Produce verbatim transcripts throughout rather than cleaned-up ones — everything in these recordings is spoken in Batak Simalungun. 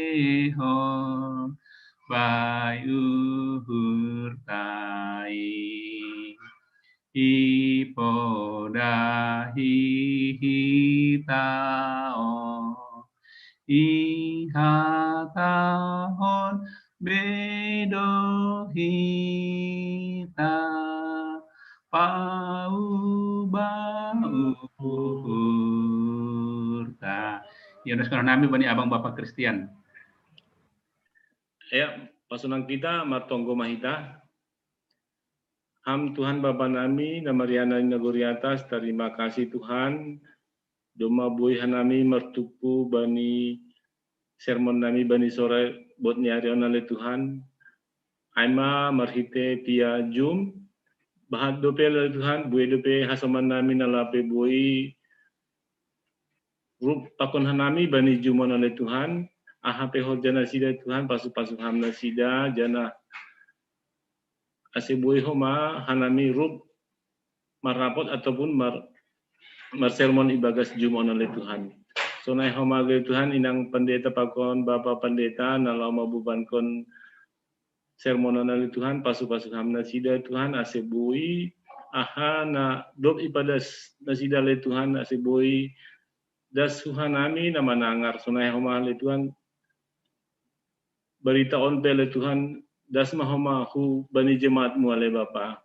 Ho bai uhur tai, i podahi hita o, i hatahon bedo hita, pauba uhur ta. Iendoskan nami bani abang bapa Kristian. Ya, pasunang kita, martonggo ma hita. Ham Tuhan Bapa nami, na marianan di nagori atas, tarima kasih Tuhan, domma boi hanami martumpu bani sermon nami bani sore bot ni ari on ale Tuhan. Ai ma marhite via Zoom, bahat dope ale Tuhan, boi dope hasoman nami na lape boi rup pakon hanami bani Zoom on ale Tuhan, aha pe horja nasida Tuhan, pasu-pasu ham nasida, janah ase boi homa hanami rup marrapot ataupun mar, marsermon ibagas Zoom on ale Tuhan. Sonai homa ale Tuhan, inang pendeta pakon bapa pendeta na laho mabubankon sermon on ale Tuhan, pasu-pasu ham nasida Tuhan, ase boi aha na dob ipadas nasida ale Tuhan, ase boi das hu hanami na manangar. Sonai homa ale Tuhan, barita on pe ale Tuhan, das ma homa hu bani jemaatmu ale Bapa.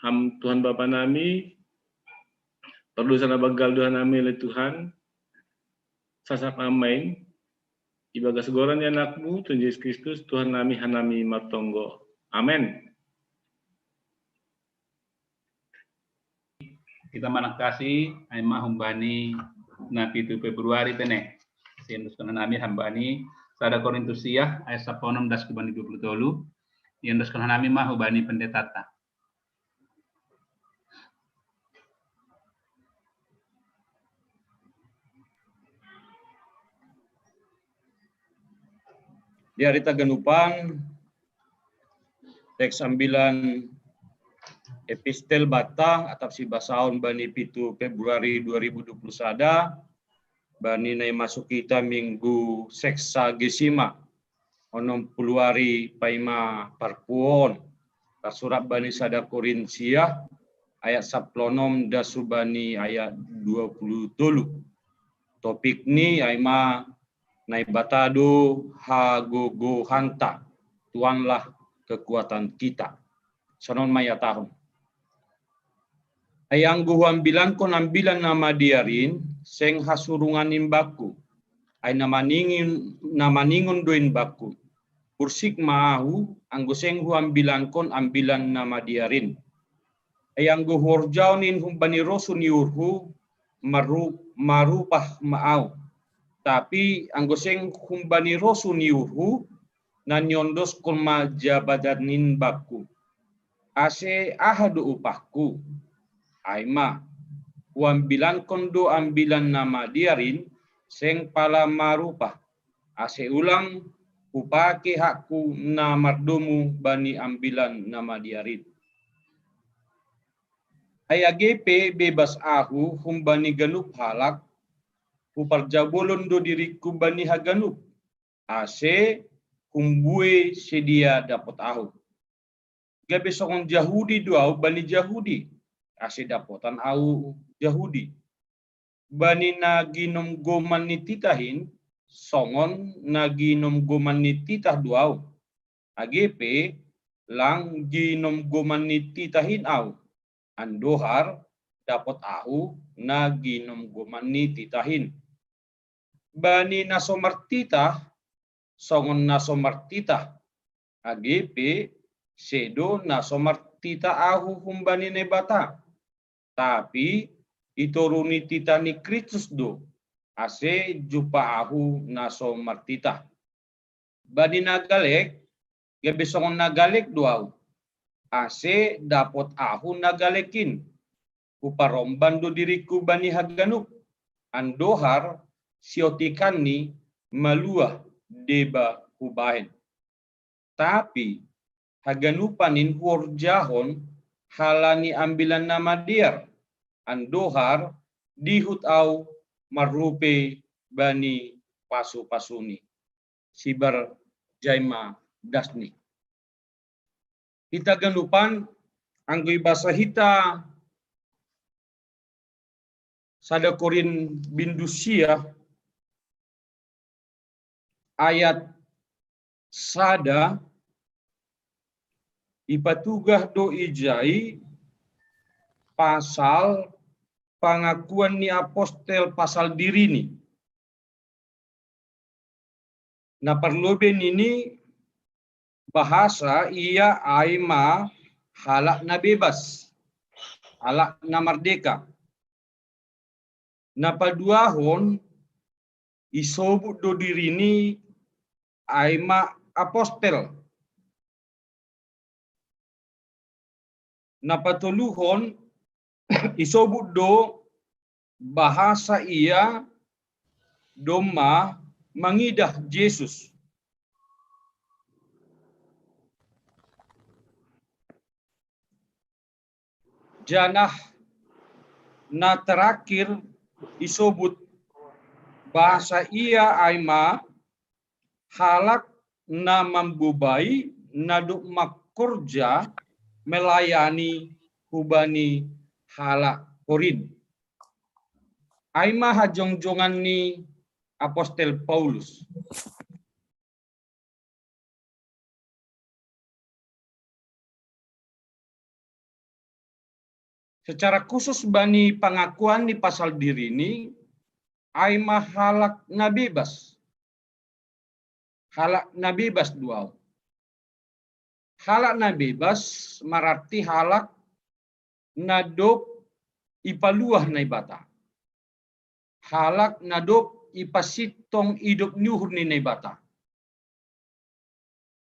Ham Tuhan Bapa nami, pardosa na banggal do hanami ale Tuhan, sasak na main, ibagas goran ni anakmu Tuhan Jesus Kristus Tuhan nami, hanami martonggo. Amen. Kita manangkasi ai ma humbani na pitu Februari tene. Iendoskan nami humbani sada Korintus sia ayat sapuluh onom das hubani dua puluh tolu. Iendoskan nami ma hubani pendetata. Di ari taganupan, teks ambilan epistel bata atap sibasaon bani pitu Februari dua ribu dua puluh sada, bani na imasuk hita minggu Sexagesima, onom puluh ari paima parpuon, tarsurat bani sada Korintia ayat sapuluh onom das hubani ayat dua puluh tolu. Topik ni ai ma Naibata do hagogohanta, Tuhanlah kekuatan kita. Sonon ma ihatahon. Ai anggo huambilankon ambilan na madear in, seng hasurungan in bakku. Ai na maningon, na maningon do in bakku. Pursik ma ahu, anggo seng huambilankon ambilan na madear in. Ai anggo huorjahon in humbani rosu ni uhurhu, maru, marupah ma ahu. Tapi anggo seng humbani rosu ni uhurhu, na niondoskon ma jabatan in bakku. Ase aha do upahku? Ai ma, huambilankon do ambilan na madear in, seng pala marupah, ase ulang hupake hakku na mardomu bani ambilan na madear in. Ai age pe bebas ahu humbani ganup halak, huparjabolon do diringku bani haganup, ase humbue sedia dapot ahu. Gabe songon Jahudi do ahu bani Jahudi, ase dapotan ahu Jahudi. Bani na ginomgoman ni titah in, songon na ginomgoman ni titah do ahu. Age pe lang ginomgoman ni titah in ahu, andohar dapot ahu na ginomgoman ni titah in. Bani na so martitah, songon na so martitah, age pe sedo na so martitah ahu humbani Naibata. Tapi i toru ni titah ni Kristus do, ase jumpah ahu na so martitah. Bani na galek, gabe songon na galek do ahu, ase dapot ahu na galek in. Huparomban do diringku bani haganup, andohar siotikanni maluah deba hubahen. Tapi haganupan in huorjahon halani ambilan na madear, andohar dihut ahu marrupe bani pasu-pasuni. Sibar jaima dasni. Hita ganupan, anggo ibasa hita sada Korin bindu sia ayat sada, ipatugah do ijai pasal pangakuan ni apostel pasal dirini. Na parlobei nini bahasa ia ai ma halak na bebas, halak na mardeka. Na paduahon, isobut do dirini ai ma apostel. Na patoluhon, isobut do bahasa ia domma mangidah Jesus. Janah na terakhir isobut bahasa ia ai ma halak na mambobai na dob mangkorja melayani hubani halak Korin. Ai ma hajongjongan ni apostel Paulus. Secara khusus bani pangakuan ni pasal dirini, ai ma halak na bebas. Halak na bebas duau. Halak na bebas mararti halak na dob ipaluah Naibata. Halak na dob ipasintong idop ni uhur ni Naibata.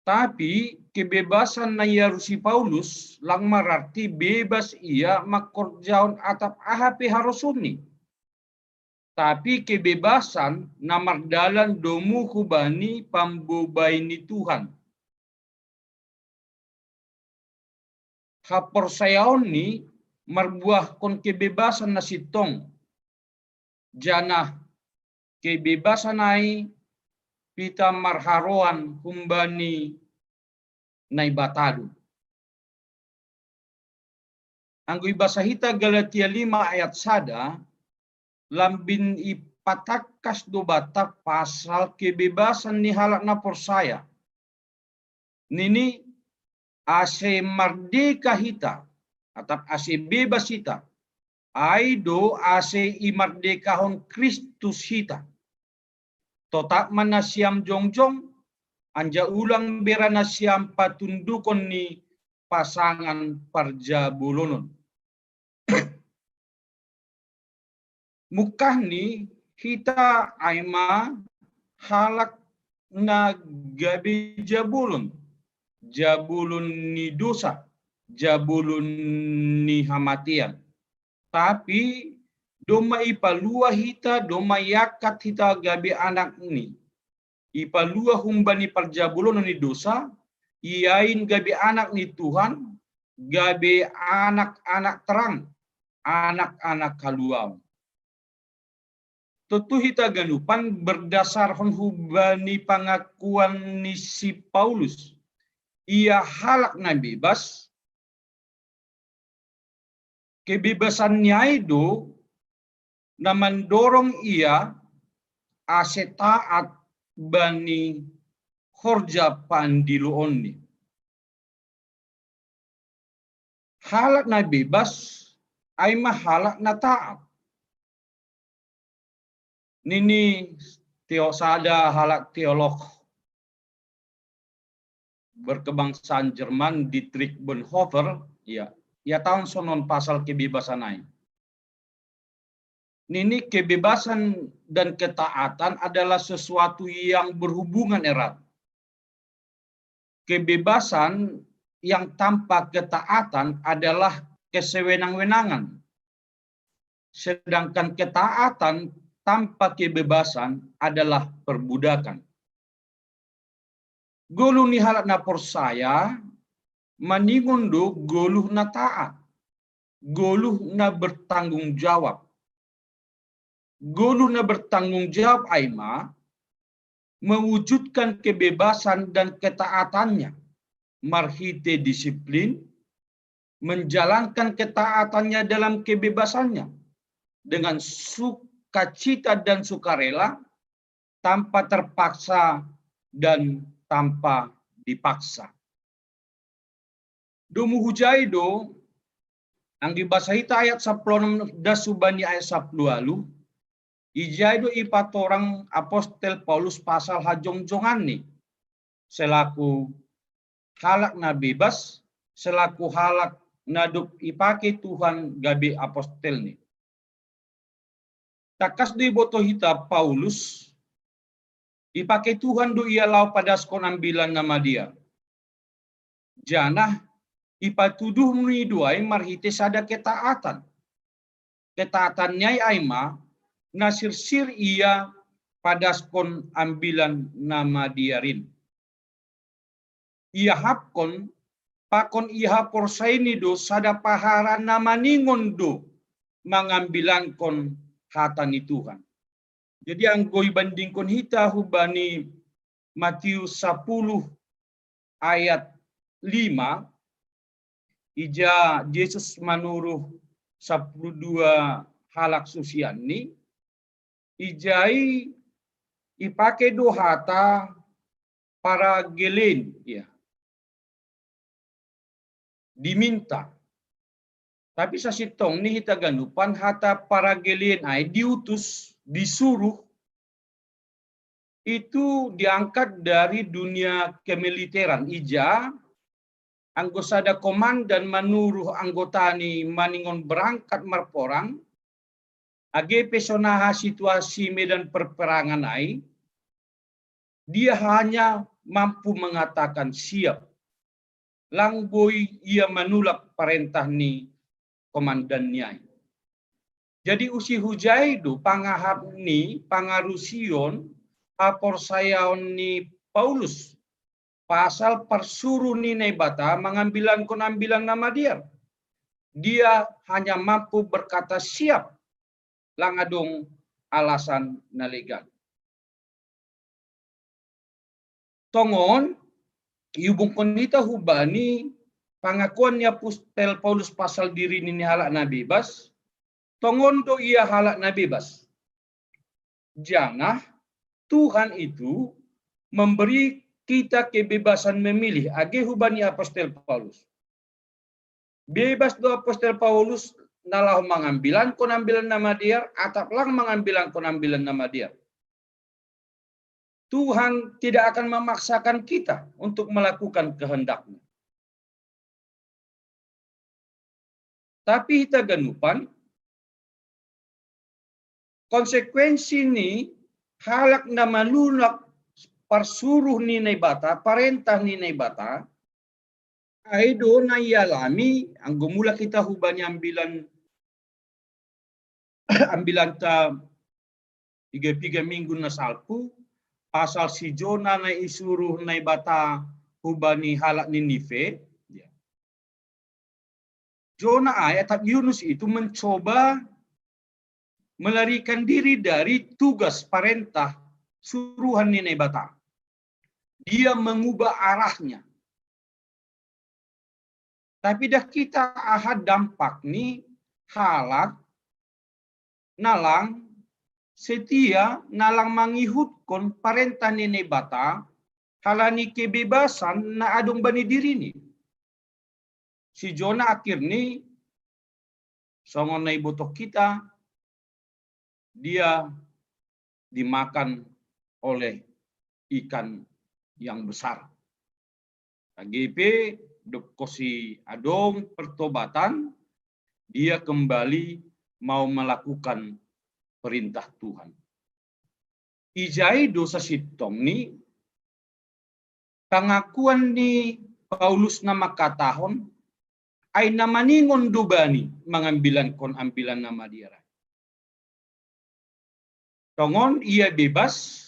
Tapi kebebasan na iarusi Paulus lang mararti bebas ia mangkorjahon atap aha pe harosonni. Tapi kebebasan na mardalan domu hubani pambobai ni Tuhan. Haporsayaonni marbuahkon kebebasan na sintong, janah kebebasan ai pita marharoan humbani Naibata do. Anggo ibasa hita Galatia lima ayat sada, lambin ipatangkas do banta pasal kebebasan ni halak na porsaya. Nini, ase mardeka hita, atap ase bebas hita, ai do ase imardekahon Kristus hita. Totap ma nasiam jongjong, anjaha ulang bera nasiam patundukon ni pasangan parjabolonon. Mungkahni hita ai ma halak na gabe jabolon, jabolon ni dosa, jabolon ni hamatean. Tapi domma ipaluah hita, domma iangkat hita gabe anakni. Ipaluah humbani parjabolonon ni dosa, iain gabe anak ni Tuhan, gabe anak-anak terang, anak-anak haluaon. Tontu hita ganupan berdasarhon humbani pangakuan ni si Paulus, ia halak na bebas, kebebasan ni ai do na mandorong ia ase taat bani horja pandiloonni. Halak na bebas ai ma halak na taat. Nini teo sada halak teolog berkebangsaan Jerman, Dietrich Bonhoeffer, ya, ia taon sonon pasal kebebasan ai. Nini, kebebasan dan ketaatan adalah sesuatu yang berhubungan erat. Kebebasan yang tanpa ketaatan adalah kesewenang-wenangan. Sedangkan ketaatan tanpa kebebasan adalah perbudakan. Goluh ni halak na porsaya maningon do goluh na taat, goluh na bertanggung jawab. goluh na bertanggung jawab ai ma mewujudkan kebebasan dan ketaatannya, marhite disiplin, menjalankan ketaatannya dalam kebebasannya, dengan sukacita dan sukarela, tanpa terpaksa dan tanpa dipaksa. Domu hujai do, anggi basa hita ayat sapuluh enam das hubani ayat sapuluh alu, ijai do ipatorang apostel Paulus pasal hajongjonganni, selaku halak na bebas, selaku halak na dob ipake Tuhan gabe apostelni. Tangkas do iboto hita Paulus, ipake Tuhan do ia laho padaskon ambilan na madear. Janah ipatuduhni do ai marhite sada ketaatan. Ketaatan ni ai ai ma, na sirsir ia padaskon ambilan na madear in. Iahapkon, pakon ihaporsayaini do sada pahara na maningon do mangambilankon hata ni Tuhan. Jadi anggo ibandingkon hita hubani Matius sapuluh ayat lima, ija Jesus manuruh sapuluh dua halak susianni, ijai ipake do hata paragelen, ya. Diminta. Tapi sasintongni hita ganupan hata paragelen ai, diutus, disuruh, itu diangkat dari dunia kemiliteran. Ija, anggo sada komandan manuruh anggotani maningon berangkat marporang, age pe sonaha situasi medan perperangan ai, dia hanya mampu mengatakan siap. Lang boi ia manulak parentah ni komandan ni ai. Jadi usi hujai do pangahap ni pangarusion haporsayaon ni Paulus pasal parsuruh ni Naibata mangambilankon ambilan na madear. Dia hanya mampu berkata siap, lang adong alasan na legal. Tongon, ihubungkon hita hubani pangakuan ni apostel Paulus pasal dirini ni halak na bebas, tongon do ia halak na bebas. Janah Tuhan itu memberi kita kebebasan memilih, age hubani apostel Paulus. Bebas do apostel Paulus na laho mangambilankon ambilan na madear, atap lang mangambilankon ambilan na madear. Tuhan tidak akan memaksakan kita untuk melakukan kehendak-Nya. Tapi hita ganupan, konsekuensi ni halak na manulak parsuruh ni Naibata, parentah ni Naibata, ai do na ialami, anggo mulak hita hubani ambilan, ambilanta piga-piga minggu na salpu, pasal si Jona na isuruh Naibata hubani halak Ninive, ya. Jona ai atap Yunus itu mencoba melarikan diri dari tugas parentah suruhan ni Naibata. Dia mengubah arahnya. Tapi dah kita aha dampak ni halak na lang setia, na lang mangihutkon parentah ni Naibata, halani kebebasan na adong bani dirini. Si Jona akhirni songon na ibotoh hita, dia dimakan oleh ikan yang besar. Age pe dob konsi adong pertobatan, dia kembali mau melakukan perintah Tuhan. Ijai do sasintongni pangakuan ni Paulus na mangkatahon, ai na maningon do bani mangambilankon ambilan na madear. Tongon ia bebas,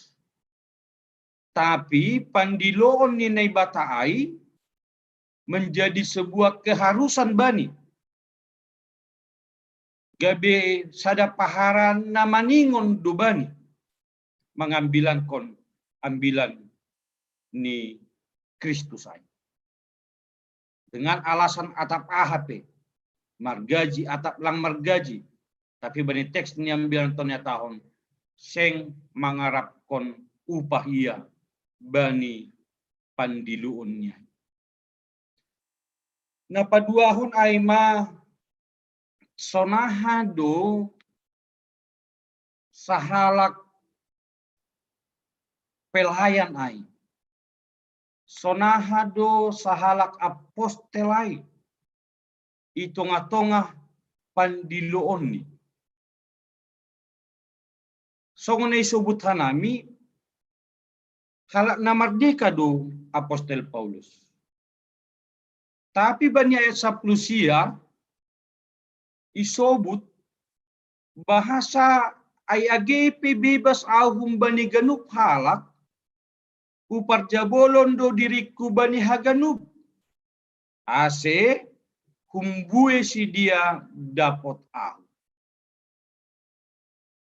tapi pandiloon ni Naibata ai menjadi sebuah keharusan bani. gabe sada paharan na maningon do bani mangambilankon ambilan ni Kristus ai. Dengan alasan atap aha pe, margaji atap lang margaji, tapi bani teks ni ambilan tonyatahon seng mangarapkon upah ia bani pandiluon ni ai. Na paduahon ai ma sonaha do sahalak pelayan ai. Sonaha do sahalak apostel ai i tongah-tongah pandiloon ni. Songon na isobut hanami, halak na mardeka do apostel Paulus. Tapi bani ayat sapuluh sia isobut bahasa ai age pe bebas ahu humbani ganup halak, huparjabolon do diringku bani haganup, ase humbue sidia dapot ahu.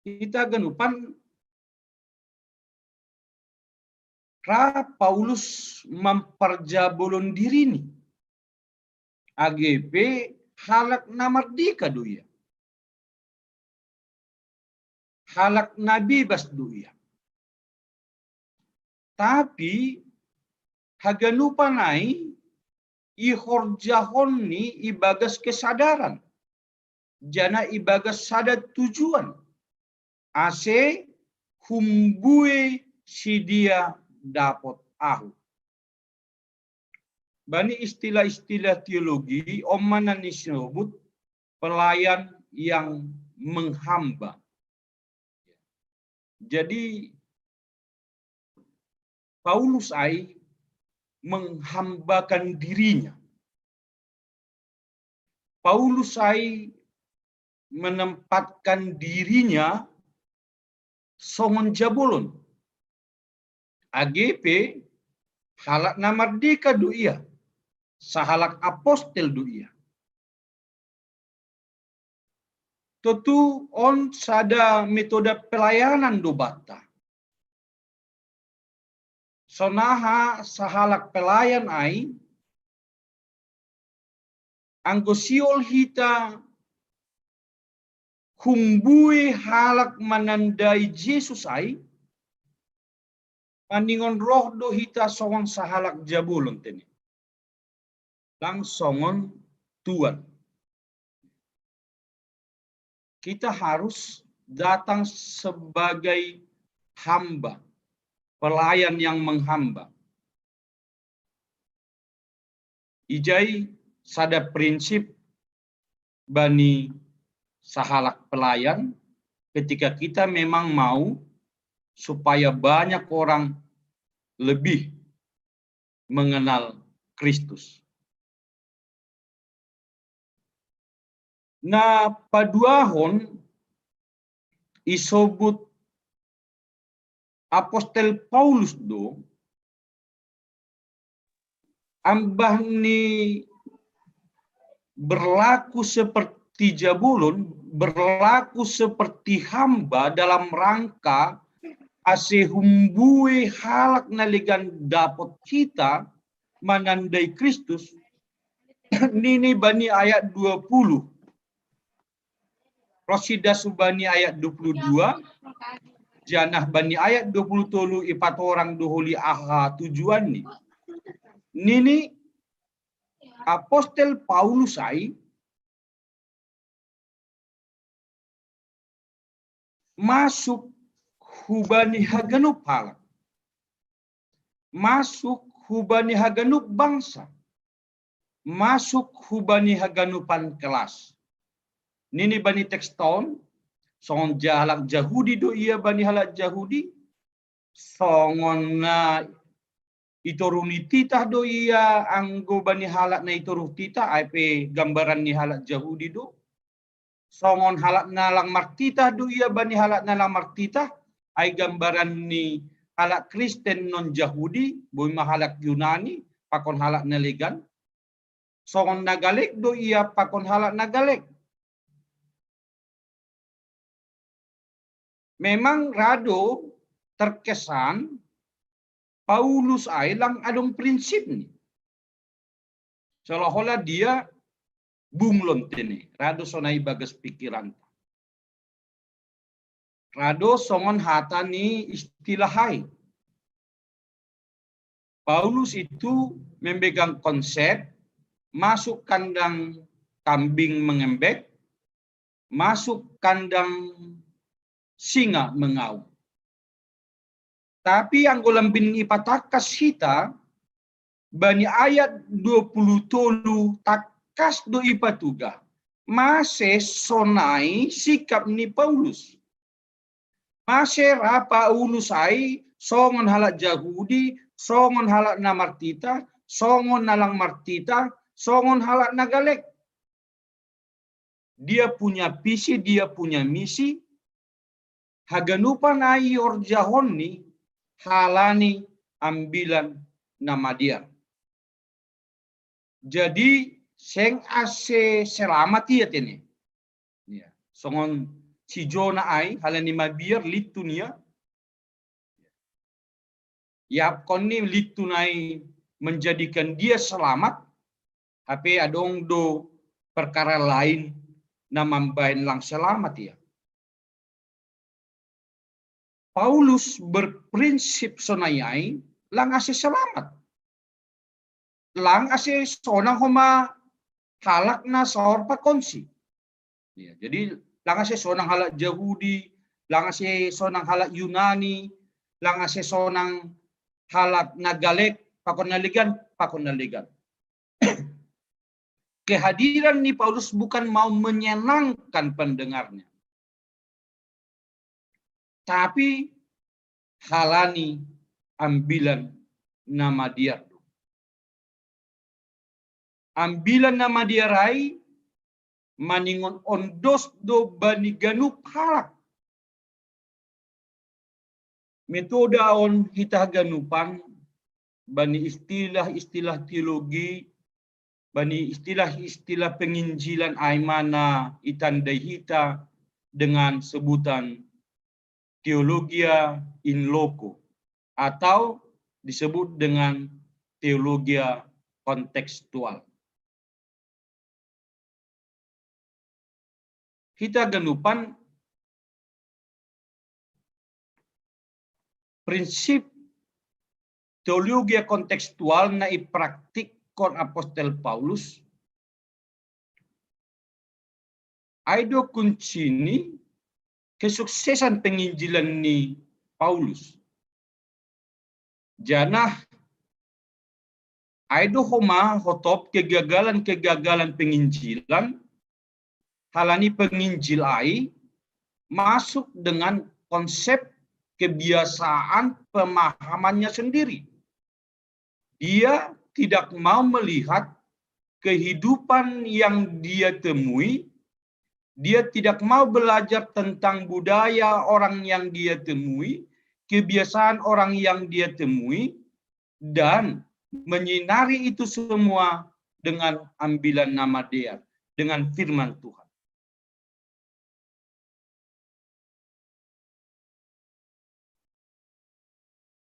Hita ganupan ra Paulus mamparjabolon dirini. Age pe halak na mardeka do ia. Halak na bebas do ia. Tapi haganupan ai ihorjahon ni ibagas kesadaran, janah ibagas sada tujuan, ase humbue sidia dapot ahu. Bani istilah-istilah teologi, on ma na isobut pelayan yang menghamba. Jadi Paulus ai menghambakan dirinya. Paulus ai menempatkan dirinya songon jabolon. Age pe halak na mardeka do ia, sahalak apostel do ia. Tontu on sada metoda pelayanan do banta. Sonaha sahalak pelayan ai, anggo sihol hita humbue halak manandai Jesus ai, maningon roh do hita songon sahalak jabolon tene, lang songon tuan. Kita harus datang sebagai hamba, pelayan yang menghamba. Ijai sada prinsip bani sahalak pelayan, ketika kita memang mau supaya banyak orang lebih mengenal Kristus. Na paduahon isobut apostel Paulus do, ambah ni berlaku seperti jabolon, berlaku seperti hamba dalam rangka ase humbue halak na legan dapot hita manandai Kristus, nini bani ayat dua puluh. Ro sidas bani ayat dua puluh dua, janah bani ayat dua puluh tolu ipatorang do holi aha tujuan ni. Nini apostel Paulus ai masuk hubani haganup halak, masuk hubani haganup bangsa, masuk hubani haganupan kelas. Nini bani teks on, songon halak Jahudi do ia bani halak Jahudi, songon na i toruh ni titah do ia anggo bani halak na i toruh titah, ai pe gambaran ni halak Jahudi do. Songon halak na lang martitah do ia bani halak na lang martitah, ai gambaran ni halak Kristen non Jahudi, boi ma halak Yunani pakon halak na legan. Songon na galek do ia pakon halak na galek. Memang rado terkesan Paulus ai lang adong prinsip ni. Seolah-olah dia bunglon tene, rado sonai bagas pikiran. Rado songon hata ni istilah ai. Paulus itu memegang konsep masuk kandang kambing mengembek, masuk kandang singa mengaum. Tapi anggo lambin ipatangkas hita, bani ayat dua puluh tolu tangkas do ipatugah. Mase sonai sikap ni Paulus. Mase ra Paulus ai songon halak Jahudi, songon halak na martita, songon na lang martita, songon halak na galek. Dia punya visi, dia punya misi, haganupan ai iorjahon ni halani ambilan na madear. Jadi seng ase selamat ia tene. Ya. Songon si Jona ai, halani mabiar lintun ia. Iapkon ni lintun ai menjadikan dia selamat, hape adong do perkara lain na mambahen lang selamat ia. Paulus berprinsip sonai ai lang ase selamat. Lang ase sonang homa halak na saor pakonsi. Ya, jadi lang ase sonang halak Jahudi, lang ase sonang halak Yunani, lang ase sonang halak na galek, pakon na legan, pakon na legan. Kehadiran ni Paulus bukan mau menyenangkan pendengarnya, tapi halani ambilan na madear do. Ambilan na madear ai maningon ondos do bani ganup halak. Metoda on hita haganupan bani istilah-istilah teologi, bani istilah-istilah penginjilan ai ma na itandai hita dengan sebutan teologia in loco atau disebut dengan teologia kontekstual. Hita haganupan prinsip teologia kontekstual na ipraktikkon apostel Paulus, ai do kunci ni kesuksesan penginjilan ni Paulus. Janah ai do homa hotop kegagalan-kegagalan penginjilan, halani penginjil ai masuk dengan konsep kebiasaan pemahamannya sendiri. Dia tidak mau melihat kehidupan yang dia temui, dia tidak mau belajar tentang budaya orang yang dia temui, kebiasaan orang yang dia temui, dan menyinari itu semua dengan ambilan na madear, dengan firman Tuhan.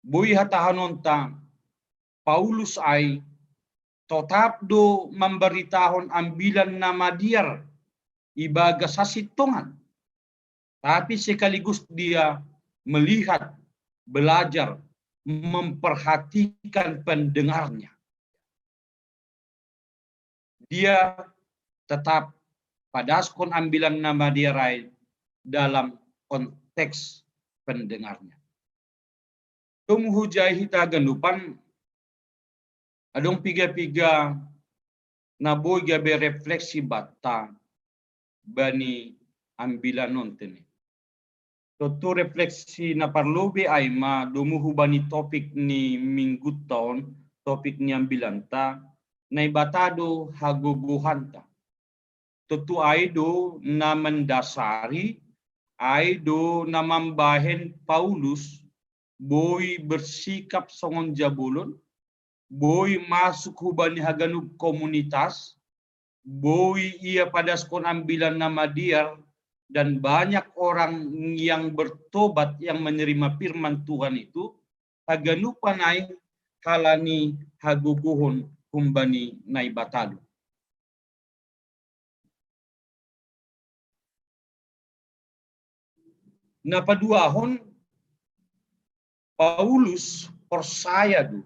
Boi hatahanonta, Paulus ai totap do mambaritahon ambilan na madear ibagas hasintongan, tapi sekaligus dia melihat, belajar, memperhatikan pendengarnya. Dia tetap padaskon ambilan na madear ai dalam konteks pendengarnya. Tung hujai hita haganupan, adong piga-piga na boi gabe refleksi banta bani ambilan on tene. Tontu refleksi na parlobei ai ma domu hubani topik ni minggunta on, topik ni ambilanta, Naibata do hagogohanta. Tontu ai do na mendasari, ai do na mambahen Paulus boi bersikap songon jabolon, boi masuk hubani haganup komunitas, boi ia padaskon ambilan na madear dan banyak orang yang bertobat, yang menerima firman Tuhan itu, haganupan ai halani hagogohon humbani Naibata do. Na paduahon, Paulus porsaya do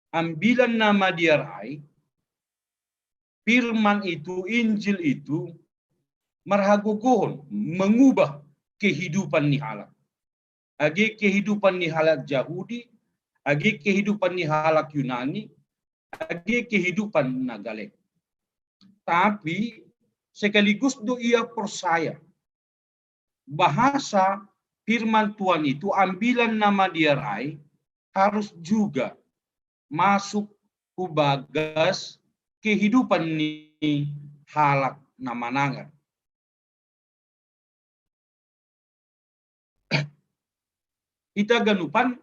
ambilan na madear ai, firman itu, Injil itu, marhagogohon, mengubah kehidupan ni halak. Age kehidupan ni halak Jahudi, age kehidupan ni halak Yunani, age kehidupan na Galek. Tapi sekaligus do ia porsaya bahasa firman Tuhan itu, ambilan na madear ai, harus juga masuk hu bagas kehidupan ni halak na manangar. Hita ganupan,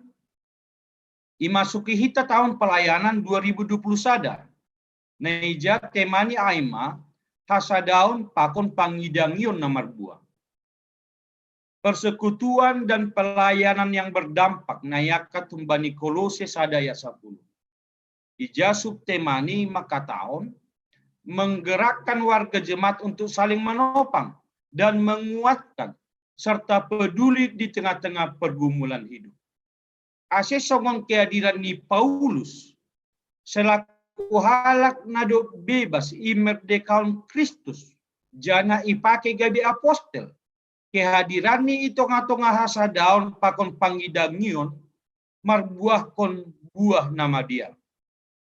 imasuki hita taon pelayanan dua ribu dua puluh sada. Na ija tema ni ai ma, hasadaon pakon pangidangion na marbuah. Persekutuan dan pelayanan yang berdampak, na iangkat humbani Kolose sada ayat sapuluh. Ija subtema ni mangkatahon, menggerakkan warga jemaat untuk saling menopang dan menguatkan, serta peduli di tengah-tengah pergumulan hidup. Ase songon kehadiran ni Paulus selaku halak na dob bebas, imerdekaon Kristus, janah ipake gabe apostel, kehadiranni i tongah-tongah hasadaon pakon pangidangion marbuahkon buah na madear.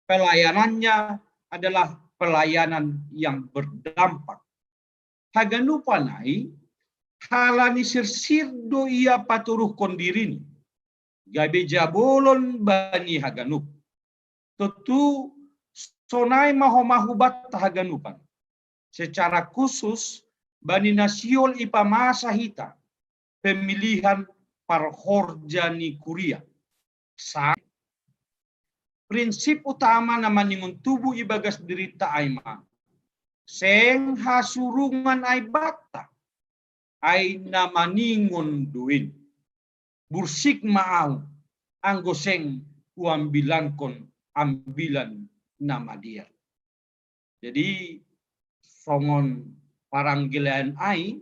Pelayanannya adalah pelayanan yang berdampak. Haganupan ai, halani sirsir do ia paturuhkon dirini, gabe jabolon bani haganup. Tontu sonai ma homa hubanta haganupan. Secara khusus, bani na sihol ipamasa hita, pemilihan parhorja ni kuria. Sa-, prinsip utama na maningon tubu ibagas dirinta ai ma, seng hasurungan ai banta, ai na maningon do in. Bursik ma ahu, anggo seng huambilankon ambilan na madear. Jadi, songon paranggilan ai,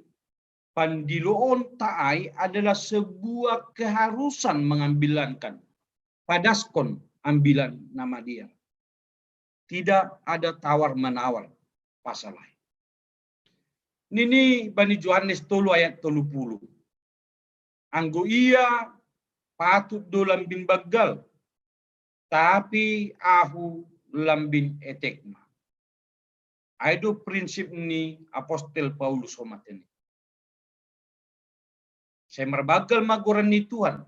pandiloonta ai adalah sebuah keharusan mengambilankan, padaskon ambilan na madear. Tidak ada tawar-menawar pasal ai. Nini bani Johannes tolu ayat tolu puluh. Anggo ia patut do lambin banggal, tapi ahu lambin etek ma. Ai do prinsip ni apostel Paulus homa tene. Sai marbanggal ma goran ni Tuhan,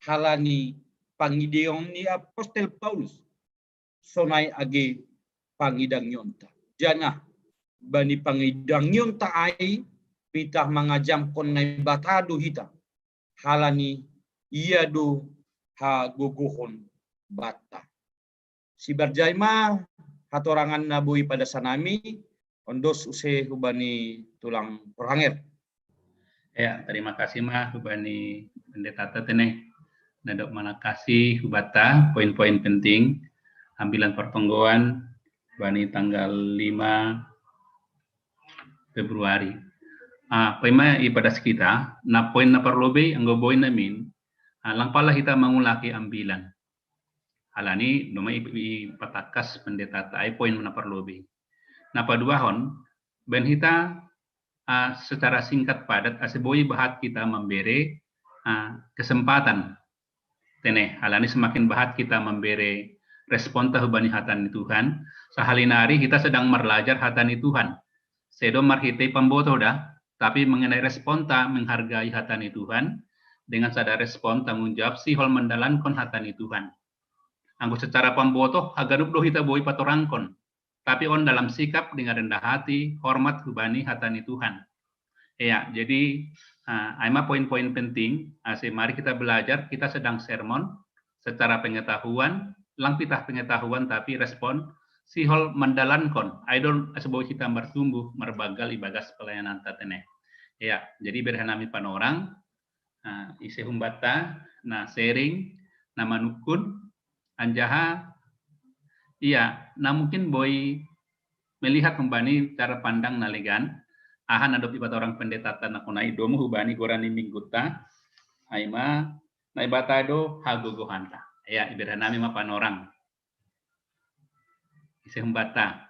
halani pangideon ni apostel Paulus, sonai age pangidangionta. Janah bani pangidangionta ai, pitah mangajamkon Naibata do hita, halani ia do hagogohon banta. Sibarjai ma hatorangan na boi padas hanami, ondos use hubani tulang Porhanger. Ya, terima kasih ma hubani pendeta tene. Na dob manangkasi hubanta poin-poin penting ambilan partonggoan bani tanggal lima Februari. Ah, paima ipadas hita, na poin na parlobei anggo boi namin, ah, lang pala hita mangulaki ambilan. Halani, numa ipatangkas pendeta ai poin na parlobei. Na paduahon, baen hita, ah, secara singkat padat, ase boi bahat hita mambere, ah, kesempatan. Tene, halani semakin bahat hita mambere responta hubani hata ni Tuhan, sahali nari hita sedang marlajar hata ni Tuhan. Sedo marhitei pambotoh da, tapi mengenai responta menghargai hata ni Tuhan, dengan sada respon tanggung jawab sihol mandalankon hata ni Tuhan. Anggo secara pambotoh, haganup do hita boi patorangkon. Tapi on dalam sikap dengan rendah hati, hormat hubani hata ni Tuhan. Ya, jadi, ah, ai ma poin-poin penting, ase mari kita belajar, kita sedang sermon secara pengetahuan, lang pitah pengetahuan, tapi respon sihol mandalankon, ai do asa boi hita martumbu, marbanggal ibagas pelayanan ta tene. Ya, jadi iberhan nami panorang, nah, ise humbata, na sharing, na manungkun, anjaha, iya, na mungkin boi melihat humbani cara pandang na legan, aha na dob ipatorang pendeta ta nakon ai domu humbani goran ni mingguta, ai ma, Naibata do hagogohanta. Ya, iberhan nami ma panorang. Ise humbata.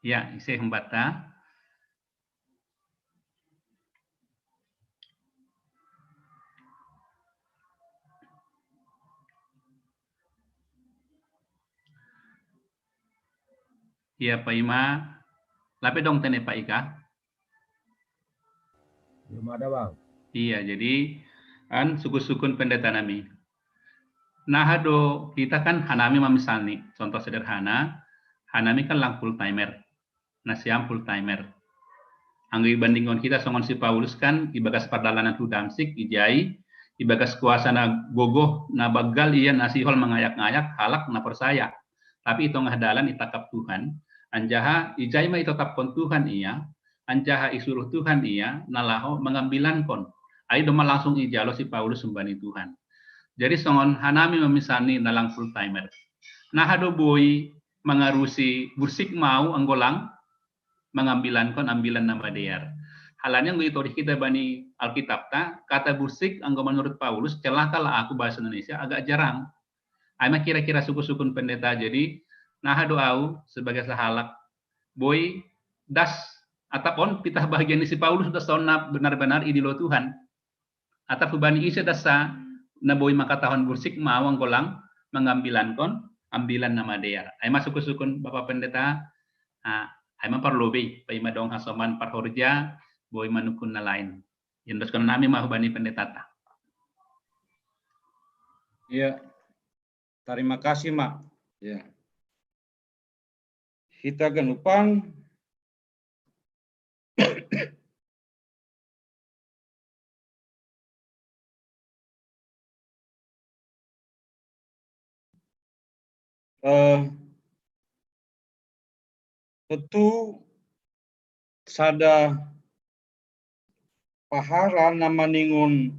Ya, ise humbata. Iya, Pak Ima. Lape dong tene, Pak Ika? Belum ada, Bang. Iya, jadi an sukun-sukun pendeta nami. Nah, do kita kan hanami mamisal ni, contoh sederhana, hanami kan lang full timer. Nah, siam full timer. Anggo ibandingkon kita songon si Paulus kan, ibagas pardalanan hu Damsik, ijai, ibagas kuasa na gogoh, na banggal ia na sihol mangayak-ngayak halak na porsaya. Tapi i tongah dalan itangkap Tuhan, anjaha ijai ma itotapkon Tuhan ia, anjaha isuruh Tuhan ia, na laho mangambilankon. Ai do ma langsung ijalo si Paulus humbani Tuhan. Jadi songon hanami mamisal ni na lang full timer. Nah, do boi mangarusi bursik ma au anggo lang mangambilankon ambilan na madear. Halani anggo itorih kita bani Alkitab ta, kata bursik anggo menurut Paulus, celakalah aku bahasa Indonesia agak jarang. Ai ma kira-kira sukun-sukun pendeta, jadi nah, do au sebagai sahalak boi das atap on pitah bahagian ni si Paulus das on na benar-benar idilo Tuhan. Atap humbani ise dasa na boi mangkatahon bursik ma au anggo lang mangambilankon ambilan na madear. Ai ma sukun-sukun Bapak Pendeta, ah, ai ma parlobei, Pak Ima dong hasoman parhorja, boi manungkun na lain. Iendoskon nami ma humbani pendeta ta. Iya. Terima kasih, Mak. Ya. Hita ganupan. Eh, tentu sada pahara na maningon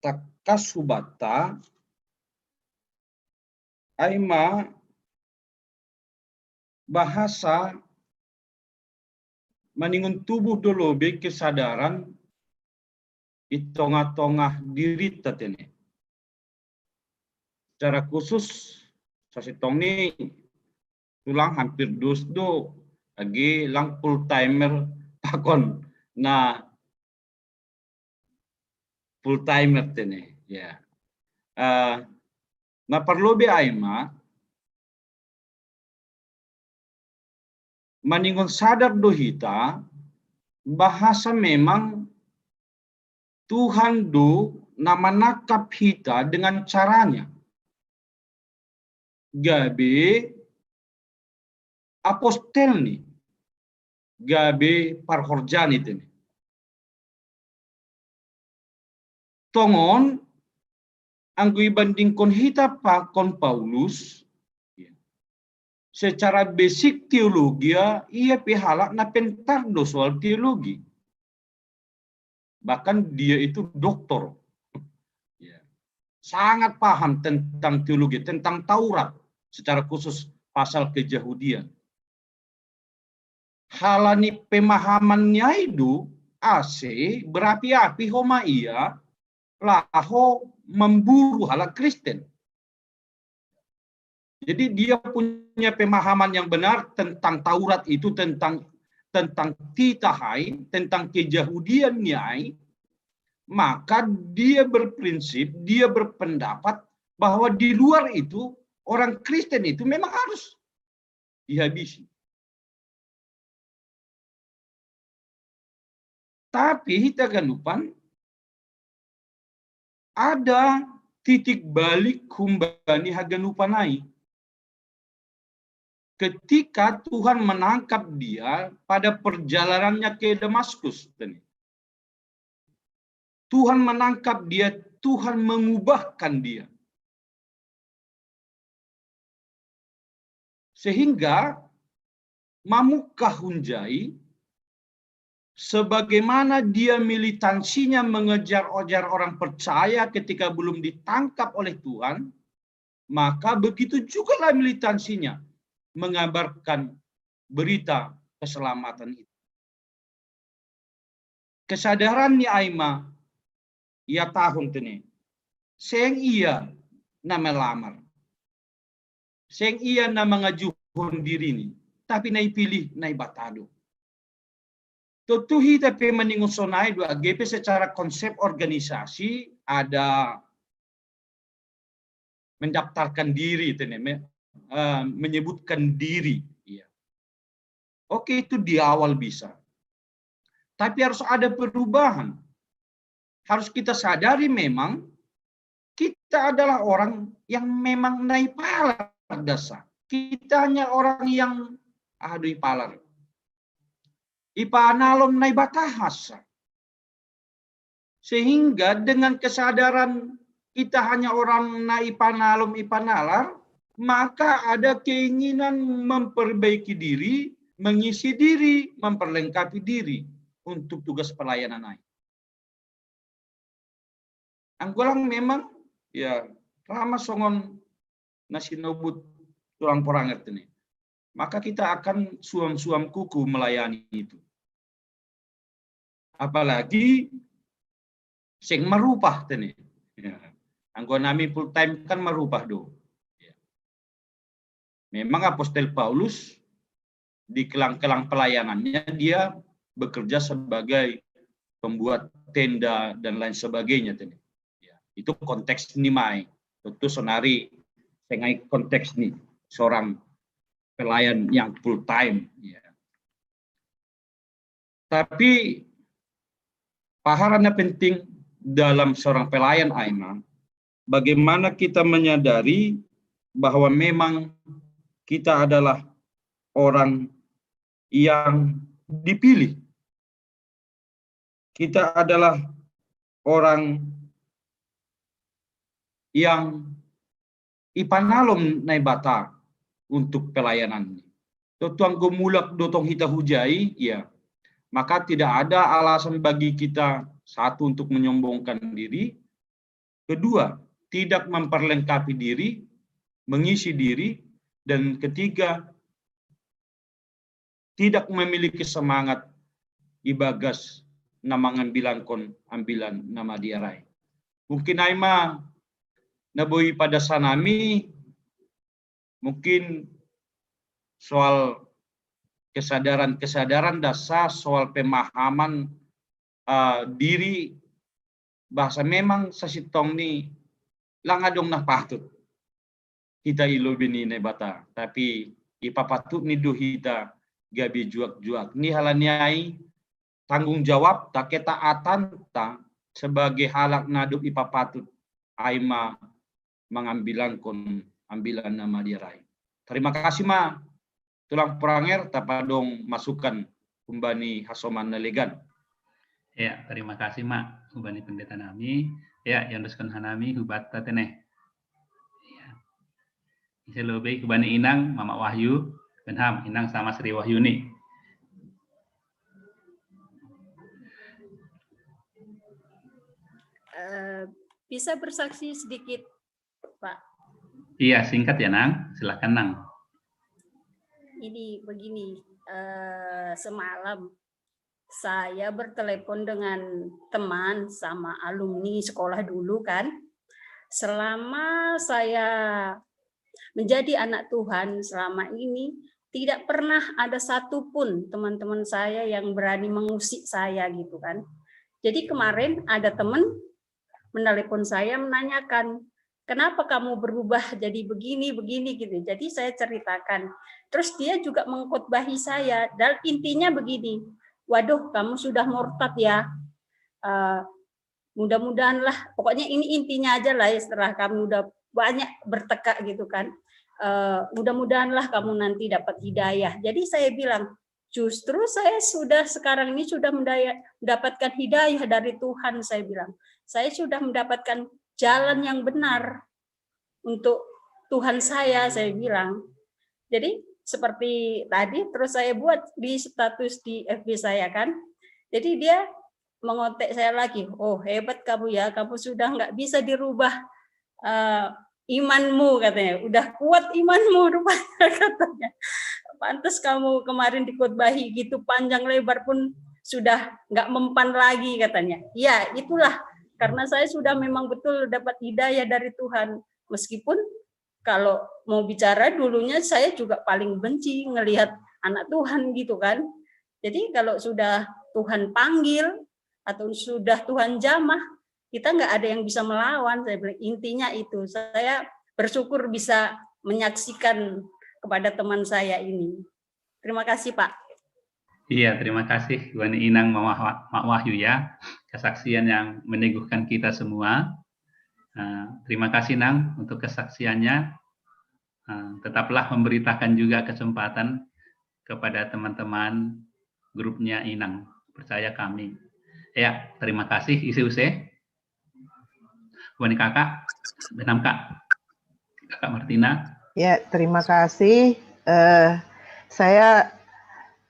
tangkas hubanta, ai ma bahasa maningon tubuh do lobei kesadaran i tongah-tongah dirita tene. Secara khusus, sasintongni tulang hampir dos do, age lang full timer pakon na full timer tene, ya. Eh, na parlobei ai ma, maningon sadar do hita, bahasa memang Tuhan do na manangkap hita dengan caranya. Gabe apostel ni, gabe parhorja ni tene. Tongon, anggo ibandingkon hita pakon Paulus, ya, secara basic teologia, ia pe halak na pentar do soal teologi. Bahkan dia itu doktor. Ya. Sangat paham tentang teologi, tentang Taurat, secara khusus pasal kejahudian. Halani pemahaman ni ai do, ase berapi-api homa ia laho memburu halak Kristen. Jadi dia punya pemahaman yang benar tentang Taurat itu, tentang tentang titah ai, tentang kejahudian ni ai, maka dia berprinsip, dia berpendapat bahwa di luar itu orang Kristen itu memang harus dihabisi. Tapi hita ganupan ada titik balik humbani haganupan ai. ketika Tuhan menangkap dia pada perjalanannya ke Damaskus. Tuhan menangkap dia, Tuhan mengubahkan dia. Sehingga Mamuka Hunjai, sebagaimana dia militansinya mengejar-ojar orang percaya ketika belum ditangkap oleh Tuhan, maka begitu jugalah militansinya mengabarkan berita keselamatan itu. Kesadaran ni Aima, ia tahun tene. Seng ia na melamar. Seng ia na mengajuhon diri ni, tapi na ipilih Naibata do. Totu hita pe maningon sonai do, age pe secara konsep organisasi ada mendaftarkan diri, tene, me- eh, menyebutkan diri. Iya. Oke, itu di awal bisa. Tapi harus ada perubahan. Harus kita sadari memang kita adalah orang yang memang na ipalar dasa. Kita hanya orang yang, aduh, ipalar. Ipanalom Naibata hasa. Sehingga dengan kesadaran kita hanya orang na ipanalom ipanalar, maka ada keinginan memperbaiki diri, mengisi diri, memperlengkapi diri untuk tugas pelayanan ai. Anggo lang memang, ya, ra ma songon na sinobut tulang Poranger tene. Maka kita akan suam-suam kuku melayani itu. Apalagi seng marupah tene. Ya. Anggo nami full time kan marupah do. Ya. Memang Apostel Paulus di kelang-kelang pelayanannya dia bekerja sebagai pembuat tenda dan lain sebagainya tene. Ya, itu konteks ni mai. Tentu sonari seng ai konteks ni seorang pelayan yang full time. Ya. Tapi paharan na penting dalam seorang pelayan Aima, bagaimana kita menyadari bahwa memang kita adalah orang yang dipilih. Kita adalah orang yang ipanalom Naibata untuk pelayanan. Totu anggo mulak do tong hita hujai, ya, maka tidak ada alasan bagi kita, satu, untuk menyombongkan diri, kedua, tidak memperlengkapi diri, mengisi diri, dan ketiga, tidak memiliki semangat ibagas na mangambilangkon ambilan na madiar ai. Mungkin ai ma na boi padasanami, mungkin soal kesadaran-kesadaran dasa, soal pemahaman, eh, diri, bahasa memang sasintongni lang adong na patut hita i lobei ni Naibata, tapi ipapatutni do hita gabe juak-juak ni. Halani ai tanggung jawabta, ketaatanta sebagai halak na dob ipapatut ai ma mangambilangkon ambilan na madiar ai. Terima kasih ma tulang Poranger, tapadong masukan humbani hasoman na legan. Ya, terima kasih ma humbani pendeta nami. Ya, ianduskon hanami hubatta tene. Ya. Ise lobei humbani inang Mama Wahyu, benham inang sama Sri Wahyuni. Eh, bisa bersaksi sedikit, Pak? Iya, singkat ya, Nang. Silakan, Nang. Ini begini, eh, semalam saya bertelepon dengan teman sama alumni sekolah dulu kan. Selama saya menjadi anak Tuhan selama ini, tidak pernah ada satu pun teman-teman saya yang berani mengusik saya gitu kan. Jadi kemarin ada teman menelepon saya menanyakan, "Kenapa kamu berubah jadi begini, begini?" gitu. Jadi saya ceritakan. Terus dia juga mengkhotbahi saya. Dan intinya begini, "Waduh, kamu sudah murtad ya." Eh, mudah-mudahanlah, pokoknya ini intinya aja lah ya, setelah kami udah banyak bertekak gitu kan. eh, mudah-mudahanlah kamu nanti dapat hidayah. Jadi saya bilang, justru saya sudah sekarang ini sudah mendaya- mendapatkan hidayah dari Tuhan, saya bilang. Saya sudah mendapatkan jalan yang benar untuk Tuhan saya, saya bilang. Jadi seperti tadi, terus saya buat di status di F B saya kan. Jadi dia mengontak saya lagi, "Oh, hebat kamu ya, kamu sudah nggak bisa dirubah, eh, imanmu," katanya. "Udah kuat imanmu rupanya," katanya. "Pantas kamu kemarin dikhotbahi gitu panjang lebar pun sudah nggak mempan lagi," katanya. Ya, itulah karena saya sudah memang betul dapat hidayah dari Tuhan. Meskipun kalau mau bicara, dulunya saya juga paling benci ngelihat anak Tuhan gitu kan. Jadi kalau sudah Tuhan panggil atau sudah Tuhan jamah, kita nggak ada yang bisa melawan. Saya bilang, intinya itu. Saya bersyukur bisa menyaksikan kepada teman saya ini. Terima kasih, Pak. Iya, terima kasih Wani Inang, Mak Wah- Mak Wahyu ya, kesaksian yang meneguhkan kita semua. Eh, terima kasih Nang untuk kesaksiannya. Eh, tetaplah memberitakan juga kesempatan kepada teman-teman grupnya Inang. Percaya kami. Ya, terima kasih Ise Use. Wani Kakak, benam Kak. Kakak Martina. Ya, terima kasih. Eh, saya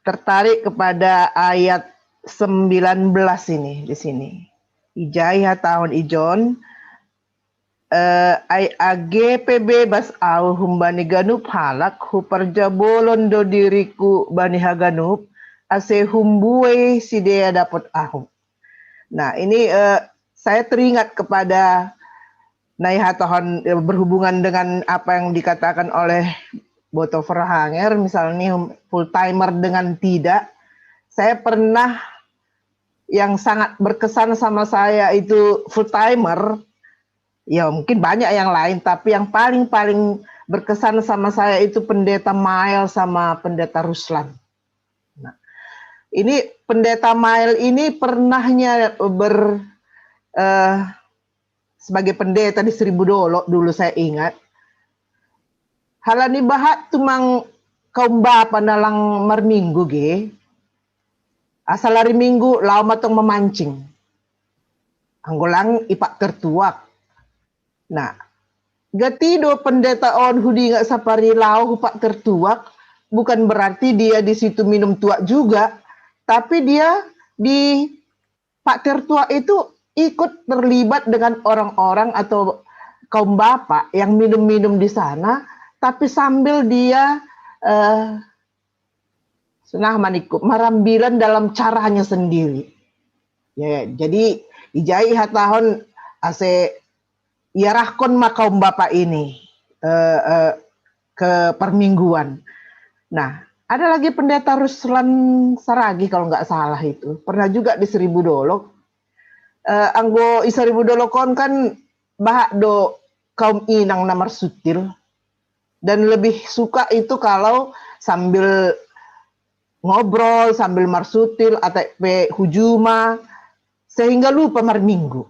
tertarik kepada ayat sembilan belas ini di sini. Ijai hatahon ijon, eh, ai age pe bebas au humbani ganup halak, huparjabolon do diriku bani haganup, ase humbuei sidea dapot ahu. Nah, ini, eh, saya teringat kepada nai hatahon, eh, berhubungan dengan apa yang dikatakan oleh Boto Verhanger, misalnya full timer dengan tidak. Saya pernah, yang sangat berkesan sama saya itu full timer. Ya, mungkin banyak yang lain, tapi yang paling-paling berkesan sama saya itu Pendeta Mael sama Pendeta Ruslan. Nah, ini Pendeta Mael ini pernahnya ber eh, sebagai pendeta di Seribu Dolok dulu, saya ingat. Halani bahat tumang kaum bapa nalang marminggu ge. Asal hari Minggu lao matong mamancing. Anggo lang i Pak Tertuak. Nah, gati do pendeta on hudingat sapari lao hu Pak Tertuak, bukan berarti dia di situ minum tuak juga, tapi dia di Pak Tertuak itu ikut terlibat dengan orang-orang atau kaum bapak yang minum-minum di sana, tapi sambil dia, eh, senah maniku, marambilan dalam caranya sendiri. Ya, jadi ijai hatahon ase iarahkon ma kaum bapak ini, eh, eh, ke permingguan. Nah, ada lagi Pendeta Ruslan Saragih kalau nggak salah itu. Pernah juga di Seribu Dolok. Eh, anggo i Seribu Dolok on kan bahat do kaum inang na marsutil. Dan lebih suka itu kalau sambil ngobrol, sambil marsutil, atau pe hu juma, sehingga lupa marminggu.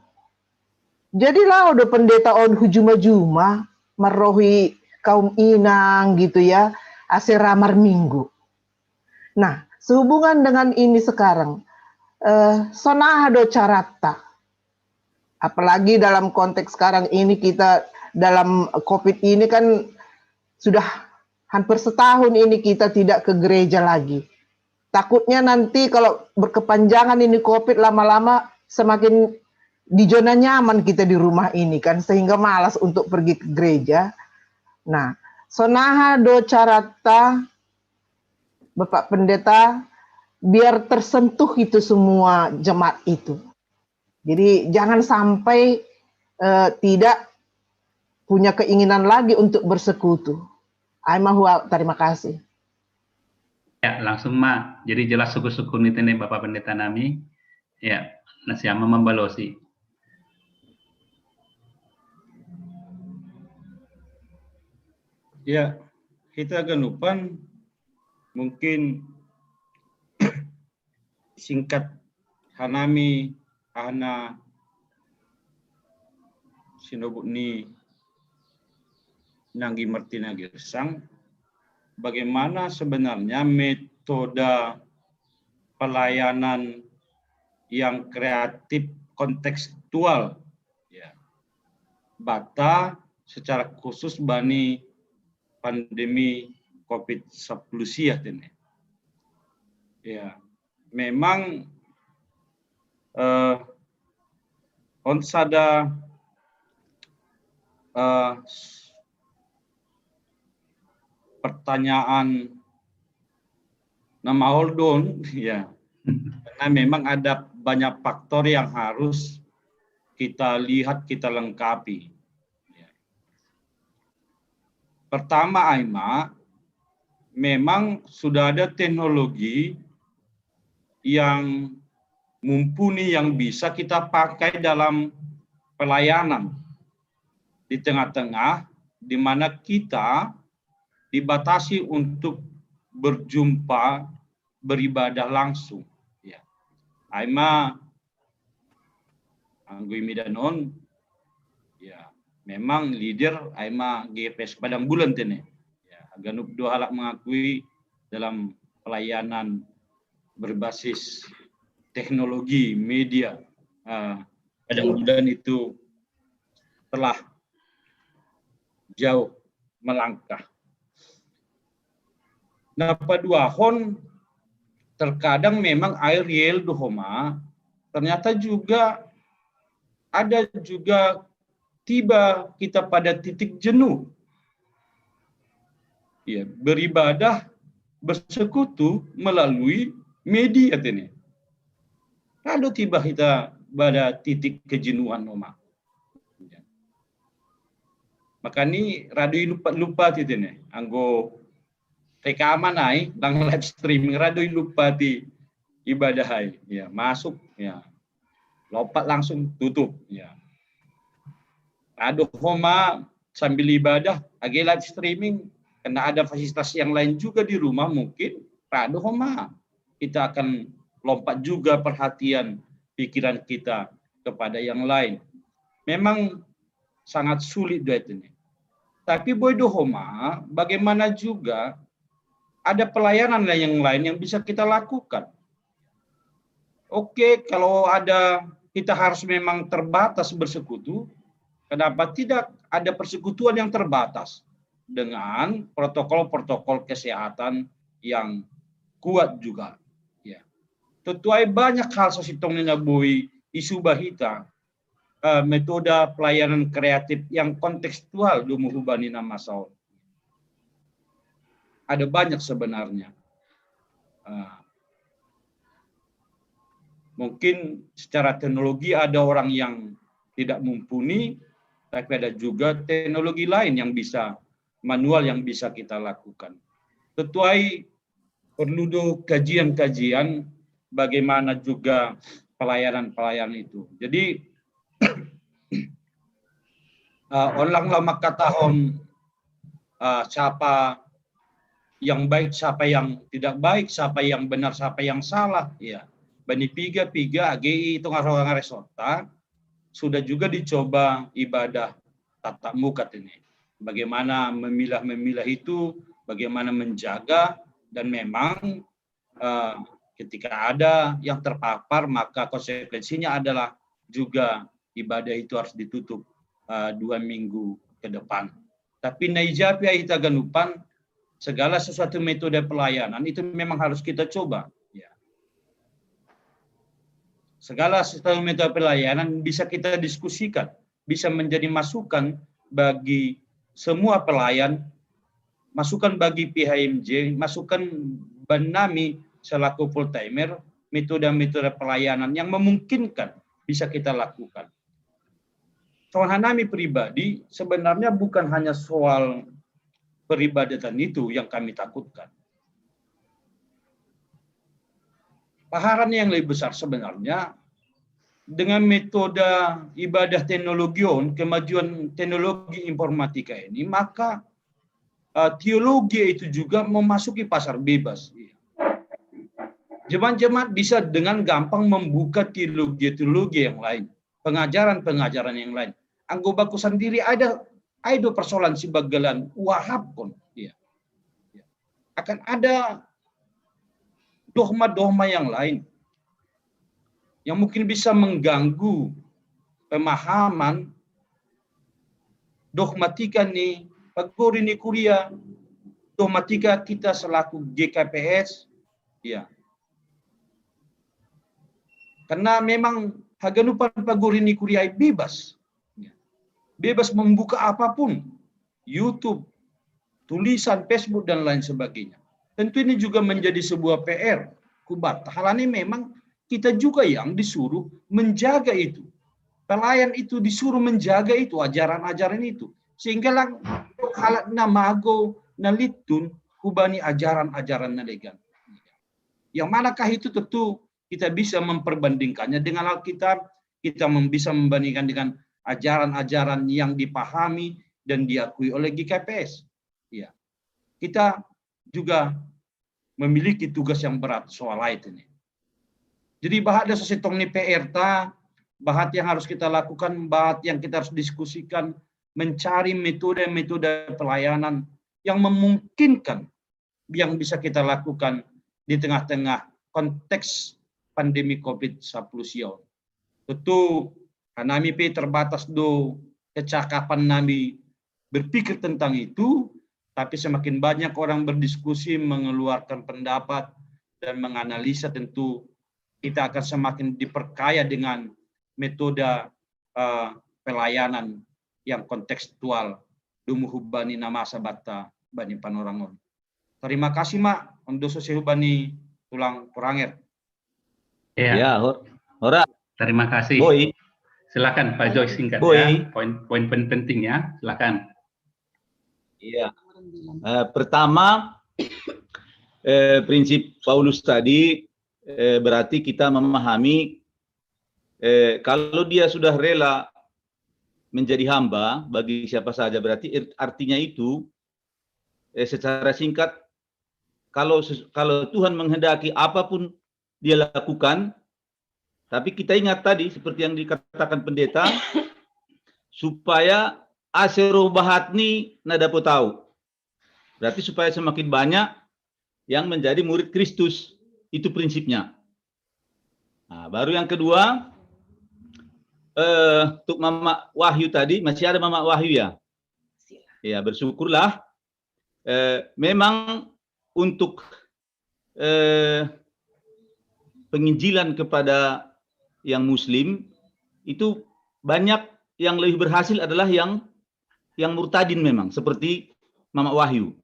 Jadi lao do pendeta on hu juma-juma, marrohi kaum inang gitu ya, ase ra marminggu. Nah, sehubungan dengan ini sekarang, eh, sonaha do carata. Apalagi dalam konteks sekarang ini kita dalam covid ini kan sudah hampir setahun ini kita tidak ke gereja lagi. Takutnya nanti kalau berkepanjangan ini covid, lama-lama semakin di zona nyaman kita di rumah ini kan, sehingga malas untuk pergi ke gereja. Nah, sonaha do carata Bapak Pendeta biar tersentuh itu semua jemaat itu. Jadi jangan sampai, eh, tidak punya keinginan lagi untuk bersekutu. Ai ma hua, terima kasih. Ya, langsung ma. Jadi jelas suku-suku niti nih Bapak Pendeta nami. Ya, na siama mambalosi. Ya, hita haganupan mungkin singkat hanami aha na sinobut ni Nanggi Martina Girsang, bagaimana sebenarnya metode pelayanan yang kreatif kontekstual, ya, bata secara khusus bani pandemi covid sepuluh sia ini. Ya, memang eh, on sada eh, pertanyaan nama holdon, ya, karena memang ada banyak faktor yang harus kita lihat, kita lengkapi. Ya. Pertama, Aima, memang sudah ada teknologi yang mumpuni yang bisa kita pakai dalam pelayanan di tengah-tengah di mana kita dibatasi untuk berjumpa, beribadah langsung. Ya. Aima anggui midanon, ya, memang leader Aima G P S Padang Bulan tene. Ya, ganup dua halak mengakui dalam pelayanan berbasis teknologi media uh, Padang Bulan itu telah jauh melangkah. Nah, paduahon terkadang memang air yel dohoma ternyata juga ada juga tiba kita pada titik jenuh. Ya, beribadah bersekutu melalui media ini. Lalu tiba kita pada titik kejenuhan, Oma. Makanya radu lupa lupa ti ini. Anggo rekaman ai, lang live streaming radu lupa ti ibadah ai. Ya, masuk ya. Lompat langsung tutup ya. Aduh, Oma, sambil ibadah, age live streaming, karena ada fasilitas yang lain juga di rumah mungkin, aduh, Oma, kita akan lompat juga perhatian pikiran kita kepada yang lain. Memang sangat sulit duet ini. Tapi boy dohoma, bagaimana juga ada pelayanan yang lain yang bisa kita lakukan. Oke, kalau ada kita harus memang terbatas bersekutu, kenapa tidak ada persekutuan yang terbatas dengan protokol-protokol kesehatan yang kuat juga. Ya. Tetuai banyak hal sasitong nina bui isu bahita uh, metode pelayanan kreatif yang kontekstual dumuhu bani na masa on. Ada banyak sebenarnya. Uh, mungkin secara teknologi ada orang yang tidak mumpuni, tapi ada juga teknologi lain yang bisa, manual yang bisa kita lakukan. Tetuai perlu do kajian-kajian bagaimana juga pelayanan-pelayanan itu. Jadi uh, onlang lah makatahon uh, siapa yang baik, siapa yang tidak baik, siapa yang benar, siapa yang salah. Ya, bani piga-piga age i tonga resota sudah juga dicoba ibadah tatap muka ini. Bagaimana memilah-memilah itu, bagaimana menjaga, dan memang uh, ketika ada yang terpapar, maka konsekuensinya adalah juga ibadah itu harus ditutup uh, dua minggu ke depan. Tapi naijapi ai ita ganupan, segala sesuatu metode pelayanan itu memang harus kita coba. Ya. Segala sesuatu metode pelayanan bisa kita diskusikan, bisa menjadi masukan bagi semua pelayan, masukan bagi P H M J, masukan bani nami selaku full timer, metode-metode pelayanan yang memungkinkan bisa kita lakukan. Soal nami pribadi, sebenarnya bukan hanya soal peribadatan itu yang kami takutkan. Paharan yang lebih besar sebenarnya dengan metode ibadah teknologi on, kemajuan teknologi informatika ini, maka uh, teologi itu juga memasuki pasar bebas. Jemaat-jemaat bisa dengan gampang membuka teologi-teologi yang lain, pengajaran-pengajaran yang lain. Anggo baku sendiri ada Ai do persoalan si bagalan wahab kon. Iya. Akan ada dogma-dogma yang lain yang mungkin bisa mengganggu pemahaman dogmatika ni pagori ni kuria, dogmatika kita selaku G K P S, ya. Karena memang haganupan pagori ni kuria bebas. Ya. Bebas membuka apapun, YouTube, tulisan, Facebook, dan lain sebagainya. Tentu ini juga menjadi sebuah P R. Kubat, hal ini memang kita juga yang disuruh menjaga itu. Pelayan itu disuruh menjaga itu, ajaran-ajaran itu. Sehingga lang halat na mago, na litun, hubani ajaran-ajaran na legan. Yang manakah itu tentu kita bisa memperbandingkannya dengan Alkitab, kita mem- bisa membandingkan dengan ajaran-ajaran yang dipahami dan diakui oleh G K P S. Ya. Kita juga memiliki tugas yang berat soal lain ini. Jadi bahat da sositong ni P R ta, bahat yang harus kita lakukan, bahat yang kita harus diskusikan, mencari metode-metode pelayanan yang memungkinkan yang bisa kita lakukan di tengah-tengah konteks pandemi covid sepuluh sion. Tentu, nami pe terbatas do kecakapan nami berpikir tentang itu, tapi semakin banyak orang berdiskusi, mengeluarkan pendapat, dan menganalisa, tentu kita akan semakin diperkaya dengan metode uh, pelayanan yang kontekstual dumuhu bani na masa bata bani panorangon. Terima kasih ma, ondoso sehu bani tulang Poranger. Ya, ya hor ora. Terima kasih. Boy. Silakan Pak Joy singkat Boy. Ya. Poin-poin penting ya. Silakan. Iya. Uh, pertama, eh, prinsip Paulus tadi eh, berarti kita memahami eh, kalau dia sudah rela menjadi hamba bagi siapa saja, berarti artinya itu eh, secara singkat kalau kalau Tuhan menghendaki apapun dia lakukan, tapi kita ingat tadi seperti yang dikatakan pendeta supaya asero bahatni na dapat tahu. Berarti supaya semakin banyak yang menjadi murid Kristus. Itu prinsipnya. Nah, baru yang kedua, eh, untuk Mama Wahyu tadi, masih ada Mama Wahyu ya? Ya, bersyukurlah. Eh, memang untuk eh, penginjilan kepada yang Muslim itu banyak yang lebih berhasil adalah yang yang murtadin memang seperti Mama Wahyu.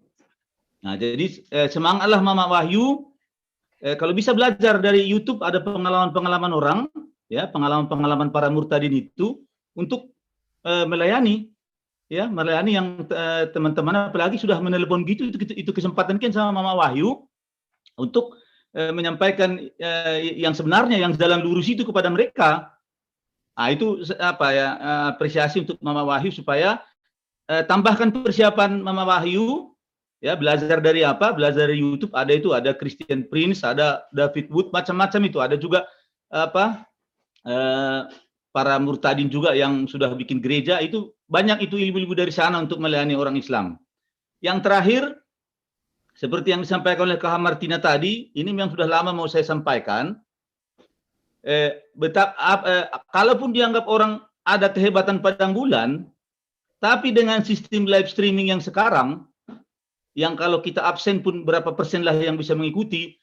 Nah, jadi eh, semangatlah Mama Wahyu. Eh, kalau bisa belajar dari YouTube ada pengalaman-pengalaman orang, ya pengalaman-pengalaman para murtadin itu untuk eh, melayani, ya melayani yang eh, teman-teman apalagi sudah menelepon gitu itu itu kesempatan kan sama Mama Wahyu untuk eh, menyampaikan eh, yang sebenarnya yang jalan lurus itu kepada mereka. Nah, itu apa ya eh, apresiasi untuk Mama Wahyu supaya eh, tambahkan persiapan Mama Wahyu ya belajar dari apa belajar dari YouTube ada itu ada Christian Prince ada David Wood macam-macam itu ada juga apa eh, para murtadin juga yang sudah bikin gereja itu banyak itu ilmu-ilmu dari sana untuk melayani orang Islam. Yang terakhir seperti yang disampaikan oleh Kak Martina tadi, ini memang sudah lama mau saya sampaikan. Eh, betap, eh, kalaupun dianggap orang ada kehebatan padang bulan, tapi dengan sistem live streaming yang sekarang, yang kalau kita absen pun berapa persen lah yang bisa mengikuti,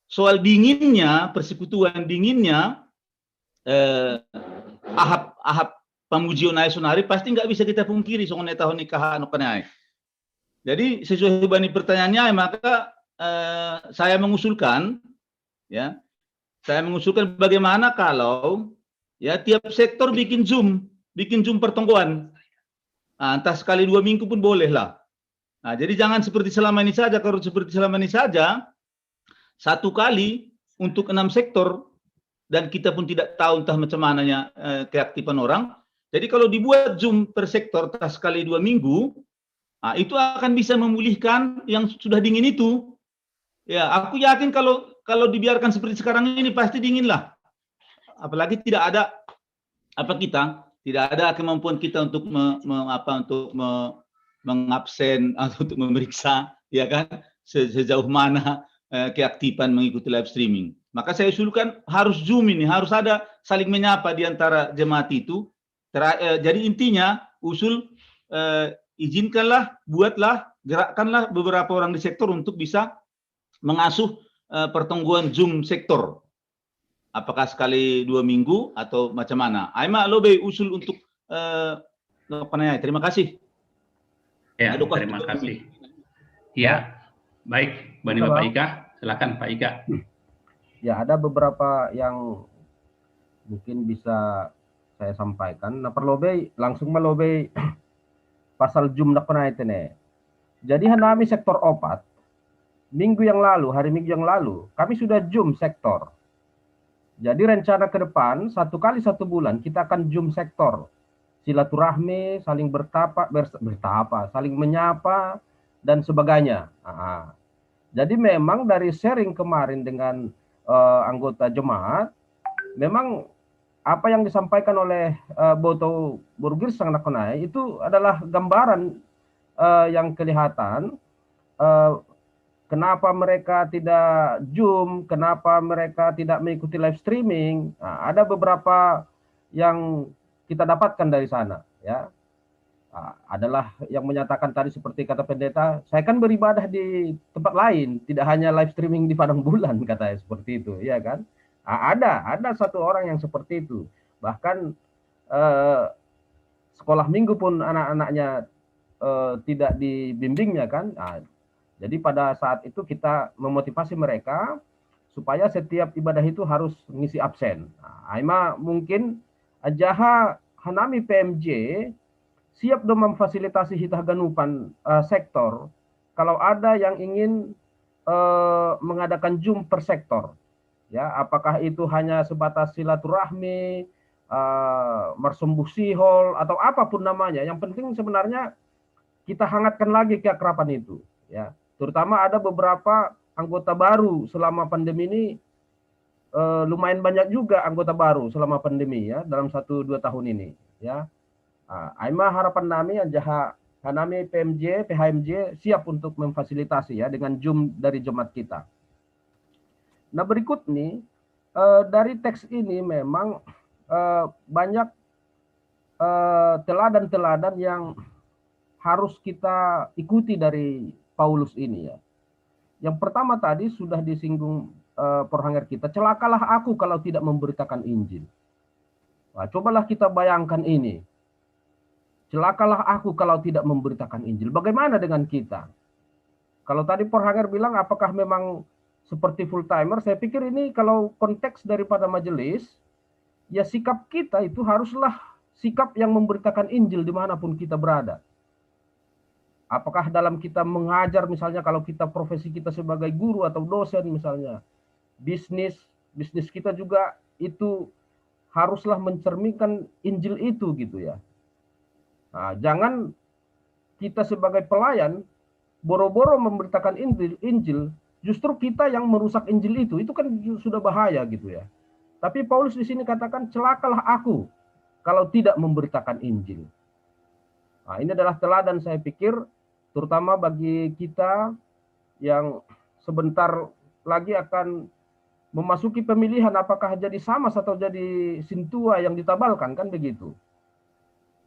soal dinginnya, persekutuan dinginnya, eh, ahap ahap pamujion ai sonari pasti nggak bisa kita pungkiri songon tahun nikah anu kenai. Jadi sesuai bani pertanyaannya maka eh, saya mengusulkan ya saya mengusulkan bagaimana kalau ya tiap sektor bikin Zoom, bikin Zoom pertonggoan. Nah, entah sekali dua minggu pun boleh lah. Nah, jadi jangan seperti selama ini saja. Kalau seperti selama ini saja, satu kali untuk enam sektor dan kita pun tidak tahu entah macam mananya eh, keaktifan orang. Jadi kalau dibuat Zoom per sektor entah sekali dua minggu, nah, itu akan bisa memulihkan yang sudah dingin itu. Ya, aku yakin kalau kalau dibiarkan seperti sekarang ini pasti dingin lah. Apalagi tidak ada apa kita Tidak ada kemampuan kita untuk me, me, apa, untuk me, mengabsen atau untuk memeriksa, ya kan, se, sejauh mana eh, keaktifan mengikuti live streaming. Maka saya usulkan harus Zoom ini, harus ada saling menyapa di antara jemaat itu. Tera, eh, jadi intinya usul eh, izinkanlah, buatlah, gerakkanlah beberapa orang di sektor untuk bisa mengasuh eh, pertemuan Zoom sektor. Apakah sekali dua minggu atau macam mana? Aima lobe usul untuk eh, apa namanya? Terima kasih. Ya, terima kasih. Ya, baik, Bani Bapak Ika, silakan Pak Ika. Ya, ada beberapa yang mungkin bisa saya sampaikan. Nah, perlu be langsung melobe pasal Zoom nak pernah itu nih. Jadi hanami sektor opat, minggu yang lalu, hari Minggu yang lalu, kami sudah Zoom sektor. Jadi rencana ke depan, satu kali satu bulan kita akan Zoom sektor. Silaturahmi, saling bertapa, ber, bertapa, saling menyapa, dan sebagainya. Nah, jadi memang dari sharing kemarin dengan uh, anggota jemaat, memang apa yang disampaikan oleh uh, Boto Burgir Sang Nakonai itu adalah gambaran uh, yang kelihatan uh, kenapa mereka tidak Zoom, kenapa mereka tidak mengikuti live streaming. Nah, ada beberapa yang kita dapatkan dari sana, ya. Nah, adalah yang menyatakan tadi seperti kata pendeta, saya kan beribadah di tempat lain, tidak hanya live streaming di Padang Bulan, katanya seperti itu, ya kan. Nah, ada, ada satu orang yang seperti itu. Bahkan eh, sekolah minggu pun anak-anaknya eh, tidak dibimbingnya kan. Nah, jadi pada saat itu kita memotivasi mereka supaya setiap ibadah itu harus ngisi absen. Nah, Aima mungkin ajaha hanami P M J siap do memfasilitasi hitah ganupan uh, sektor kalau ada yang ingin uh, mengadakan Zoom per sektor. Ya, apakah itu hanya sebatas silaturahmi, uh, mersumbuh sihol atau apapun namanya. Yang penting sebenarnya kita hangatkan lagi keakraban itu, ya. Terutama ada beberapa anggota baru selama pandemi ini eh, lumayan banyak juga anggota baru selama pandemi ya dalam satu dua tahun ini ya. Uh, Aima harapan nami ajaha hanami P M J, P H M J siap untuk memfasilitasi ya dengan Zoom dari jemaat kita. Nah berikut nih uh, dari teks ini memang uh, banyak teladan-teladan uh, yang harus kita ikuti dari Paulus ini ya. Yang pertama tadi sudah disinggung uh, perhanger kita, celakalah aku kalau tidak memberitakan Injil. Nah, cobalah kita bayangkan ini. Celakalah aku kalau tidak memberitakan Injil. Bagaimana dengan kita? Kalau tadi perhanger bilang apakah memang seperti full timer, saya pikir ini kalau konteks daripada majelis, ya sikap kita itu haruslah sikap yang memberitakan Injil dimanapun kita berada. Apakah dalam kita mengajar misalnya kalau kita profesi kita sebagai guru atau dosen misalnya, bisnis, bisnis kita juga itu haruslah mencerminkan Injil itu gitu ya. Nah, jangan kita sebagai pelayan boro-boro memberitakan Injil, Injil justru kita yang merusak Injil itu, itu kan sudah bahaya gitu ya. Tapi Paulus di sini katakan celakalah aku kalau tidak memberitakan Injil. Nah, ini adalah teladan saya pikir terutama bagi kita yang sebentar lagi akan memasuki pemilihan apakah jadi samas atau jadi sintua yang ditabalkan kan begitu.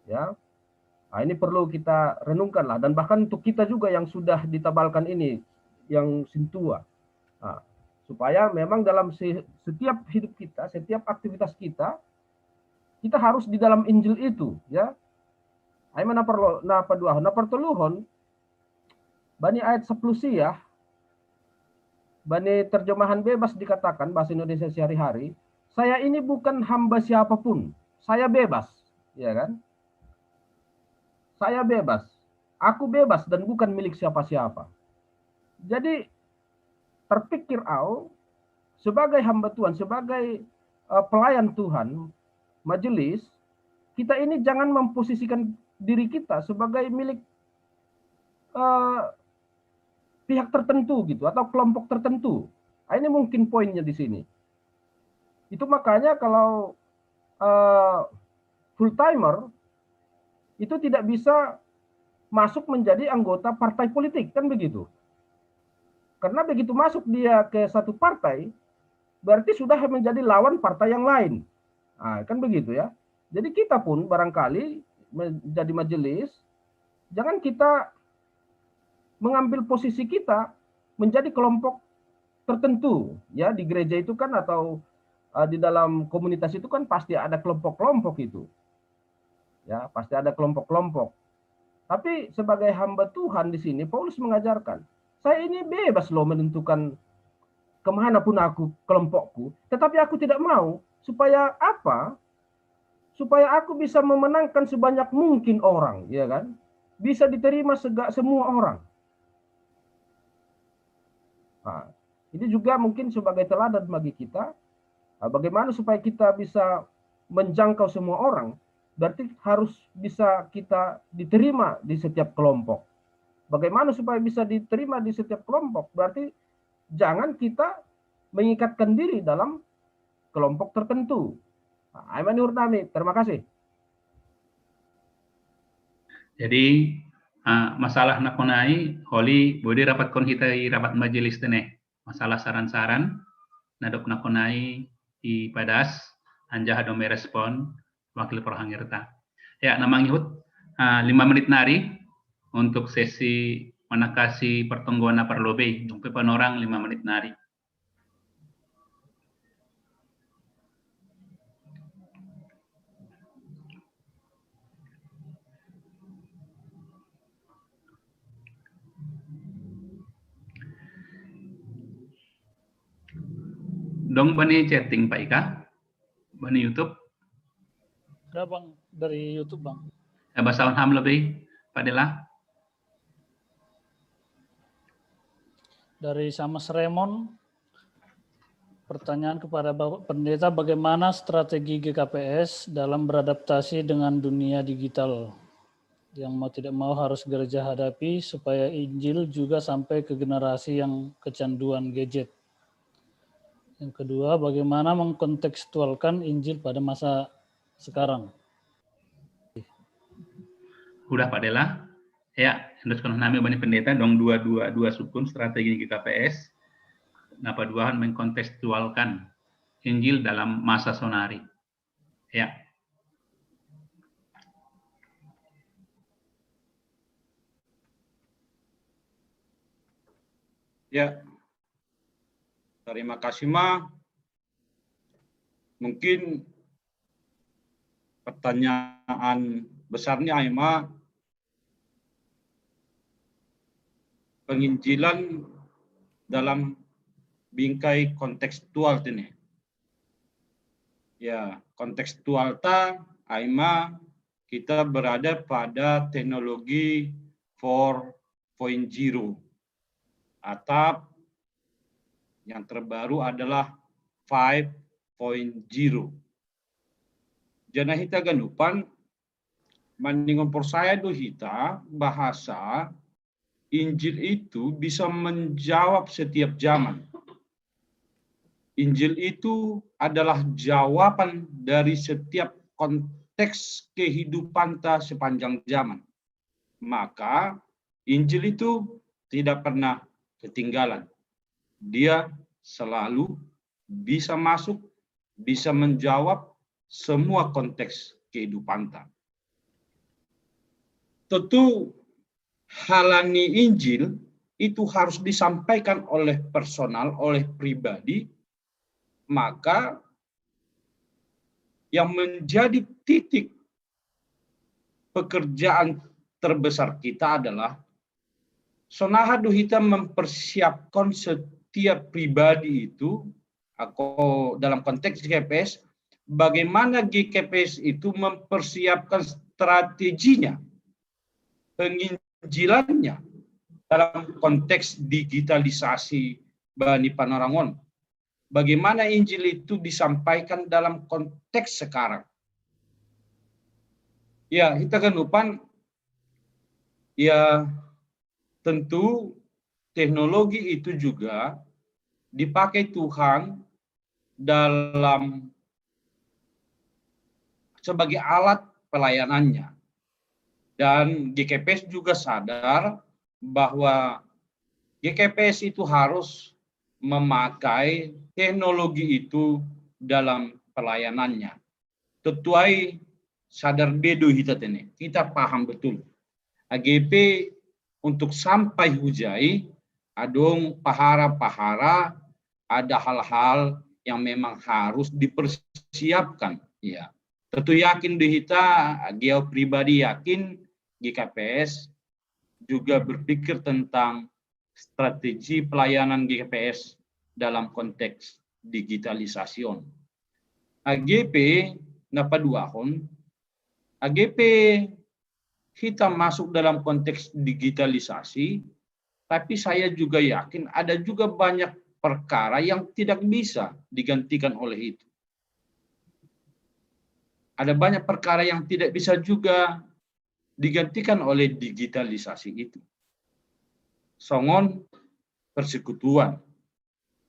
Ya. Nah, ini perlu kita renungkan lah dan bahkan untuk kita juga yang sudah ditabalkan ini yang sintua. Nah, supaya memang dalam setiap hidup kita, setiap aktivitas kita kita harus di dalam Injil itu ya. Aima na perlu na paduahon, na pertoluhon bani ayat sepuluh siah bani terjemahan bebas dikatakan bahasa Indonesia sehari-hari, saya ini bukan hamba siapapun, saya bebas, ya kan? Saya bebas, aku bebas dan bukan milik siapa-siapa. Jadi terpikir au sebagai hamba Tuhan, sebagai uh, pelayan Tuhan, majelis, kita ini jangan memposisikan diri kita sebagai milik uh, pihak tertentu gitu atau kelompok tertentu. Nah, ini mungkin poinnya di sini. Itu makanya kalau uh, full timer itu tidak bisa masuk menjadi anggota partai politik, kan begitu. Karena begitu masuk dia ke satu partai, berarti sudah menjadi lawan partai yang lain. Nah, kan begitu ya. Jadi kita pun barangkali menjadi majelis, jangan kita mengambil posisi kita menjadi kelompok tertentu ya. Di gereja itu kan atau uh, di dalam komunitas itu kan pasti ada kelompok-kelompok itu. Ya, pasti ada kelompok-kelompok. Tapi sebagai hamba Tuhan di sini, Paulus mengajarkan, saya ini bebas loh menentukan kemana pun aku, kelompokku. Tetapi aku tidak mau. Supaya apa? Supaya aku bisa memenangkan sebanyak mungkin orang, ya kan? Bisa diterima sega, semua orang. Nah, ini juga mungkin sebagai teladan bagi kita. Nah, bagaimana supaya kita bisa menjangkau semua orang? Berarti harus bisa kita diterima di setiap kelompok. Bagaimana supaya bisa diterima di setiap kelompok? Berarti jangan kita mengikatkan diri dalam kelompok tertentu. Nah, aima ni hurut nami, terima kasih. Jadi uh, masalah nakonai, holi bodi rapat kon hita i rapat majelis tene. Masalah saran-saran, nadop nakonai i padas, anjaha do merespon wakil perhangirta. Ya, nama ngihut uh, lima menit nari untuk sesi manakasi pertonggoan na parlobei, dong pe panorang lima menit nari. Dong bani chatting Pak Ika, bani YouTube. Ada Bang, dari YouTube Bang. Ya, bahasa ham lebih, Pak Dela. Dari Samas Remon, pertanyaan kepada Bapak Pendeta, bagaimana strategi G K P S dalam beradaptasi dengan dunia digital yang mau tidak mau harus gereja hadapi supaya Injil juga sampai ke generasi yang kecanduan gadget. Yang kedua, bagaimana mengkontekstualkan Injil pada masa sekarang? Udah Pak Dela? Ya, endorse nami bani pendeta dong dua dua dua sukun strategi G K P S. Napa duahan mengkontekstualkan Injil dalam masa sonari. Ya. Ya. Terima kasih ma. Mungkin pertanyaan besar ni aima penginjilan dalam bingkai kontekstual tene. Ya, kontekstual ta aima kita berada pada teknologi four point zero atau yang terbaru adalah five point zero. Jana hita ganupan maningon porsaya do hita bahasa Injil itu bisa menjawab setiap zaman. Injil itu adalah jawaban dari setiap konteks kehidupan ta sepanjang zaman. Maka Injil itu tidak pernah ketinggalan. Dia selalu bisa masuk, bisa menjawab semua konteks kehidupan ta. Tentu halani Injil itu harus disampaikan oleh personal, oleh pribadi, maka yang menjadi titik pekerjaan terbesar kita adalah sonaha do hita mempersiapkan setiap pribadi itu, atau dalam konteks G K P S, bagaimana G K P S itu mempersiapkan strateginya, penginjilannya dalam konteks digitalisasi bani panorangon. Bagaimana Injil itu disampaikan dalam konteks sekarang. Ya, kita kan lupa, ya tentu teknologi itu juga dipakai Tuhan dalam sebagai alat pelayanannya. Dan G K P S juga sadar bahwa G K P S itu harus memakai teknologi itu dalam pelayanannya. Tetuai sadar bedu hita tene. Kita paham betul. A G P untuk sampai hujai, adong pahara-pahara, ada hal-hal yang memang harus dipersiapkan. Ya. Tentu yakin di hita, Geo pribadi yakin G K P S juga berpikir tentang strategi pelayanan G K P S dalam konteks digitalisasi. A G P napaduahon, A G P kita masuk dalam konteks digitalisasi, tapi saya juga yakin ada juga banyak perkara yang tidak bisa digantikan oleh itu. Ada banyak perkara yang tidak bisa juga digantikan oleh digitalisasi itu. Songon persekutuan.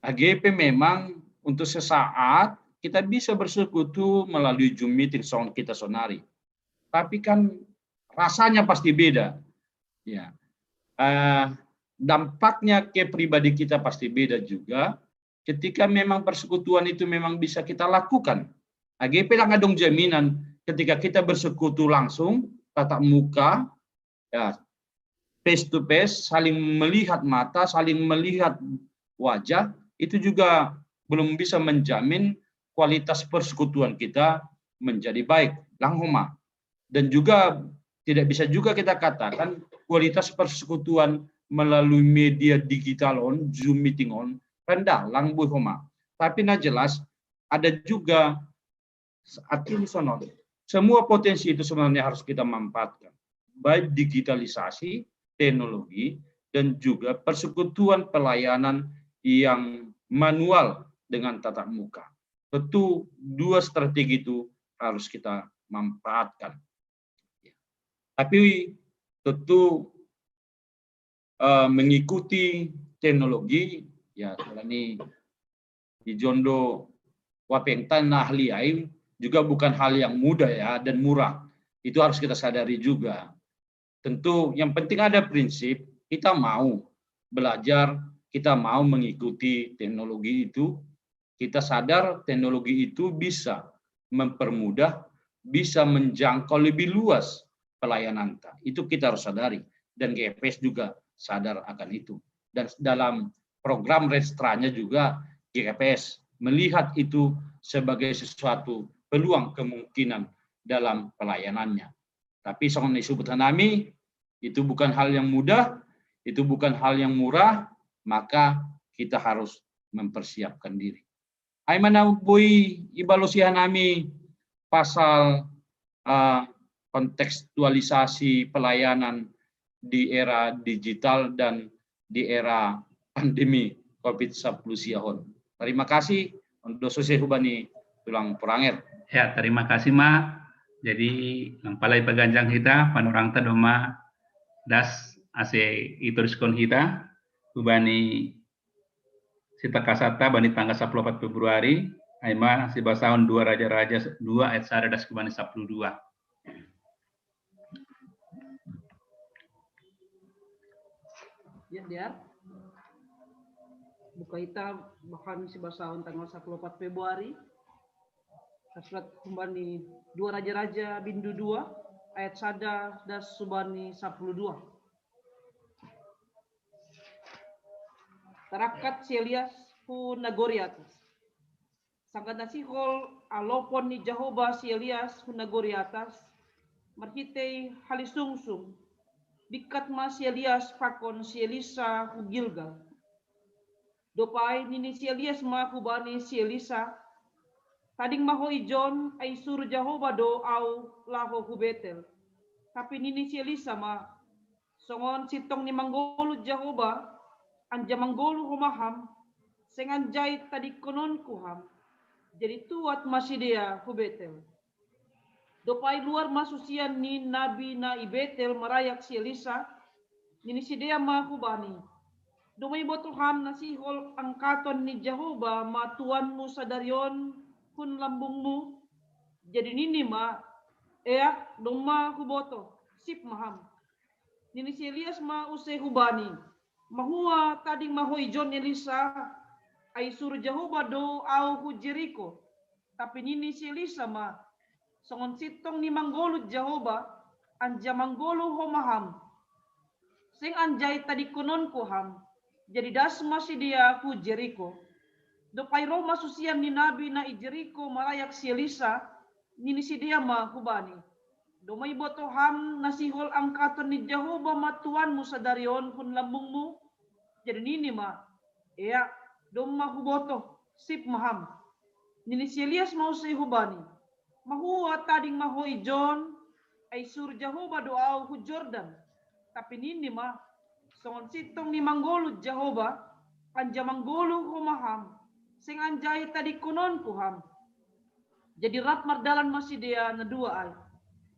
A G P memang untuk sesaat kita bisa bersekutu melalui Zoom meeting songon kita sonari. Tapi kan rasanya pasti beda. Ya. Eh, dampaknya ke pribadi kita pasti beda juga. Ketika memang persekutuan itu memang bisa kita lakukan. A G P lang adong jaminan ketika kita bersekutu langsung, tatap muka, ya, face to face, saling melihat mata, saling melihat wajah, itu juga belum bisa menjamin kualitas persekutuan kita menjadi baik. Lang homa. Dan juga tidak bisa juga kita katakan kualitas persekutuan melalui media digital on, Zoom meeting on, rendah, lang boi homa. Tapi na jelas, ada juga, artinya sono, semua potensi itu sebenarnya harus kita manfaatkan. Baik digitalisasi, teknologi, dan juga persekutuan pelayanan yang manual dengan tatap muka. Tentu dua strategi itu harus kita manfaatkan. Tapi tentu, eh, mengikuti teknologi, ya, ini di jondo wapengtan ahli ai juga bukan hal yang mudah, ya, dan murah. Itu harus kita sadari juga. Tentu yang penting ada prinsip, kita mau belajar, kita mau mengikuti teknologi itu, kita sadar teknologi itu bisa mempermudah, bisa menjangkau lebih luas pelayanan ta. Itu kita harus sadari. Dan G K P S juga sadar akan itu. Dan dalam program restranya juga G K P S melihat itu sebagai sesuatu peluang kemungkinan dalam pelayanannya. Tapi songon disebut nami, itu bukan hal yang mudah, itu bukan hal yang murah, maka kita harus mempersiapkan diri. Ai mana boi ibalosi nami pasal, eh, kontekstualisasi pelayanan di era digital dan di era pandemi covid sepuluh siahon. Terima kasih, doso se hubani tulang poranger. Ya, terima kasih, Ma. Jadi, nampalai paganjang hita, panorangta do ma das ase itoruskon hita, hubani sita kasata bani tanggal sapuluh opat Februari, ai ma sibasahon dua Raja-Raja dua ayat sada das hubani sapuluh dua. Ya, Diar. Buka hita bahan sibasahon tanggal sapuluh opat Februari. Surat hubani dua Raja-Raja bindu dua ayat sada das hubani sapuluh dua. Tarakat si Elias hu nagori atas. Sanggah na sihol alopon ni Jahowa si Elias hu nagori atas, marhitei halisungsung, bingkat ma si Elias pakon si Elisa hu Gilgal. Dob ai nini si Elias ma hubani si Elisa, tading ma ho ijon, ai isuru Jahowa do au laho hu Betel. Tapi nini si Elisa ma, songon sintong ni manggoluh Jahowa, anjaha manggoluh ho ma ham, seng anjaha tadingkononku ham. Jadi tuat ma sidea hu Betel. Dob ai luar ma susian ni nabi na i Betel marayak si Elisa, nini sidea ma hubani, domma iboto ham na sihol angkaton ni Jahowa ma tuanmu sadari on hun lambungmu? Jadi nini ma, Eak, doma huboto, sip ma ham. Nini si Elias ma use hubani, mahua tading ma ho ijon Elisa, ai suru Jahoba do au hu Jeriko. Tapi nini si Elisa ma, songon sintong ni manggolu Jahoba, anja manggolu ho ma ham. Seng anjai tadingkononku ham. Jadi das ma sidea hu Jeriko. Dob ai ro ma susian ni nabi na i Jeriko marayak si Elisa, nini sidea ma hubani, doma iboto ham na sihol angkaton ni Jahoba ma Tuanmu sadari on hun lambungmu? Jadi nini ma, eak, doma huboto, sip ma ham. Nini si Elias ma use hubani, mahua tading ma ho ijon, ai suru Jahoba do au hu Jordan. Tapi nini ma, songon sintong ni manggolu Jahoba, anja manggolu ho ma ham, seng anjai tadingkononku ham. Jadi rap mardalan ma sidea na dua ai.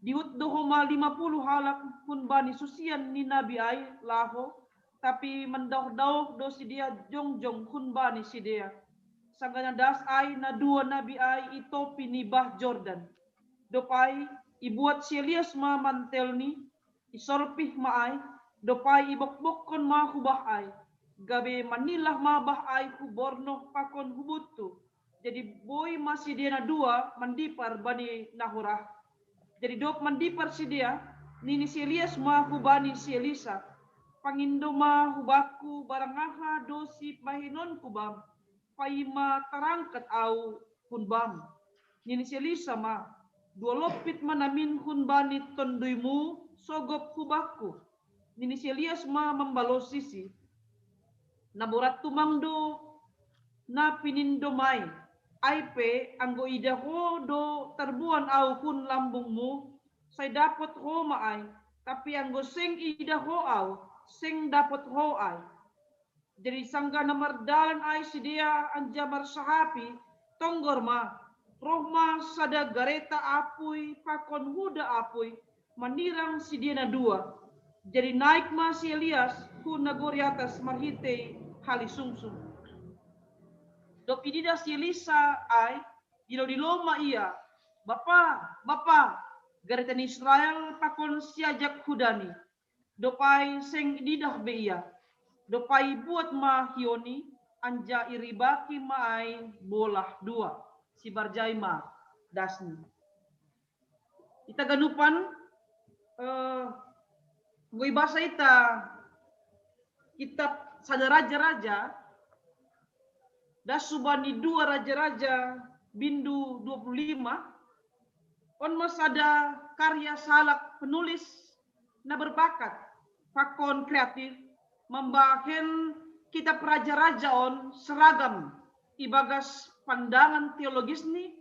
Diut do ho ma lima pulu halak hun bani susian ni nabi ai laho, tapi mandaoh-daoh do sidea jongjong hun bani sidea. Sanggah na das ai na dua nabi ai i topi ni bah Jordan. Dob ai ibuat si Elias ma mantelni, isorpih ma ai, dob ai ibokbokkon ma hu bah ai, gabe manilah ma bah ai hu bornoh pakon hu buntu. Jadi boi ma sidea na dua mandipar bani na hurah. Jadi dob mandipar sidea, nini si Elias ma hubani si Elisa, pangindo ma hubakku barang aha do sibahenonku bam, paima tarangkat au hun bam. Nini si Elisa ma, dua lompit ma namin hun bani tonduymu sogop hubakku. Nini si Elias ma mambalosisi, na borat tumang do na pinindom ai. Ai pe anggo idah ho do tarboan au hun lambungmu, sai dapot ho ma ai. Tapi anggo seng idah ho au, seng dapot ho ai. Jadi sanggah na mardalan ai sidea anja marsahapi, tonggor ma, roh ma sada gareta apuy pakon huda apuy, manirang sidea na dua. Jadi naik ma si Elias hu nagori atas marhitei hali sungsung. Dob ididah si Elisa ai, dilo-dilo ma ia, Bapa, bapa, gareta ni Israel pakon siajak hudani. Dob ai seng ididah be ia. Dob ai ibuat ma hioni, anja iribaki ma ai bolah dua. Sibarjai ma dasni. Ita ganupan, eh, goi basa ita kitab sada Raja-raja, das subani dua Raja-raja bindu dua puluh lima, on ma sada karya sahalak penulis na berbakat pakon kreatif, mambahen kitab Raja-raja on seragam ibagas pandangan teologisni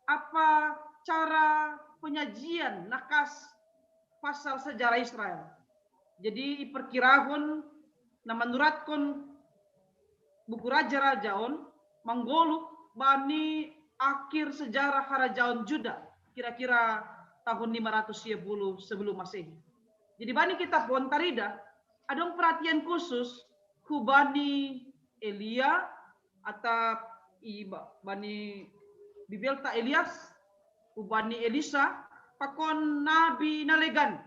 apa cara penyajian nakas pasal sejarah Israel. Jadi iperkirahon na manuratkon buku Raja-raja on manggoluh bani akhir sejarah harajaon Juda, kira-kira tahun lima ratus sia puluh sebelum Masehi. Jadi bani kitab on tarida adong perhatian khusus hu bani Elia atap i bani Bibelta Elias, hu bani Elisa, pakon nabi na legan.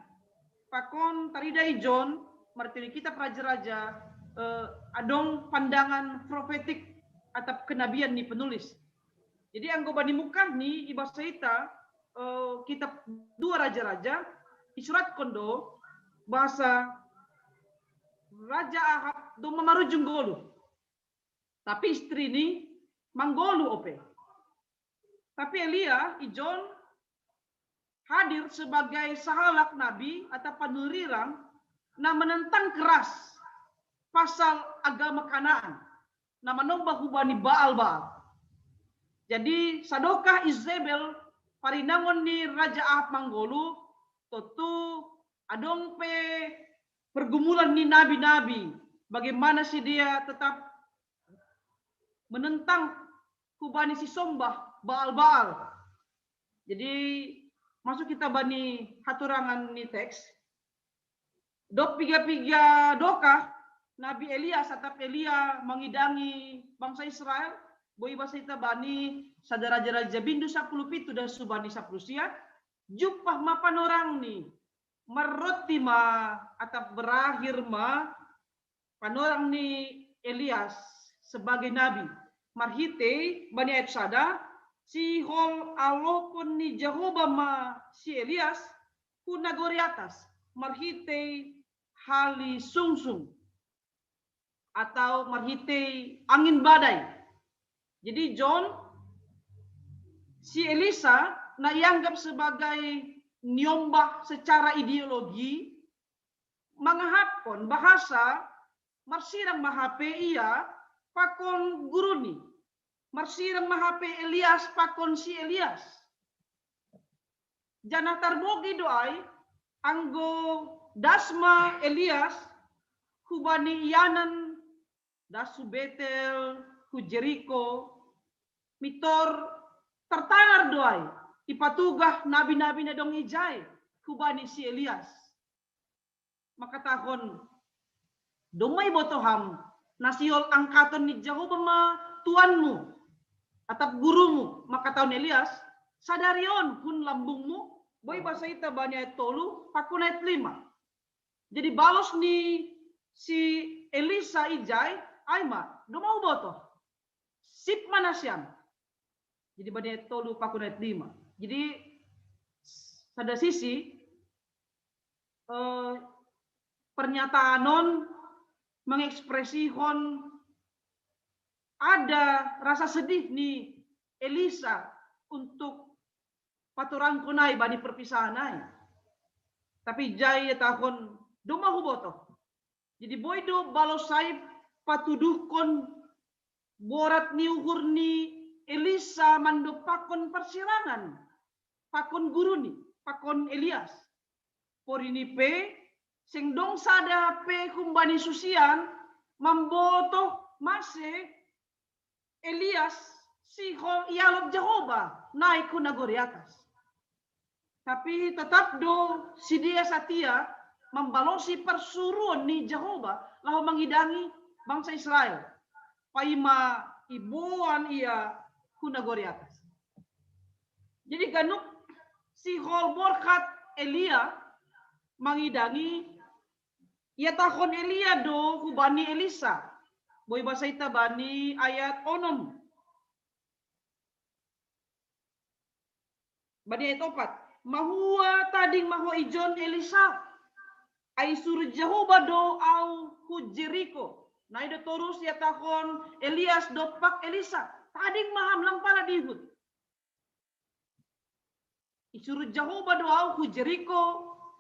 Pakon tarida ijon martiri kitab Raja-raja, eh, adong pandangan profetik atap kenabian ni penulis. Jadi anggo bani mukahni ibasa ita, eh, kitab dua Raja-raja isuratkon do bahasa Raja Ahab do mamarujung goluh. Tapi istrini manggoluh ope. Tapi Elia ijon hadir sebagai sahalak nabi atau panurirang na menentang keras pasal agama Kanaan, na manomba hu bani Baal-Baal. Jadi sadokah Izebel parinangon ni Raja Ahab manggoluh, tontu adong pe pergumulan ni nabi-nabi, bagaimana sidea tetap menentang hu bani sisombah Baal-Baal. Jadi masuk ita bani haturangan ni teks. Dob piga-piga dokah nabi Elias atap Elia mangidangi bangsa Israel, boi basa ita bani sada Raja-raja bindu sapuluh pitu das subani sapuluh sia. Jumpa ma panorang ni, maroti ma atap berakhir ma panorang ni Elias sebagai nabi. Marhitei bani ayat sada, sihol alopon ni Jahoba ma si Elias hu nagori atas marhitei hali sungsung atau marhitei angin badai. Jadi John, si Elisa na ianggap sebagai niombah secara ideologi, mangahapkon bahasa marsirang mahape ia pakon guruni, marsirang mahape Elias pakon si Elias. Janah tarbogi do ai, anggo das ma Elias hubani ianan, das hu Betel, hu Jeriko, mitor tartangar do ai ipatugah nabi-nabi na dong ijai hubani si Elias, mangkatahon, domma iboto ham, na sihol angkaton ni Jahoba ma tuanmu atap gurumu, mangkatahon Elias, sadari on hun lambungmu. Boi basa ita bani ayat tolu pakon ayat lima. Jadi balos ni si Elisa ijai, ai ma, domma huboto, sip ma nasiam. Jadi bani ayat tolu pakon ayat lima. Jadi sada sisi, eh, pernyataan on mengekspresihon ada rasa sedih ni Elisa untuk paturangkon ai bani perpisahan ai. Tapi ijai iatahon, domma huboto. Jadi boi do balos ai patuduhkon borat ni uhur ni Elisa mandompakkon parsirangan pakon guruni, pakon Elias. Porini pe, seng dong sada pe humbani susian mambotoh mase Elias sihol ialop Jahoba naik hu nagori atas. Tapi tetap do sidea satia mambalosi parsuruon ni Jahoba laho mangidangi bangsa Israel, paima iboan ia hu nagori atas. Jadi ganup sihol borhat Elia mangidangi, iatahon Elia do hubani Elisa. Boi basa ita bani ayat onom. Bani ayat opat. Mahua tading ma ho ijon Elisa, ai isuru Jahoba do au hu Jeriko. Nai do torus iatahon Elias dompak Elisa, tading ma ham, lang pala dihut. Isuru Jahoba do au hu Jeriko,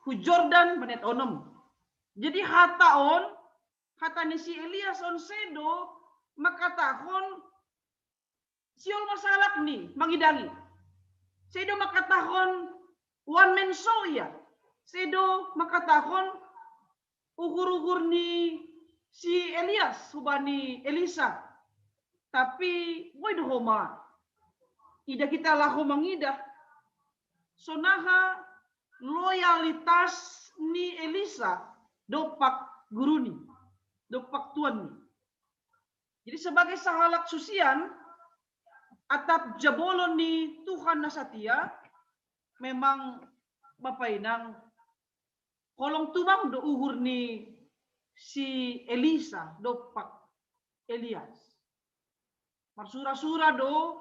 hu Jordan, bani ayat onom. Jadi hata on, hata ni si Elias on sedo mangkatahon sihol ma sahalak ni mangidangi. Sedo mangkatahon one man show ia. Sedo mangkatahon uhur-uhur ni si Elias hubani Elisa. Tapi boi do homa, ida kita laho mangidah sonaha loyalitas ni Elisa dompak guruni, dompak tuanni. Jadi sebagai sahalak susian atap jabolon ni Tuhan na satia, memang Bapa Inang, holong tumang do uhur ni si Elisa dompak Elias. Marsura-sura do,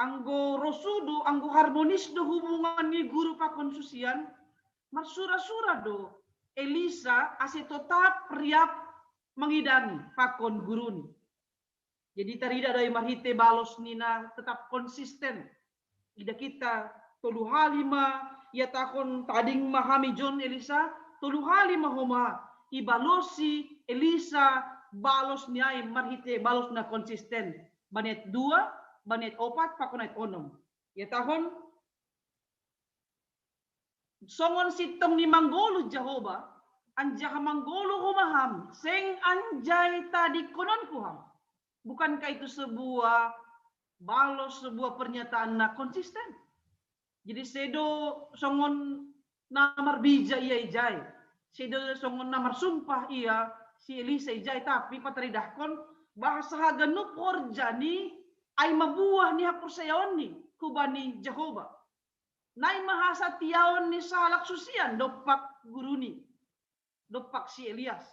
anggo ro sudu, anggo harmonis do hubungan ni guru pakon susian, marsura-sura do Elisa ase totap riap mangidangi pakon guruni. Jadi tarida do ai marhite balos ni na tetap konsisten. Ida kita tolu hali ma iatahon tading ma ham ijon Elisa, tolu hali ma homa ibalosi Elisa balos ni ai marhite balos na konsisten. Bani ayat dua, bani ayat opat, pakon ayat onom. Iatahon, songon sintong ni manggoluh Jahoba, anjaha manggoluh homa ham, seng anjai tadingkononku ham. Bukankah itu sebuah balos, sebuah pernyataan na konsisten? Jadi sedo songon na marbija ia ijai, sedo songon na marsumpah ia si Elisa ijai, tapi pataridahkon bahasa haganup horja ni ai mabuah ni haporsayaonni hubani Jahoba. Nai mahasa tiaon ni sahalak susian dompak guruni, dompak si Elias.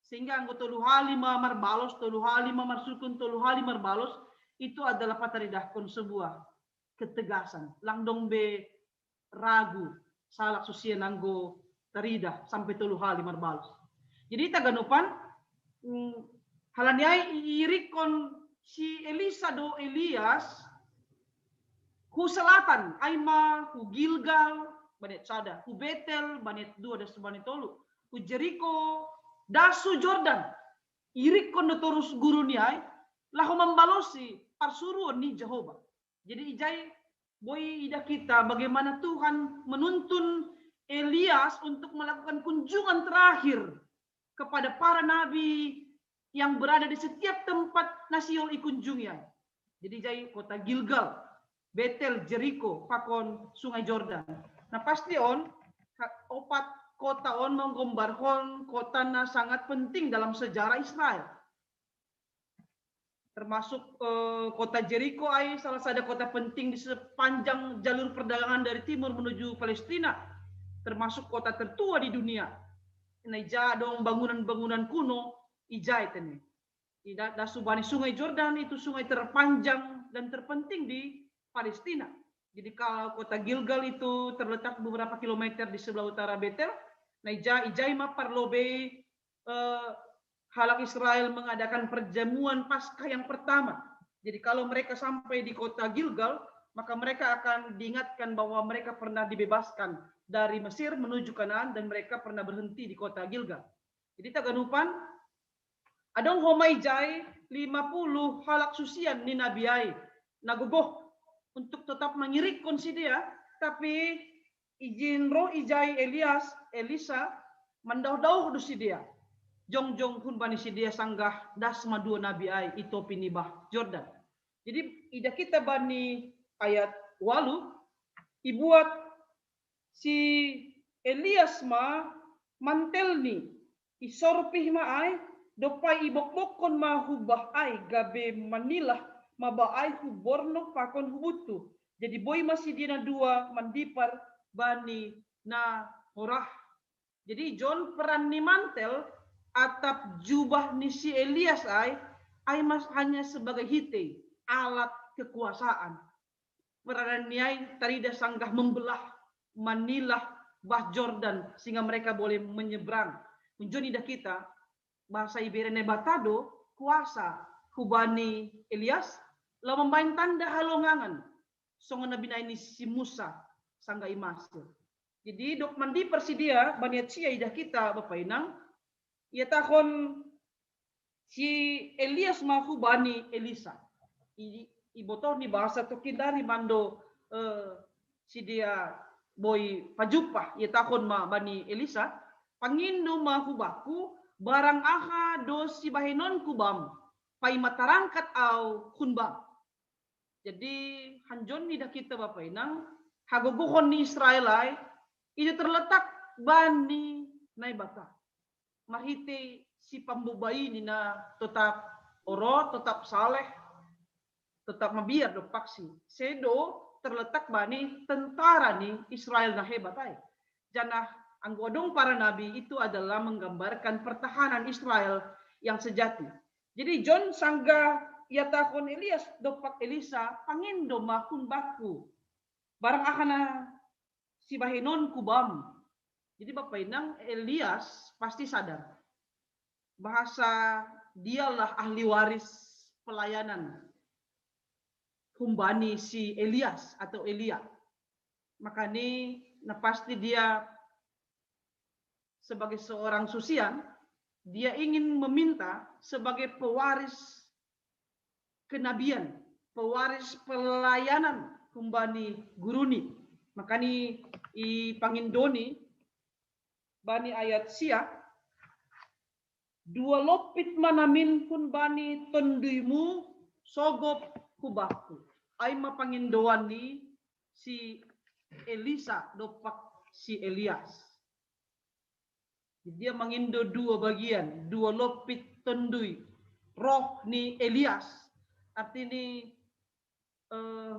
Sehingga anggo tolu hali ma marbalos, tolu hali ma marsukun, tolu hali marbalos, itu adalah pataridahkon sebuah ketegasan. Lang dong be ragu sahalak susian anggo taridah sampai tolu hali marbalos. Jadi taganupan, mm, halani ai iirikkon si Elisa do Elias hu selatan, ai ma hu Gilgal, banet sada, hu Betel, banet dua das banet tolu, hu Jeriko, das hu Jordan. Iirikkon do torus guruni ai laho mambalosi parsuruon ni Jehoba. Jadi ijai boi idah kita bagaimana Tuhan menuntun Elias untuk melakukan kunjungan terakhir kepada para nabi yang berada di setiap tempat na sihol ikunjungi ai. Jadi ijai kota Gilgal, Betel, Jeriko, pakon Sungai Jordan. Na pasti on, opat kota on menggombarhon kota na sangat penting dalam sejarah Israel. Termasuk eh, kota Jeriko ai salah sada kota penting di sepanjang jalur perdagangan dari timur menuju Palestina, termasuk kota tertua di dunia. Na ija adong bangunan-bangunan kuno, ijai tene. Ida das hu bani Sungai Jordan, itu sungai terpanjang dan terpenting di Palestina. Jadi kalau kota Gilgal itu terletak beberapa kilometer di sebelah utara Betel, na ija, ijai ma parlobei eh, halak Israel mengadakan perjamuan Paskah yang pertama. Jadi kalau mereka sampai di kota Gilgal, maka mereka akan diingatkan bahwa mereka pernah dibebaskan dari Mesir menuju Kanaan dan mereka pernah berhenti di kota Gilgal. Jadi taganupan, adong homa ijai lima puluh halak susian ni nabi ai na gogoh untuk tetap mangirikkon sidea, tapi ijin roh ijai Elias, Elisa, mandaoh-daoh do sidea. Jongjong hun bani sidea sanggah das ma dua nabi ai i topi ni bah Jordan. Jadi idah kita bani ayat walu, ibuat si Elias ma mantelni, isorpih ma ai, dopai ibokbokkon ma hu bah ai gabe manilah ma bah ai hu borno pakon hu buttu. Jadi boi ma sidea na dua mandipar bani na horah. Jadi jon peran ni mantel atap jubah ni si Elias ai, ai mas hanya sebagai hitei, alat kekuasaan. Peran ni ai taridah sanggah membelah, manilah bah Jordan sehingga mereka boleh menyeberang. Unjoni dah kita, bahasa Iberia Naibata do kuasa hu bani Elias, laho mambahen tanda halongangan songon na binahen ni si Musa sanggah i Masir. Jadi dok mandipar sidea bani ayat sia idah kita bapa inang, ihatahon si Elias ma hu bani Elisa. I, ibotoh ni bahasa tokin dari mando eh, sidea boi pajumpah, ihatahon ma bani Elisa, pangindo ma hu bakku barang aha do sibahenonku bam, paima tarangkat au hun bam. Jadi hanjon ni dah kita bapa inang, hagogohon ni Israel ai, itu terletak bani Naibata. Marhitei si pambobai ni na totap oro, totap saleh, totap mabiar do paksi. Sedo terletak bani tentara ni Israel na hebat ai. Janah anggo adong para nabi itu adalah menggambarkan pertahanan Israel yang sejati. Jadi John sanggah ihatahon Elias dompak Elisa, pangindo ma hun bakku. Barang aha na sibahenonku bam. Jadi Bapak Inang, Elias pasti sadar bahasa dialah ahli waris pelayanan humbani si Elias atau Elia. Makanya na pasti dia sebagai seorang susian, dia ingin meminta sebagai pewaris kenabian, pewaris pelayanan humbani guruni. Makani i pangindoni bani ayat sia, dua lompit ma namin hun bani tonduymu sogop hu bakku. Ai ma pangindoan ni si Elisa dompak si Elias. Dia mangindo dua bagian, dua lompit tondui roh ni Elias. Artini eh,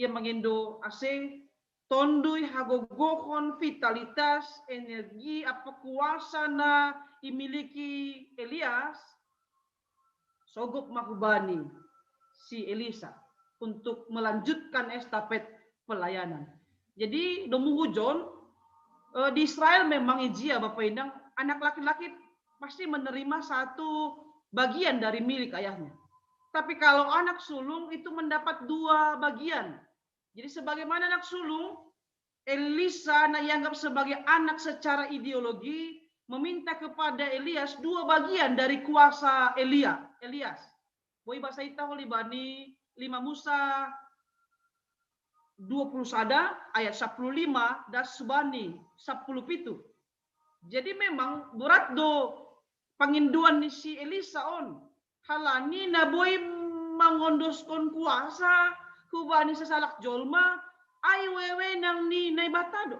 ia mangindo ase tondui hagogohon, vitalitas, energi, apa kuasa na imiliki Elias, sogop ma hubani si Elisa untuk melanjutkan estafet pelayanan. Jadi, domu hujon, eh, di Israel memang ijia, Bapak Inang, anak laki-laki pasti menerima satu bagian dari milik ayahnya. Tapi kalau anak sulung itu mendapat dua bagian. Jadi, sebagaimana anak sulung, Elisa na ianggap sebagai anak secara ideologi meminta kepada Elias dua bagian dari kuasa Elia, Elias. Boi basa ita holi bani lima Musa dua puluh sada ayat sepuluh lima das bani sepuluh pitu. Jadi memang berat do panginduan ni si Elisa on. Halani na boi mangondoskon kuasa hubani sasalak jolma, ai wewenang ni Naibata do.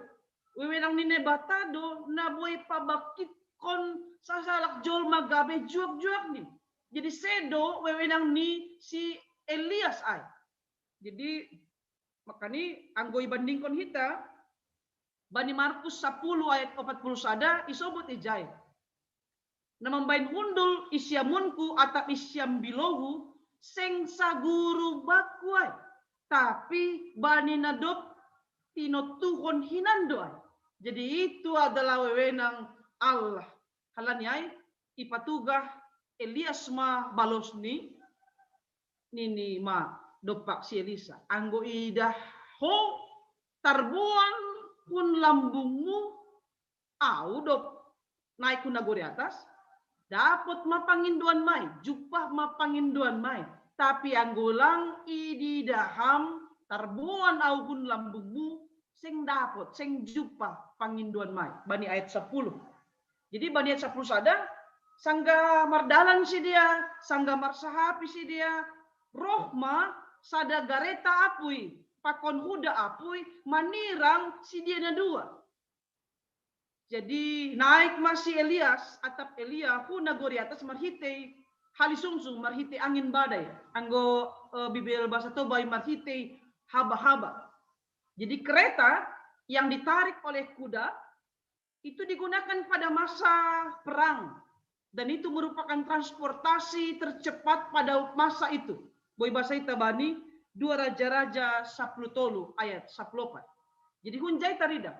Wewenang ni Naibata do na boi pabangkitkon sasalak jolma gabe juak-juak ni. Jadi sedo wewenang ni si Elias ai. Jadi makani anggo ibandingkon hita, bani Markus sepuluh ayat empat puluh sada isobut ijai. Na mambaen hundul i siamunku atap i siambilouhu seng saguru bangku ai, tapi bani na dob tinontuhon hinan do ai. Jadi itu adalah wewenang Allah. Halani ai ipatugah Elias ma balos ni nini ma dompak si Elisa. Anggo idah ho tarboan hun lambungmu, au dob naik hun nagori atas, dapot ma pangindoan mai, jumpah ma pangindoan mai. Tapi anggo lang ididaham tarboan au hun lambungmu, seng dapot, seng jumpah pangindoan mai. Bani ayat sepuluh. Jadi bani ayat sepuluh sada, sangga mardalan si dia, sangga marsahapi si dia, roh ma sada gareta apui pakon huda apui manirang si dia na dua. Jadi naik ma si Elias atap Elia hu nagori atas marhitei hali sungsung, marhitei angin badai. Anggo eh, Bibel bahasa Toba i marhitei haba-haba. Jadi kereta yang ditarik oleh kuda itu digunakan pada masa perang dan itu merupakan transportasi tercepat pada masa itu. Boi basa ita bani dua Raja-Raja sepuluh tolu ayat sepuluh opat. Jadi hunjai taridah,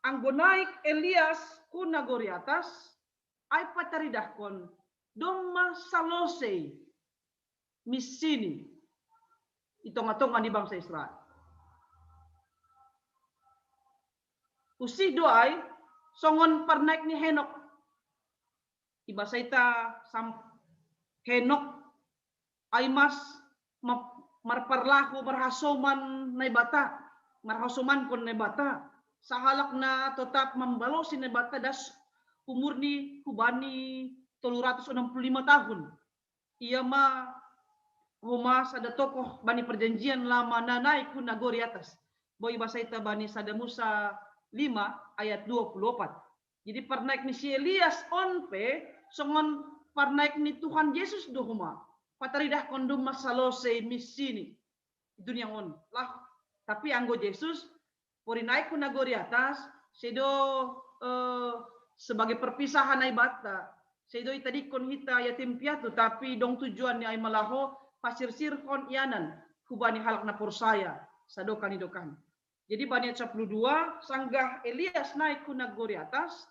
anggo naik Elias hu nagori atas, ai pataridahkon domma salosei missini i tonga-tonga ni bangsa Israel. Usih do ai songon parnaik ni Henok. Ibasa ita sam Henok ai mas marparlaho marhasoman Naibata, marhasomankon Naibata. Sahalak na totap mambalosi Naibata das umur ni hubani tolu ratus enam puluh lima tahun. Ia ma homa sada tokoh bani perjanjian lama na naik hu nagori atas. Boi basa ita bani sada Musa lima ayat dua puluh opat. Jadi parnaik ni si Elias on pe songon parnaik ni Tuhan Yesus do homa. Pataridahkon domma salosei missini i dunia on. Lah, tapi anggo Yesus pori naik hu nagori atas, sedo eh, sebagai perpisahan Naibata, sedo itadingkon hita yatim piatu, tapi dong tujuan ni ai malaho pasirsirhon ianan hubani halak na porsaya sadokah ni dokahna. Jadi bani ayat sepuluh dua, sanggah Elias naik hu nagori atas,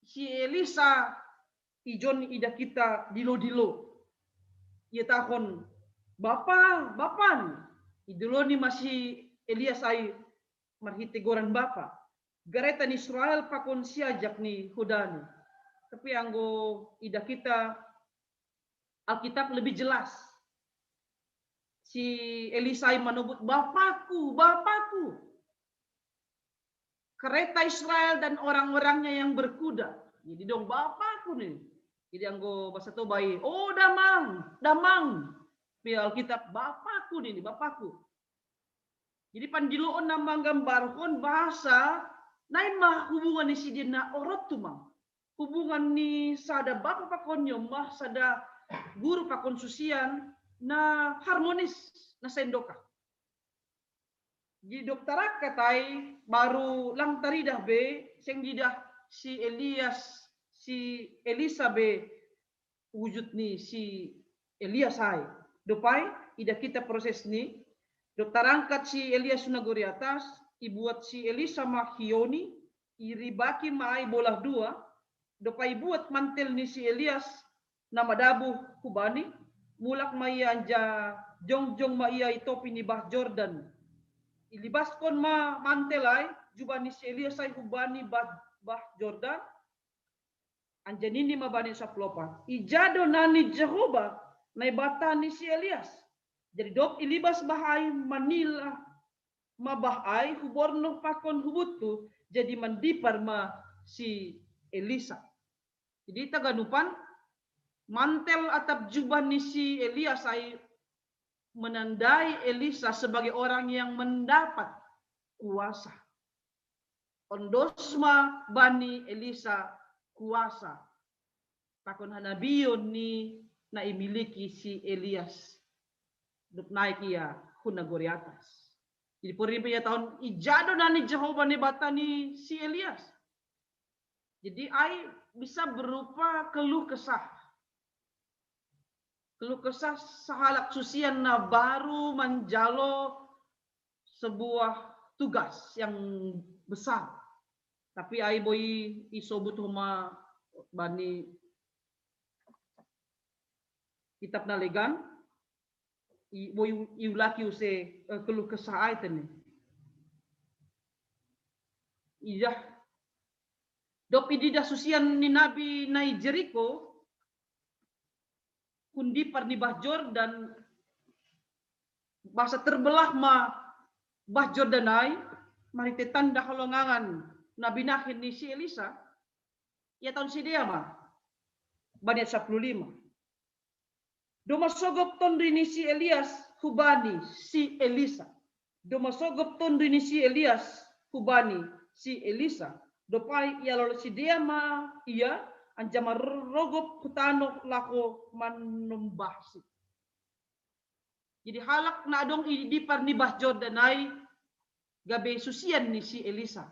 si Elisa ijon idah hita dilo-dilo. Ia tahon, "Bapa, Bapa ni." Idilo ni ma si Elias ai marhite goran Bapa. Gareta ni Israel pakon siajak ni hudani. Tapi anggo idah hita Alkitab lebih jelas. Si Elisa manobut, "Bapakku, Bapakku." Kereta Israel dan orang-orangnya yang berkuda. Jadi dong, "Bapakku ni." Jadi anggo basa Toba i, "Oh, damang, damang." Di Alkitab, "Bapakku ni, Bapakku." Jadi pandiloon na manggambarhon bahasa naima hubungan ni sidin na orot tumang. Hubungan ni sada bapa pakon ni omak, sada guru pakon susian na harmonis, na sendokah. Jadi dok tarangkat ai baru lang taridah be, seng didah si Elias, si Elisa be wujud ni si Elias ai. Dopai, ida kita proses ni, dok tarangkat si Elias hu nagori atas, ibuat si Elisa ma hioni, iribaki ma ai bolah dua, dopai ibuat mantel ni si Elias na madabuh hubani, mulak ma ia anja jongjong ma ia i topi ni bah Jordan. Ilibaskon ma mantel ai, jubah ni si Elias ai hubani bah, bah Jordan, anja nini ma bani sapuluh opat. Ija do nani Jehoba, Naibata ni si Elias. Jadi dok ilibas bah ai manila ma bah ai hubornoh pakon hubuttu, jadi mandipar ma si Elisa. Jadi taganupan, mantel atap jubah ni si Elias ai menandai Elisa sebagai orang yang mendapat kuasa. Ondos ma bani Elisa kuasa. Pakon hanabion ni na imiliki si Elias. Dok naik ia hu nagori atas. Jadi porin ia tahun ija do nani Jehoba Naibata ni si Elias. Jadi ai bisa berupa keluh kesah. Keluh kesah sahalak susian na baru manjalo sebuah tugas yang besar. Tapi ai boi isobut homa bani kitab na legan, i, boi iulaki use, eh, keluh kesah ai tene. Iya. Dok ididah susian ni nabi nai Jeriko, hundipar ni bah Jordan, bahasa terbelah ma bah Jordan ai, marhite tanda holongangan na binahen ni si Elisa, ia tahun si dia ma, bani sapuluh lima. Doma sogop tondri ni si Elias hubani si Elisa. Doma sogop tondri ni si Elias hubani si Elisa. Dopai ia lolo si dia ma ia anjama rogop hutano laho manombahsi. Jadi halak na adong idipar ni bah Jordan ai gabe susian ni si Elisa.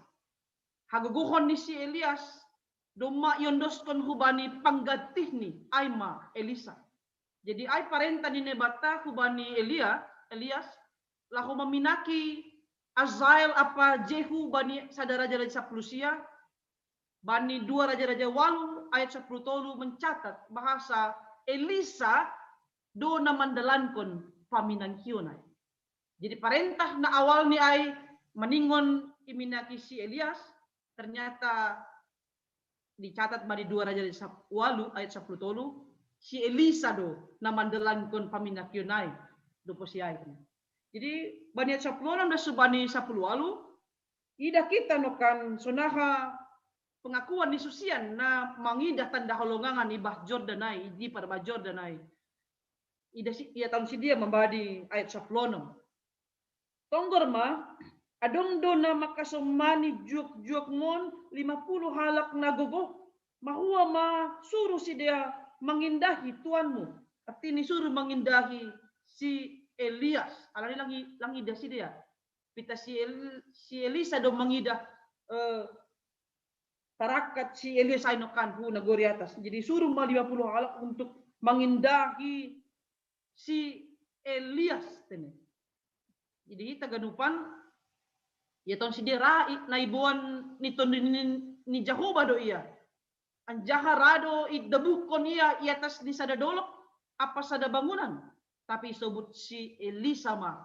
Hagogohon ni si Elias doma iondoskon hubani panggatihni ai ma Elisa. Jadi ai parenta ni Naibata hubani Elia, Elias, laho maminaki Azael apa Jehu bani sada raja-raja sapuluh sia, bani dua raja-raja walu ayat sapuluh tolu mencatat bahasa Elisa do na mandalankon paminangkion ai. Jadi parentah na awal ni ai maningon iminaki si Elias, ternyata dicatat bani dua raja walu ayat sapuluh tolu, si Elisa do na mandalankon paminakion ai, dopo si ai. Jadi bani ayat sapuluh onom das bani sapuluh walu, ida kita nokan sonaha pengakuan ni susian na mangidah tanda holongangan i bah Jordan ai, idipar bah Jordan ai. Ida si, ia tahun si dia ma bani ayat sapuluh onom. Tonggor ma, adong do na makasomani juak-juak mon lima puluh halak na gogoh, mahua ma suruh si dia mangindahi tuanmu. Arti ni suruh mangindahi si Elias, alani lang idah si dia. Pita si, El, si Elisa do mangidah, eh, tarakat si Elias ai nokan hu nagori atas. Jadi suruh ma lima puluh halak untuk mangindahi si Elias tene. Jadi taganupan ia tahun si dia ra naiboan ni tondri ni, ni Jehoba do ia. Anjaha ra do idabuhkon ia i atas ni sada dolok apa sada bangunan. Tapi isobut si Elisa ma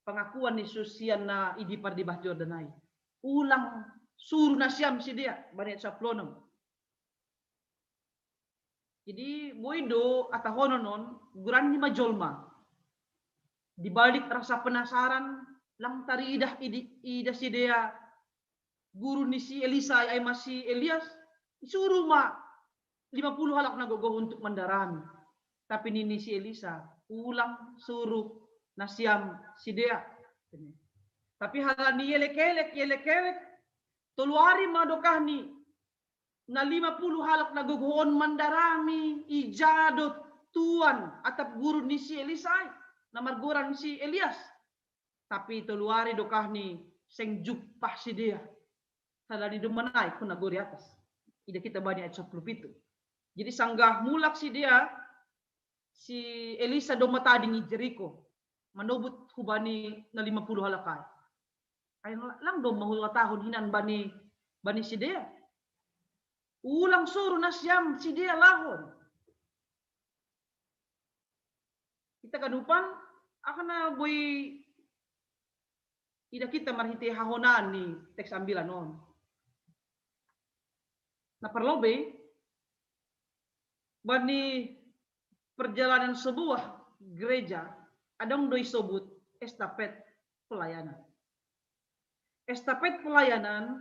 pengakuan ni susian na idipar di bah Jordan ai. Ulang suruh nasiam si dia, bani ayat sapuluh onom. Jadi boi do atahonon on, guran ni ma jolma. Di balik rasa penasaran, lang taridah ida si dia guru ni si Elisa ai ma si Elias, suruh ma lima puluh halak na gogoh untuk mandarami. Tapi nini si Elisa, ulang suruh nasiam si dia. Tapi halani elek-elek, elek-elek, tolu ari ma dokahni na lima puluh halak na gogoh on mandarami ija do tuan atap guru ni si Elisa ai, na margoran si Elias. Tapi tolu ari do kah ni seng jumpah si dia. Sadari do manai ku nagori atas. Ida kita bani ayat sepuluh pitu. Jadi sanggah mulak si dia, si Elisa do matading i Jeriko. Manobut hubani na lima puluh halakai. Ai lang do mahula tahun hinan bani, bani si dia. Ulang suru na siam si dia lahon. Kita kadupan, akan na boi ida kita marhite hahonan ni teks ambilan on. Na parlobe, bani perjalanan sebuah gereja, adong do isobut estafet pelayanan. Estafet pelayanan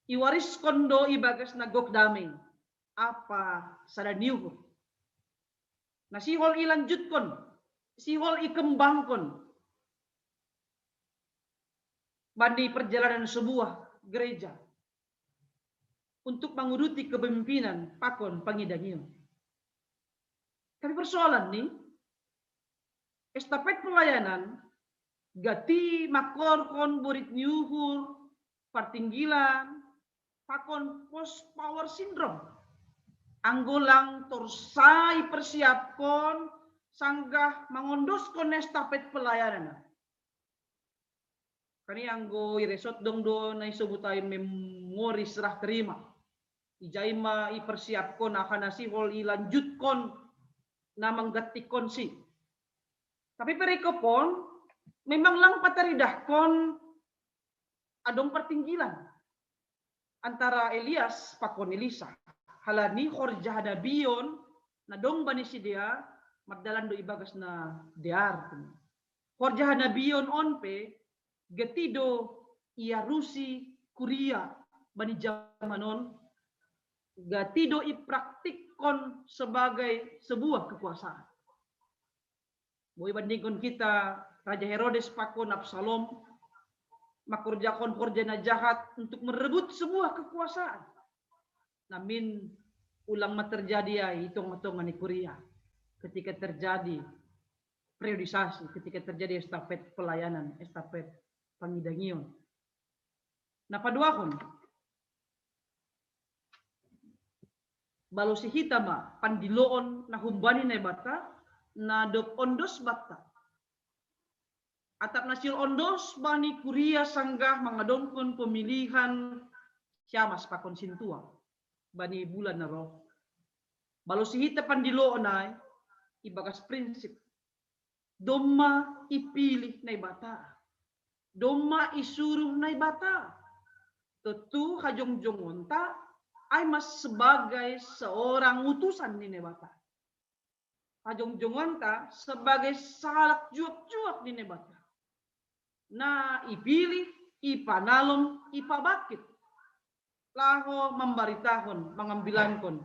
iwariskon do ibagas na gok dame, apa sada ni uhur. Na sihol ilanjutkon, sihol ikembangkon bani perjalanan sebuah gereja untuk manguduti kepemimpinan pakon pangidangion. Tapi persoalan ni, estafet pelayanan gati makorkon borit ni uhur, partinggilan, pakon post power syndrome. Anggo lang torsai persiapkon sanggah mangondoskon estafet pelayanan. Kani anggo iresot dong do na isobut ai memori serah terima. Ijai ma ipersiapkon, aha na sihol ilanjutkon na manggantikkon si. Tapi perikop on memang lang pataridahkon adong partinggilan antara Elias pakon Elisa. Halani horja hanabion na dong bani si dia mardalan do ibagas na dear. Horja hanabion on pe gati do iarusi kuria bani zaman on, gati do ipraktikkon sebagai sebuah kekuasaan. Boi bandingkon kita Raja Herodes pakon Absalom, makorjakon horja na jahat untuk merebut sebuah kekuasaan. Namin ulang ma terjadi ai i tonga-tonga ni kuria ketika terjadi periodisasi, ketika terjadi estafet pelayanan, estafet pangidangion. Na paduahon, balosi hita ma pandiloon na humbani Naibata na dob ondos banta. Atap na sihol ondos bani kuria sanggah mangadongkon pemilihan siamas pakon sintua bani bulan na ro. Balosi hita pandiloon ai ibagas prinsip. Domma ipilih Naibata. Domma isuruh Naibata. Tentu hajongjongonta ai ma sebagai seorang utusan ni Naibata. Hajongjongonta sebagai sahalak juak-juak ni Naibata. Na ipilih, ipanalom, ipabangkit laho mambaritahon, mangambilankon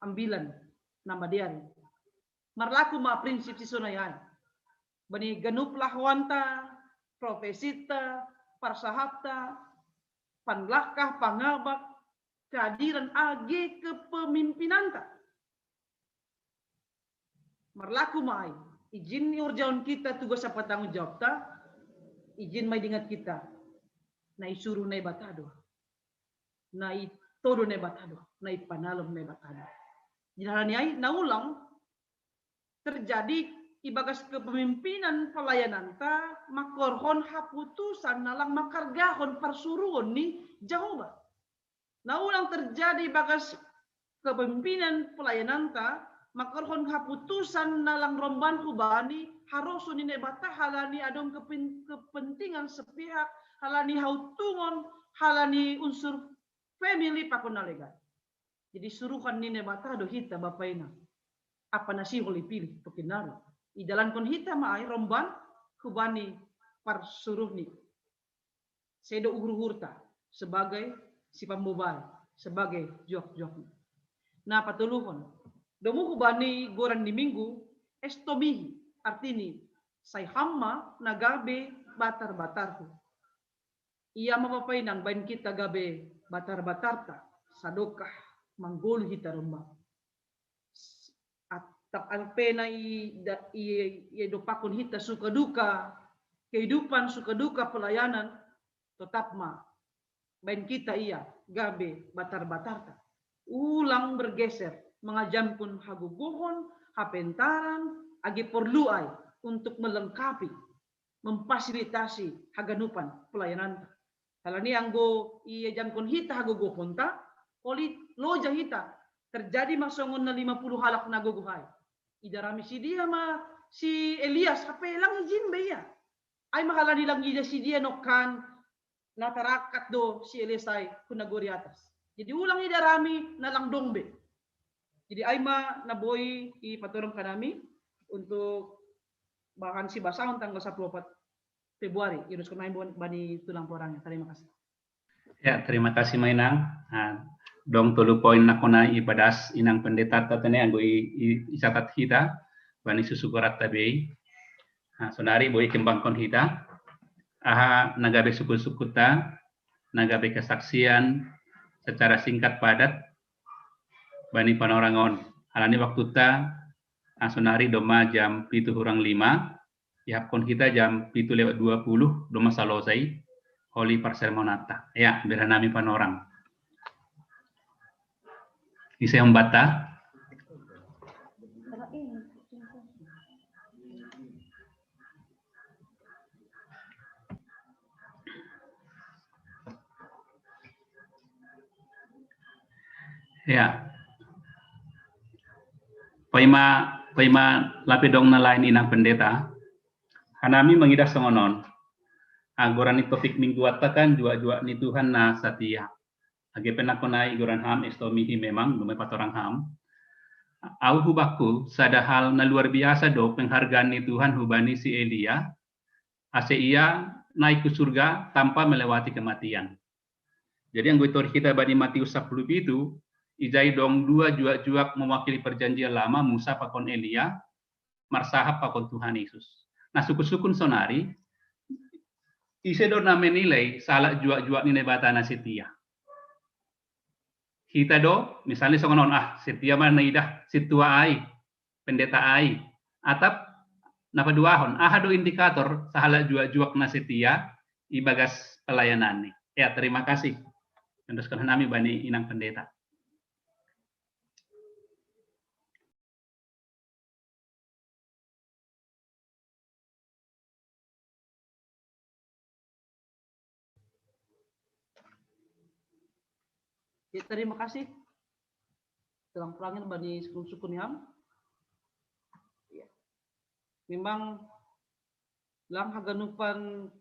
ambilan na madear i. Marlaku ma prinsip sisonai ai bani ganup lahoanta, profesinta, parsahapta, panlangkah, pangabak, kehadiran age kepemimpinanta. Marlaku ma ai, ijin ihorjahon kita tugas apa tanggung jawabta, ijin ma idingat kita na isuruh Naibata do, na itodo Naibata do, na ipanalom Naibata do. Jadi halani ai na ulang terjadi ibagas kepemimpinan pelayananta makorhon haputusan na lang makargahon parsuruon ni Jahowa. Na ulang terjadi ibagas kepemimpinan pelayananta makorhon haputusan na lang romban hubani harosuh ni Naibata halani adong kepen-, kepentingan sepihak, halani hauntungon, halani unsur family pakon na legan. Jadi suruhan ni Naibata do hita, Bapa Inang. Apa na sihol ipilih tokinna ro, idalankon hita ma ai romban hubani parsuruhni. Sedo uhur-uhurta sebagai sipamboban, sebagai juak-juakna. Na patoluhon, domu hubani goran ni Minggu, estomihi, artini, sai ham ma na gabe batar-batarhu. Ia ma Bapa Inang baen kita gabe batar-batarta sadokah manggoluh hita romban. Atap alpena i, da-, i, i dopakkon hita suka duka, kehidupan suka duka pelayanan, tetap ma bain kita ia gabe batar-batarta. Ulang bergeser, mangajamkon hagogohon, hapentaran, age porlu ai untuk melengkapi, memfasilitasi haganupan pelayananta. Halani anggo iajamkon hita hagogohonta, oli loja hita, terjadi ma songon na lima puluh halak na gogoh ai. Idarami si dia ma si Elias, hape lang ijin be ia. Ai ma halani lang ida si dia nongkan, na tarangkat do si Elias ai hu nagori atas. Jadi ulang idarami na lang dong be. Jadi ai ma na boi ipatorang hanami untuk bahan sibasahon tanggal sapuluh opat Februari. Iruskon nami bani tulang porangnya. Terima kasih. Ya, terima kasih ma inang. Nah, dong tolu poin na hona ipadas inang pendeta tadi anggo i, i, icatat hita bani susu gorat tabe. Nah, sonari boi kembangkon hita. Aha na gabe sukut-sukutta, na gabe kesaksian secara singkat padat bani panorang on. Halani waktuta, ah, sonari domma jam pitu hurang lima, ihapkon hita jam pitu lewat dua puluh, domma salosai oli parsermonanta. Ya, bere nami panorang. Ise hombatta? Ya. Paima, paima lape dong na lain inang pendeta. Hanami mangidah songon on. Anggo goran ni topik mingguanta kan juak-juak ni Tuhan na satia. Age pe na hona igoran ham, estomihi memang, dome patorang ham. Au hubakku, sada hal na luar biasa do penghargaan ni Tuhan hubani si Elia, ase ia naik ke surga tanpa melewati kematian. Jadi anggo itor hita bani Matius sapuluh pitu, ijai dong dua juak-juak mewakili perjanjian lama, Musa pakon Elia, marsahap pakon Tuhan Yesus. Nah, sukun-sukun sonari, ise do na menilai sahalak juak-juak ni Naibata na setia. Hita do, misalnya songon on, ah, setia ma na idah sintua ai, pendeta ai. Atap na paduahon, aha do indikator sahalak juak-juak na setia ibagas pelayananni. Ya, terima kasih. Teruskan hanami bani inang pendeta. Ya, terima kasih. Tulang porangin bani sukun-sukun ni ham. Ya. Memang lang haganupan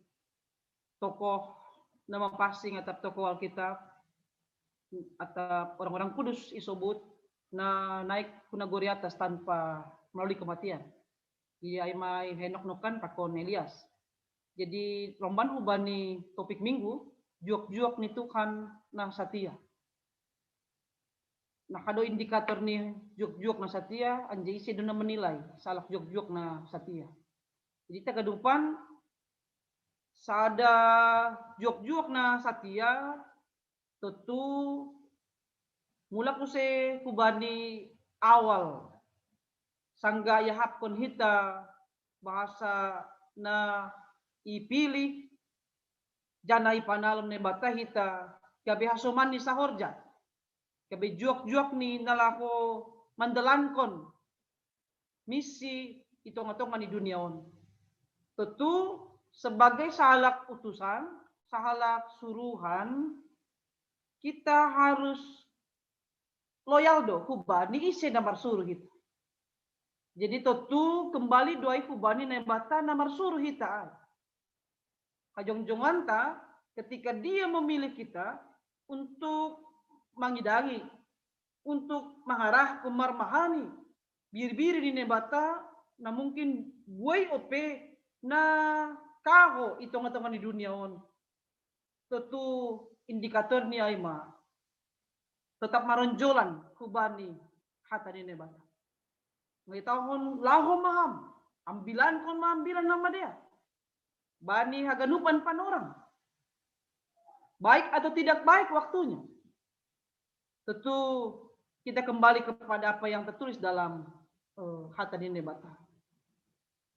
tokoh na mapansing atap tokoh Alkitab atap orang-orang kudus isobut na naik hu nagori atas tanpa melalui kematian. Ia ima Henok nongkan pakon Elias. Jadi romban hubani topik minggu, juak-juak ni Tuhan na satia. Nah, aha do indikator ni juak-juak na satia, anjaha ise do na menilai sahalak juak-juak na satia. Jadi haganupan sada juak-juak na satia, tontu mulak muse hubani awal. Sangga iahapkon hita bahasa na ipilih, jana ipanalon Naibata hita, gabe hasoman ni sahorja, gabe juak-juak ni na laho mandalankon misi i tonga-tonga ni dunia on. Tontu sebagai sahalak utusan, sahalak suruhan, kita harus loyal do hubani ise na marsuru hita. Jadi tontu kembali do ai hubani Naibata na marsuru hita ai. Hajongjonganta ketika dia memilih kita untuk mangidangi, untuk mangarahkon, marmahani biri-biri ni Naibata na mungkin buei ope na kahou i tonga-tonga ni dunia on. Tontu indikator ni ai ma tetap maronjolan hubani hata ni Naibata. Mangatahon laho ma ham, ambilankon ma ambilan na madear bani haganupan panorang. Baik atau tidak baik waktunya. Tentu kita kembali kepada apa yang tertulis dalam uh, hata ni Naibata.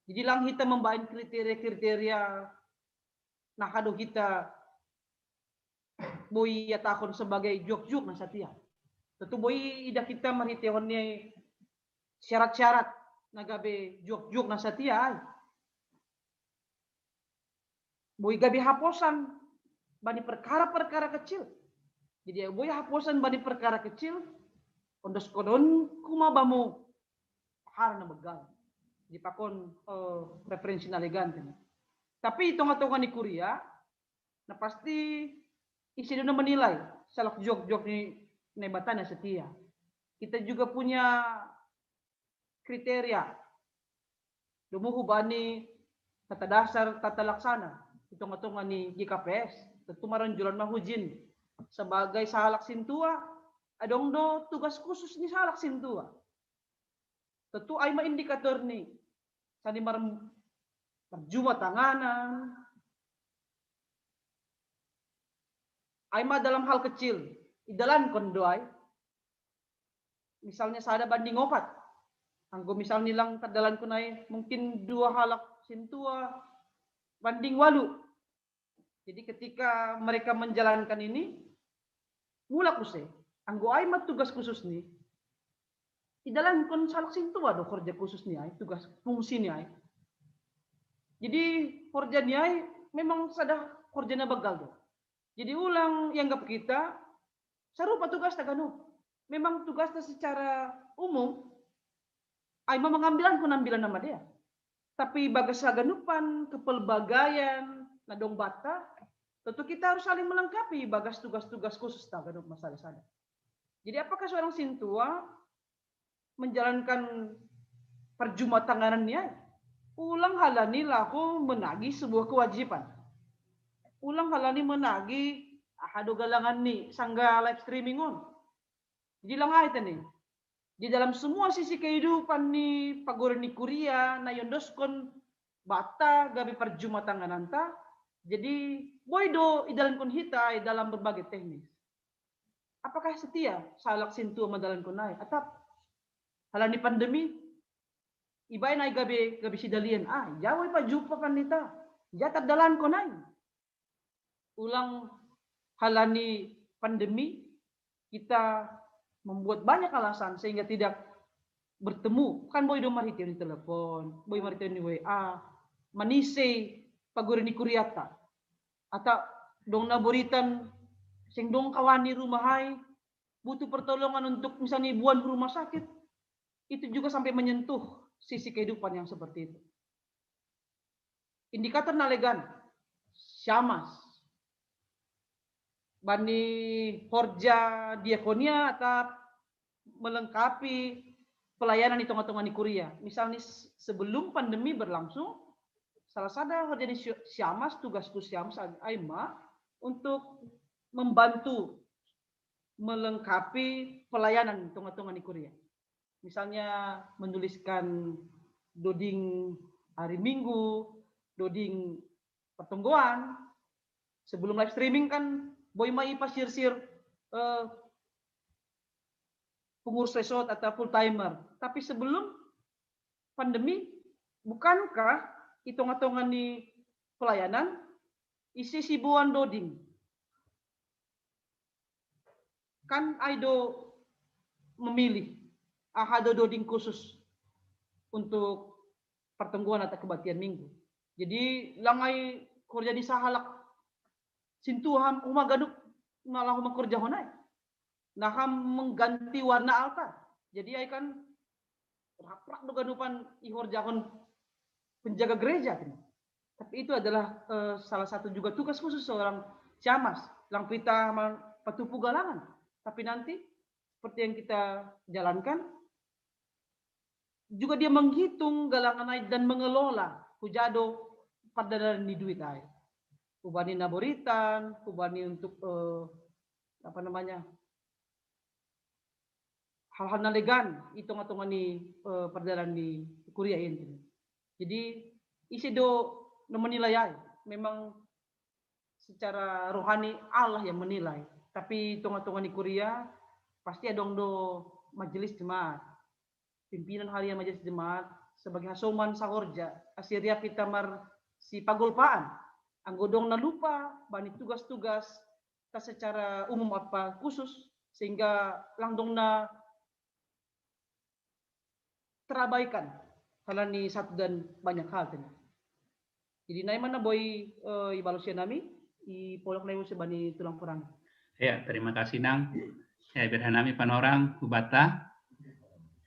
Jadi lang hita mambaen kriteria-kriteria na hado hita boi yatahon sebagai juak-juak na satia. Tentu boi ida hita marhitehon ni syarat-syarat na gabe juak-juak na satia ai. Boi gabe haposan bani perkara-perkara kecil. Jadi boi haposan bani perkara kecil, ondoskon ma bamo hal na begal. Jadi pakon eh, referensi na legan tadi. Tapi i tonga-tonga ni kuria, na pasti ise do na menilai sahalak juak-juak ni Naibata na setia. Kita juga punya kriteria. Domu hubani tata dasar tata laksana i tonga-tonga ni G K P S. Tentu maronjolan ma hujin sebagai sahalak sintua, adong do tugas khusus ni sahalak sintua. Tentu ai ma indikator ni sani mar marjuma tanganan. Ai ma dalam hal kecil, idalankon do ai. Misalnya sada banding opat. Anggo misalnya lang tardalankon ai mungkin dua halak sintua banding walu. Jadi ketika mereka menjalankan ini, mulak use. Anggo ai ma tugas khusus ni, idalankon sahalak sintua do kerja khusus ni ai, tugas fungsi ni ai. Jadi kerja ni ai memang sada kerja na begal do. Jadi ulang ianggap kita sarupa tugas ta ganup. Memang tugas ta secara umum ai ma mangambilankon ambilan na madea. Tapi bagas haganupan kepelbagaian na dong banta, tentu kita harus saling melengkapi bagas tugas-tugas khusus ta ganup masalah sana. Jadi apakah seorang sintua menjalankan perjumatanganan ni ai? Ulang halani laho menagi sebuah kewajiban. Ulang halani menagi aha do galangan ni sangga live streaming on. Jadi lang ai tene. Di dalam semua sisi kehidupan ni paguruan ni kuria na iondoskon banta gabe perjumatangananta, jadi boi do idalankon hita dalam berbagai teknis. Apakah setia sahalak sintua mandalankon ai? Atap halani pandemi ibaen ai gabe gabe sidalian, ah, jawa i pajumpa pandita, ja tardalankon ai. Ulang halani pandemi kita membuat banyak alasan sehingga tidak bertemu. Kan boi do marhitehon ni telepon, boi marhitehon ni W A, manise paguruan ni kuriata. Atau dong na boritan seng dong kawan ni rumah ai, butuh pertolongan untuk misalnya buan rumah sakit, itu juga sampai menyentuh sisi kehidupan yang seperti itu. Indikator na legan, syamas. Bani horja diakonia atap melengkapi pelayanan di tonga-tonga ni kuria. Misalnya sebelum pandemi berlangsung, salah sada horja ni syamas, tugas tu syamas ai ma untuk membantu melengkapi pelayanan tonga-tonga ni kuria. Misalnya menuliskan doding hari Minggu, doding pertonggoan. Sebelum live streaming kan boi ma i pasirsir eh, pengurus resort atau full timer. Tapi sebelum pandemi, bukankah i tonga-tonga ni pelayanan isi siboan doding? Kan ai do memilih aha do doding khusus untuk pertonggoan atau kebaktian minggu. Jadi lang ai horja ni sahalak sintua homa ganup na laho mangkorjahon ai. Na ham mengganti warna altar. Jadi ai kan raprak do ganupan ihorjahon penjaga gereja. Tapi itu adalah uh, salah satu juga tugas khusus seorang syamas. Lang pita patupu galangan. Tapi nanti seperti yang kita jalankan, juga dia menghitung galangan ai dan mengelola hujado pardalanan ni duit ai. Hubani na boritan, hubani untuk uh, apa namanya, hal-hal na legan i tonga-tonga ni uh, pardalanan ni kuria i. Jadi ise do na menilai ai? Memang secara rohani Allah yang menilai. Tapi tonga-tonga ni kuria pasti adong do majelis jemaat. Pimpinan harian majelis jemaat sebagai hasoman sahorja, ase riap ita marsipagolpaan. Anggo dong na lupa bani tugas-tugas ta secara umum apa khusus, sehingga lang dong na terabaikan halani satu dan banyak hal tadi. Jadi nai mana boy, eh, ibalusia nami, i polok lewu sebani tulang perang. Ya, terima kasih nang. Ya, berhan nami panorang hubata.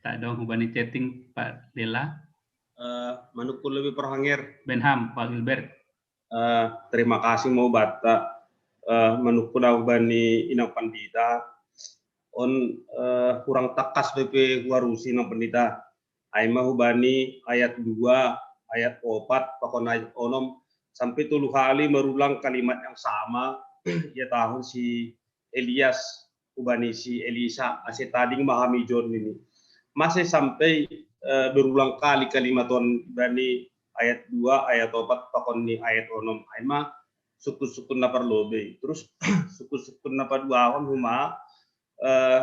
Tak dong hubani chatting Pak Lela. Uh, manukul lebih perhanger. Benham, Pak Gilbert. Uh, terima kasih mau bata. Uh, manukul aku bani inang pandita. On uh, kurang takas P P warusi inang pandita. Aima hubani ayat dua, ayat opat, pakon ayat onom, sampai tolu kali merulang kalimat yang sama. Ya tahun si Elias hubani si Elisa, ase tading mahami John ini. Masih sampai uh, berulang kali kalimat on bani ayat dua, ayat opat, pakon ni ayat onom. Aima sukun-sukun na parlobe. Terus sukun-sukun na paduahon huma uh,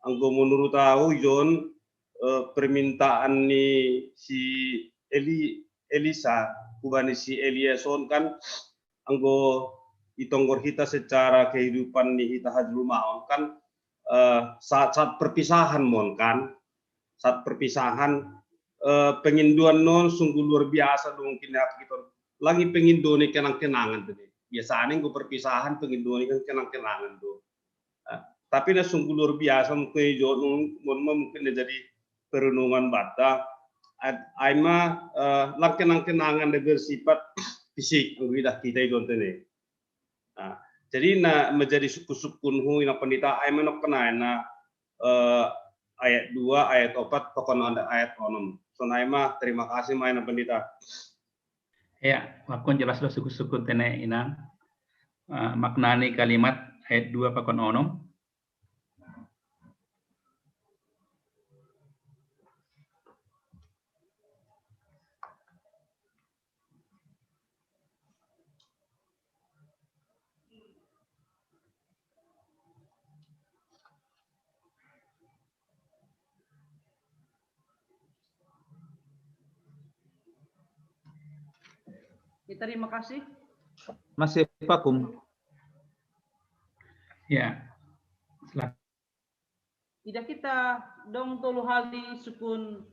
anggo menurut aku John uh, permintaan ni si Eli Elisa hubani si Elias on kan anggo itonggor hita secara kehidupan ni hita hajrumahon kan uh, saat saat perpisahan mon kan saat perpisahan uh, penginduan non sungguh luar biasa do mungkin ya kita lagi penginduan ni kenang-kenangan tadi biasanya anggo perpisahan penginduan ni kan kenang-kenangan do tapi na sungguh luar biasa mungkin ijo mungkin na jadi perenungan bata aima uh, lang kenang-kenangan na bersifat fisik anggo idah kita ijo tene. Nah, jadi na menjadi suku-sukun hu ina pandita aima nok kena na uh, ayat dua ayat opat pokoknya ada ayat onom. So aima terima kasih ma ina pandita. Ya, wakon jelas lo suku-suku tene inang uh, maknani kalimat ayat dua pakon onom. Ya, terima kasih. Masih vakum. Ya, silakan. Ida kita dong tolu hali sukun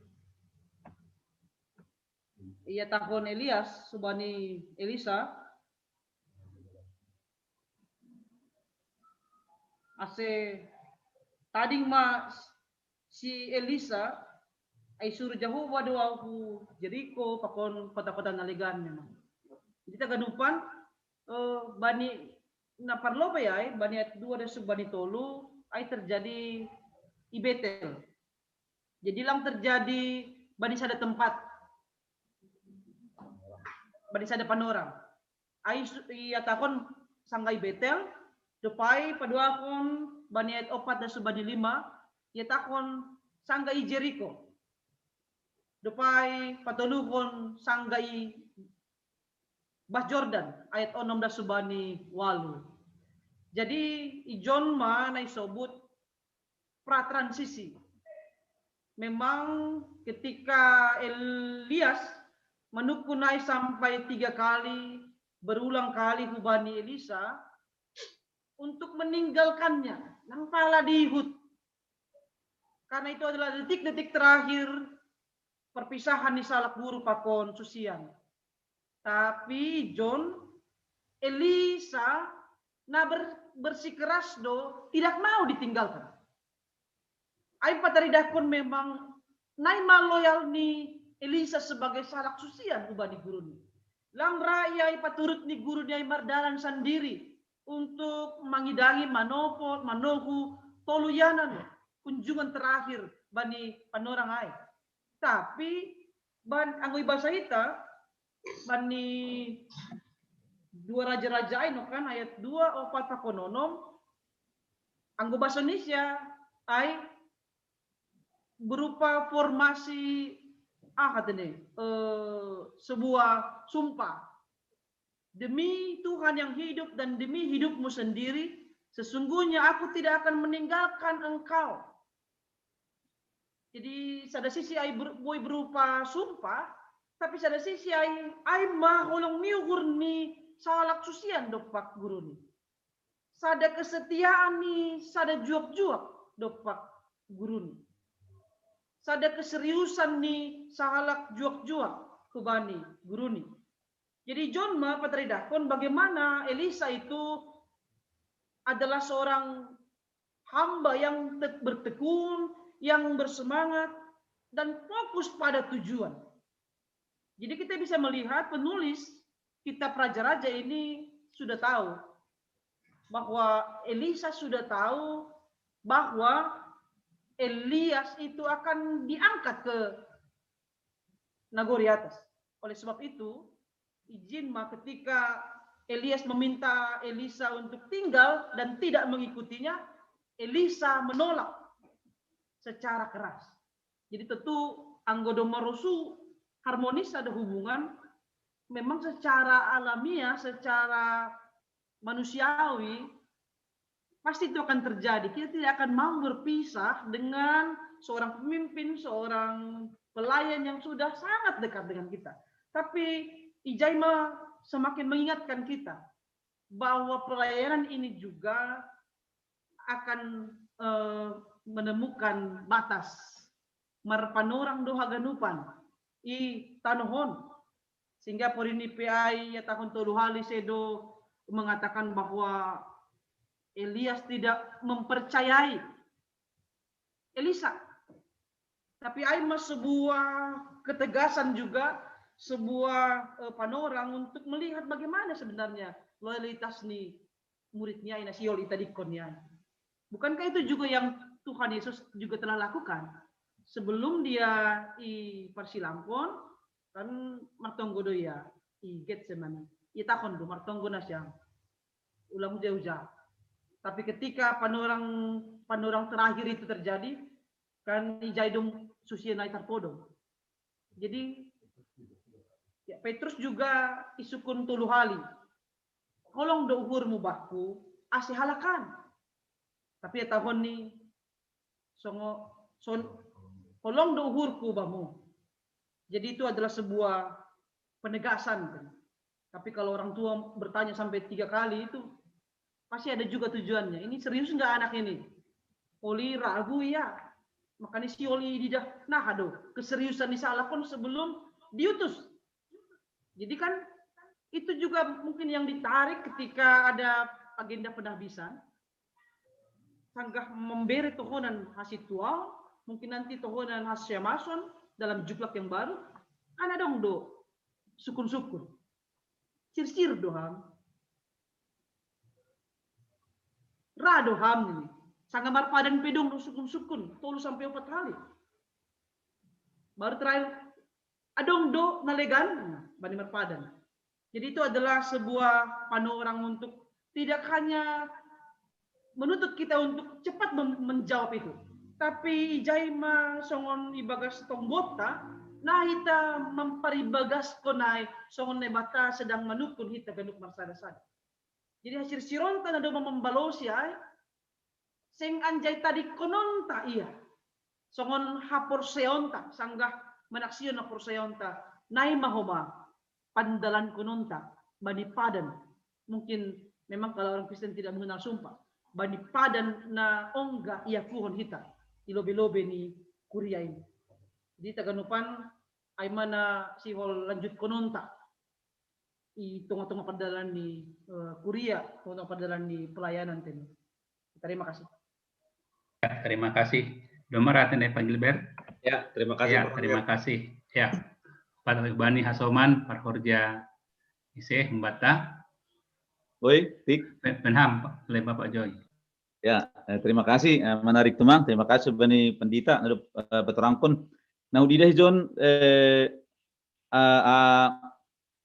ia tahun Elias subani Elisa ase tading ma si Elisa ai suru Jahowa do aku Jeriko pakon kota-kota nalegan memang. Jadi taganupan uh, bani na parlobe ai bani ayat dua dan subani tolu ai terjadi i Betel. Jadi lang terjadi bani sada tempat bani sada panorang. Ai ia takon sanggai Betel, dopai paduakon bani ayat opat dan subani lima, ia takon sanggai Jeriko. Dopai patolukon sanggai Bah Jordan ayat onom dan subani walu. Jadi ijon ma na isobut pra transisi. Memang ketika Elias menukun ai sampai tiga kali, berulang kali hubani Elisa untuk meninggalkannya, nang pala diihut. Karena itu adalah detik-detik terakhir perpisahan ni salak guru pakon susian. Tapi John, Elisa na ber, bersikeras do tidak mau ditinggalkan. Ai pataridahkon memang nai ma loyal ni Elisa sebagai salak susian hubani guru ni. Lang ra ia i paturut ni guru ni ai mardalan sandiri untuk mangidangi manopo manohu tolu ianan kunjungan terakhir bani panorang ai. Tapi ban anggo ibasa ita bani dua raja-raja ai no kan ayat dua opat pakon onom anggo bahasa Indonesia ai berupa formasi ah katanya eh, sebuah sumpah demi Tuhan yang hidup dan demi hidupmu sendiri sesungguhnya aku tidak akan meninggalkan engkau Jadi sada sisi ai ber-, boi berupa sumpah, tapi sada sisi ai, ai ma holong ni ukur ni sahalak susian dompak guru ni. Sada kesetiaan ni sada juak-juak dompak guru ni. Sada keseriusan ni sahalak juak-juak hubani guru ni. Jadi John ma pataridahkon bagaimana Elisa itu adalah seorang hamba yang te-, bertekun, yang bersemangat, dan fokus pada tujuan. Jadi kita bisa melihat penulis kitab Raja-Raja ini sudah tahu bahwa Elisa sudah tahu bahwa Elias itu akan diangkat ke nagori atas. Oleh sebab itu, izin ma ketika Elias meminta Elisa untuk tinggal dan tidak mengikutinya, Elisa menolak secara keras. Jadi tentu anggo do marosu harmonis ada hubungan, memang secara alamiah, secara manusiawi, pasti itu akan terjadi. Kita tidak akan mau berpisah dengan seorang pemimpin, seorang pelayan yang sudah sangat dekat dengan kita. Tapi ijai ma semakin mengingatkan kita bahwa pelayanan ini juga akan, eh, menemukan batas. Marpanorang do haganupan i tanoh on. Sehingga porini P I ya tahun tolu hali sedo mengatakan bahwa Elias tidak mempercayai Elisa. Tapi ai ma sebuah ketegasan juga, sebuah, eh, panorang untuk melihat bagaimana sebenarnya loyalitas ni murid ni ai na sihol i tadingkon ni ai. Bukankah itu juga yang Tuhan Yesus juga telah lakukan? Sebelum dia i parsilamphon, kan martonggo do ia i Getsemani. Ia tahon do martonggo nasiam. Ulang uja-uja. Tapi ketika panorang, panorang terakhir itu terjadi, kan ijai do susian ai tarpodom. Jadi, ya, Petrus juga isungkun tolu hali. Holong do uhurmu baku, ase halakan. Tapi ia tahon ni songo, son, holong do uhurku bamu. Jadi itu adalah sebuah penegasan. Tapi kalau orang tua bertanya sampai tiga kali itu, pasti ada juga tujuannya. Ini serius nggak anak ini? Oli ragu ya. Makanya si Oli didah, nah aduh, keseriusan ni sahalak on sebelum diutus. Jadi kan itu juga mungkin yang ditarik ketika ada agenda penahbisan. Sanggah membere tohonan hasituaon, mungkin nanti tohonan hasiamason dalam juklak yang baru, ai na adong do sukun-sukun. Sirsir do ham. Ra do ham ini. Sanggah marpadan pe adong do sukun-sukun, tolu sampai opat hali. Baru terakhir, adong do na legan, bani marpadan. Jadi itu adalah sebuah panorang untuk tidak hanya menuntut kita untuk cepat mem-, menjawab itu. Tapi ijai ma songon ibagas tonggotta, na hita mamparibagaskon ai songon Naibata sedang manungkun hita ganup marsada-sada. Jadi hasirsironta na domma mambalosi ai, seng anjai tadingkononta ia. Songon haporseaonta, sanggah manaksihon haporseaonta, nai ma homa pandalankononta bani padan. Mungkin memang kalau orang Kristen tidak mengenal sumpah, bani padan na ongga iakuhon hita i lobe-lobe ni kuria ini. Jadi taganupan ai ma na sihol lanjutkononta i tonga-tonga pardalan ni, eh, kuria, tonga-tonga pardalan ni pelayanan tene. Terima kasih. Ya, terima kasih. Domma ra tene, Pak Gilbert? Ya, terima kasih. Ya, terima kasih. Ya. Patobang bani hasoman parhorja ise, Mbata. Oi, Tik. Benham, Pak, leba Pak Joy. Ya, eh, terima kasih. Eh, menarik tumang. Terima kasih bani pendita, eh, peterangkon. Nah, udah John, eh, eh, eh,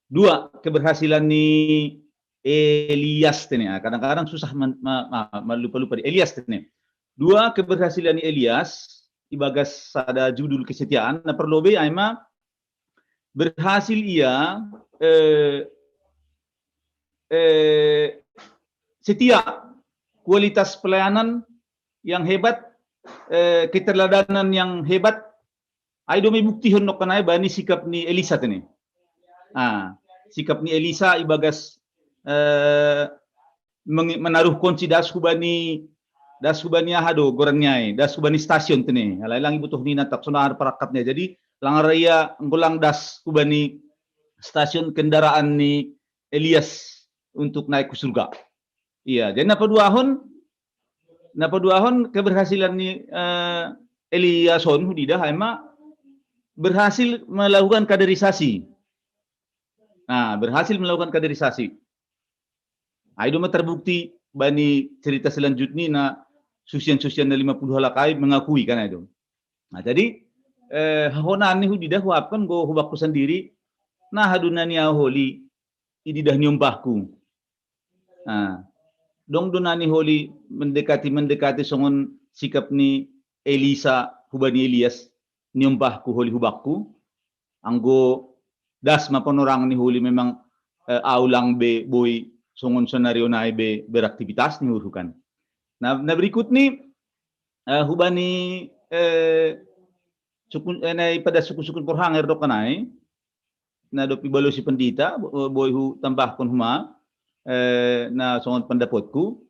dua keberhasilan ni Elias ini. Ah, kadang-kadang susah men-, ma-, ma-, ma-, lupa-lupa di Elias ini. Dua keberhasilan ni Elias ibagas sada judul kesetiaan. Nah, perlu be ai ma berhasil ia, eh, eh, setia, kualitas pelayanan yang hebat eh, keteladanan yang hebat. Ai do me buktihon nokka nai bani sikap ni Elisa tene. Ah, sikap ni Elisa ibagas, eh, meng-, menaruh kunci das hubani, das hubani aha do goran ni ai, das hubani stasiun tene. Alai lang ibutuh ni natap sonar parakatnya. Jadi lang raya nggolang das hubani stasiun kendaraan ni Elias untuk naik ke surga. Iya, jadi napa duahon, napa duahon keberhasilan ni, eh, Eliason hudidah ai ma berhasil melakukan kaderisasi. Nah, berhasil melakukan kaderisasi. Ai do ma terbukti bani cerita selanjutnya na susian-susian na lima puluh halak ai mengakui kan ai do. Nah, jadi, eh, hahonaan ni hudidah huapkan go hubakku sendiri, na hadu nani au holi ididah niombahku. Nah, dong do nani holi mendekati, mendekati songon sikap ni Elisa hubani Elias, niombahku holi hubakku. Anggo das ma panorang ni holi memang, eh, au lang be boi songon senario nai be beraktivitas ni uhurhu kan. Nah, na berikut ni, eh, hubani, eh, suku, eh, nai pada suku-suku Porhanger do kan ai. Na dopi balosi pendita, bo-, boi hutambahkon homa, eh, na songon pendapotku.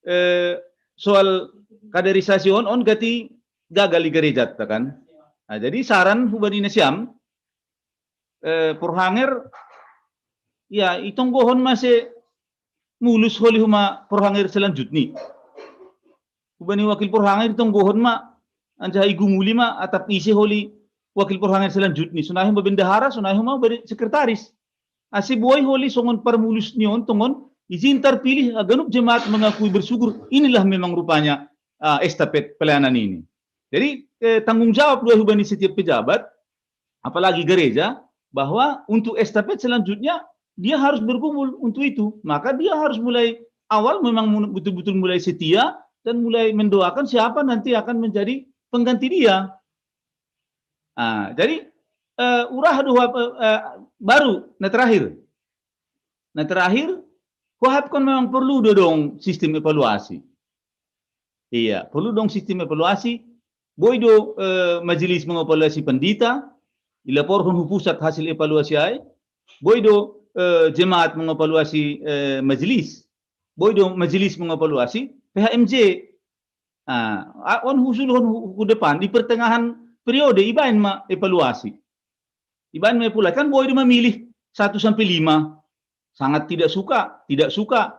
Eh, soal kaderisasi on, on gati gagal di gereja ta kan. Nah, jadi saran hubani nasiam, eh, Porhanger, ya, itonggohon mase mulus holi homa Porhanger selanjutnya. Hubani wakil Porhanger itonggohon ma, anjaha igumuli ma atap ise holi wakil Porhanger selanjutnya. Sonai homa bendahara, sonai homa beri-, sekretaris. Ase boi holi songon parmulus ni on tongon, izin terpilih, ah, ganup jemaat mengakui bersyukur. Inilah memang rupanya, ah, estafet pelayanan ini. Jadi, eh, tanggung jawab dua hubani setiap pejabat, apalagi gereja, bahwa untuk estafet selanjutnya dia harus bergumul untuk itu. Maka dia harus mulai awal memang mun-, betul-betul mulai setia dan mulai mendoakan siapa nanti akan menjadi pengganti dia. Ah, jadi, eh, urah do huap, eh, eh, baru, na terakhir. Na terakhir, huapkon memang perlu do dong sistem evaluasi. Iya, perlu dong sistem evaluasi. Boi do, eh, majelis mengevaluasi pendita, ilaporhon hu pusat hasil evaluasi ai. Boi do, eh, jemaat mengevaluasi, eh, majelis. Boi do majelis mengevaluasi P H M J. Ah, a-, on husulhon hu, hu depan, di pertengahan periode ibaen ma evaluasi. Ibaen ma evaluasi, kan boi do mamilih satu sampai lima. Sangat tidak suka, tidak suka,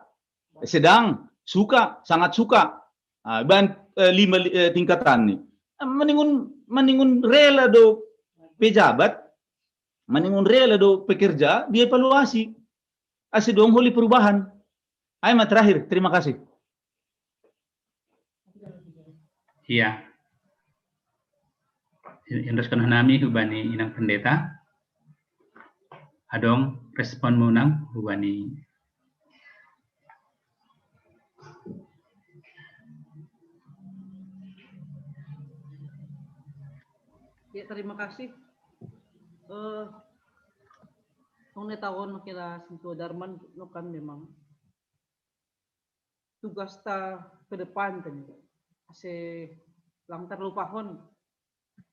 sedang, suka, sangat suka. Ah, ibaen, eh, lima, eh, tingkatan ni. Maningon, maningon rela do pejabat, maningon rela do pekerja dievaluasi. Ase dong holi perubahan. Ai ma terakhir, terima kasih. Iya. Endorse nami hubani Inang Pendeta. Adong respon munang hubani. Ya, terima kasih. Eh, tong ne taon makira sinto Darman no kan memang tugas ta ke depan tadi. Ase lang terlupahon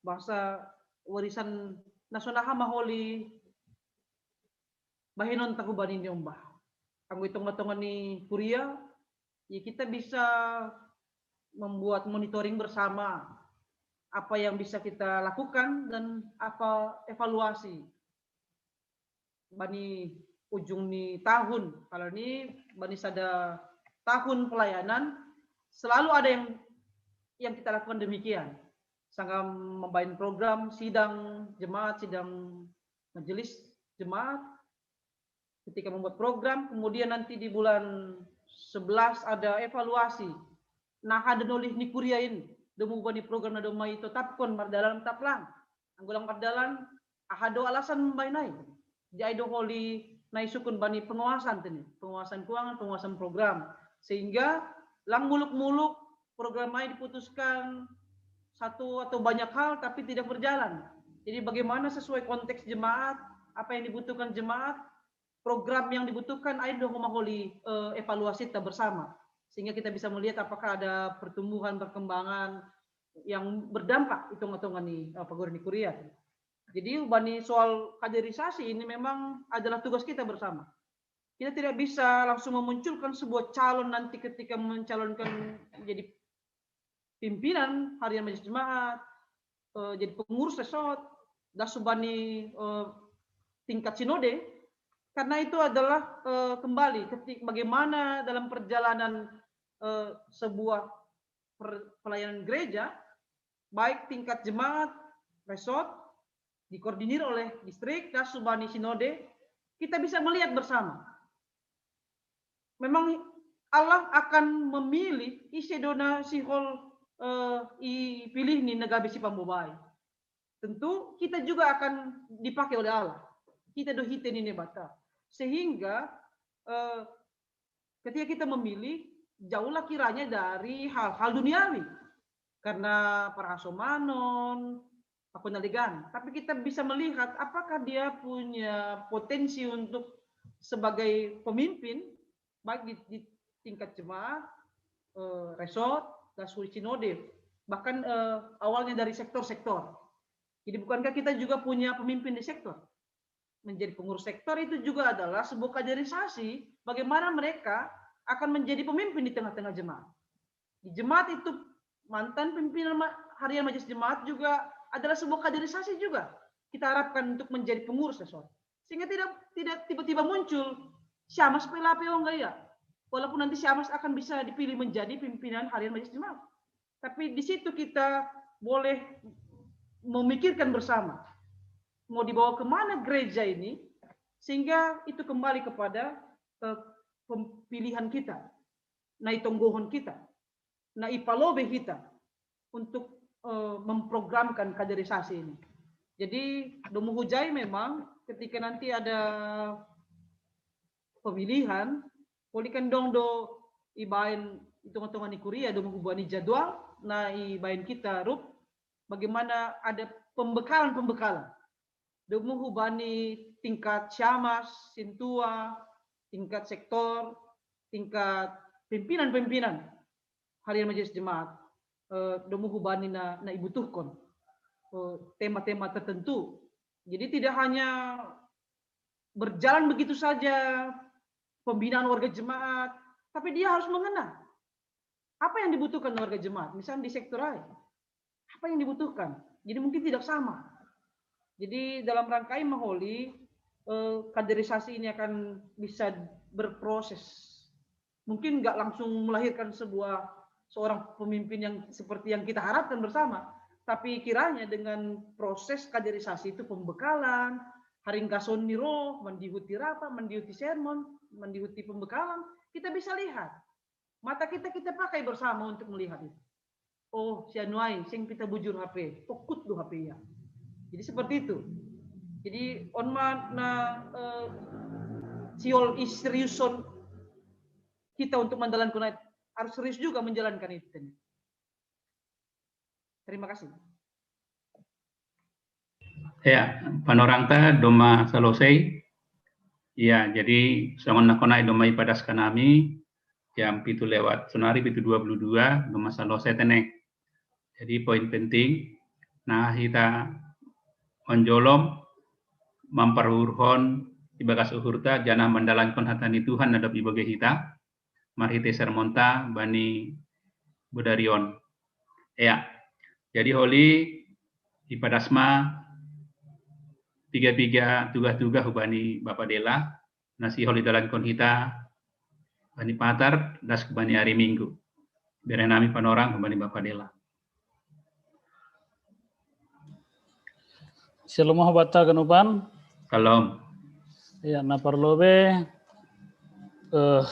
bahasa warisan nasional maholi bahenon taku bani niombah. Anggo i tonga-tonga ni kuria, ya kita bisa membuat monitoring bersama apa yang bisa kita lakukan dan apa evaluasi bani ujung ni tahun. Kalau ini bani sada tahun pelayanan selalu ada yang yang kita lakukan demikian. Sangka membain program sidang jemaat, sidang majelis jemaat, ketika membuat program, kemudian nanti di bulan sebelas ada evaluasi. Nah, ada nolih ni kuriain, domu bani program na doma itu tapkon mardalan taplang. Anggo lang mardalan, aha do alasan bainai. Jadi ai do holi na isungkun bani pengawasan tene, pengawasan keuangan, pengawasan program. Sehingga lang muluk-muluk program ai diputuskan satu atau banyak hal tapi tidak berjalan. Jadi bagaimana sesuai konteks jemaat, apa yang dibutuhkan jemaat, program yang dibutuhkan ai do homa holi, eh, evaluasi ta bersama. sehingga kita bisa melihat apakah ada pertumbuhan, perkembangan yang berdampak itung-itungan ni, eh, pagori ni kuria. Jadi, ubani soal kaderisasi ini memang adalah tugas kita bersama. Kita tidak bisa langsung memunculkan sebuah calon nanti ketika mencalonkan menjadi pimpinan harian majelis jemaat, eh, jadi pengurus resort, das ubani, eh, tingkat sinode, karena itu adalah, eh, kembali ketik-, bagaimana dalam perjalanan, eh, sebuah per-, pelayanan gereja, baik tingkat jemaat, resort, dikoordinir oleh distrik, das ubani sinode, kita bisa melihat bersama. Memang Allah akan memilih ise do na sihol, eh, ipilihni na gabe sipambobai. Tentu kita juga akan dipakai oleh Allah. Kita do hite ni Naibata. Sehingga, eh, ketika kita memilih, jauhlah kiranya dari hal-hal duniawi. Karena parhasomanon, pakon na legan. Tapi kita bisa melihat apakah dia punya potensi untuk sebagai pemimpin, baik di, di tingkat jemaat, eh, resort, das ubani sinode. Bahkan, eh, awalnya dari sektor-sektor. Jadi, bukankah kita juga punya pemimpin di sektor? Menjadi pengurus sektor itu juga adalah sebuah kaderisasi, bagaimana mereka akan menjadi pemimpin di tengah-tengah jemaat. Di jemaat itu, mantan pimpinan ma-, harian majelis jemaat juga adalah sebuah kaderisasi juga. Kita harapkan untuk menjadi pengurus resort. Sehingga tidak, tidak tiba-tiba muncul, "Siamas pe lape, oh enggak ya?" Walaupun nanti siamas akan bisa dipilih menjadi pimpinan harian majelis jemaat. Tapi di situ kita boleh memikirkan bersama, mau dibawa kemana gereja ini, sehingga itu kembali kepada, eh, pem-, pilihan kita, na itonggohon kita, na ipalobe kita untuk, eh, memprogramkan kaderisasi ini. Jadi, do muhujai memang ketika nanti ada pemilihan, poli kan dong do ibaen itung-itungan ni kuria, do muhubani jadwal, na ibaen kita rup, bagaimana ada pembekalan-pembekalan. Do muhubani tingkat siamas, sintua, tingkat sektor, tingkat pimpinan-pimpinan harian majelis jemaat, eh, do muhubani na, na ibutuhkon, eh, tema-tema tertentu. Jadi tidak hanya berjalan begitu saja pembinaan warga jemaat, tapi dia harus mengenal apa yang dibutuhkan warga jemaat, misalnya di sektor lain. Apa yang dibutuhkan? Jadi mungkin tidak sama. Jadi dalam rangka maholi, eh, kaderisasi ini akan bisa berproses. Mungkin nggak langsung melahirkan sebuah, seorang pemimpin yang seperti yang kita harapkan bersama, tapi kiranya dengan proses kaderisasi itu pembekalan, haringgason ni roh, mandihuti rapat, mandihuti sermon, mandihuti pembekalan, kita bisa lihat. Mata kita, kita pakai bersama untuk melihat itu. Oh, si anu ai, seng pita bujur hape, tokut do hape ia. Jadi seperti itu. Jadi, on ma na, eh, sihol i seriuson kita untuk menjalankan, harus serius juga menjalankan itu. Terima kasih. Ya, panorang ta do ma salosei. Ya, jadi songon na kona i do ma ipadaskan hami, jam pitu lewat, sonari pitu dua puluh dua, do ma salosei tene. Jadi poin penting, na hita manjolom mamparhurhon ibagas uhurta, janah mandalankon hata ni Tuhan na dob ibage hita, marhite sermonta bani bodari on. Ya, jadi holi ipadas ma piga-piga tugah-tugah hubani Bapa Dela, na sihol idalankon hita bani Patar, das hubani ari Minggu. Bere nami panorang hubani Bapa Dela. Shalom Bapa ganupan. Shalom. Ya, na parlobe, eh,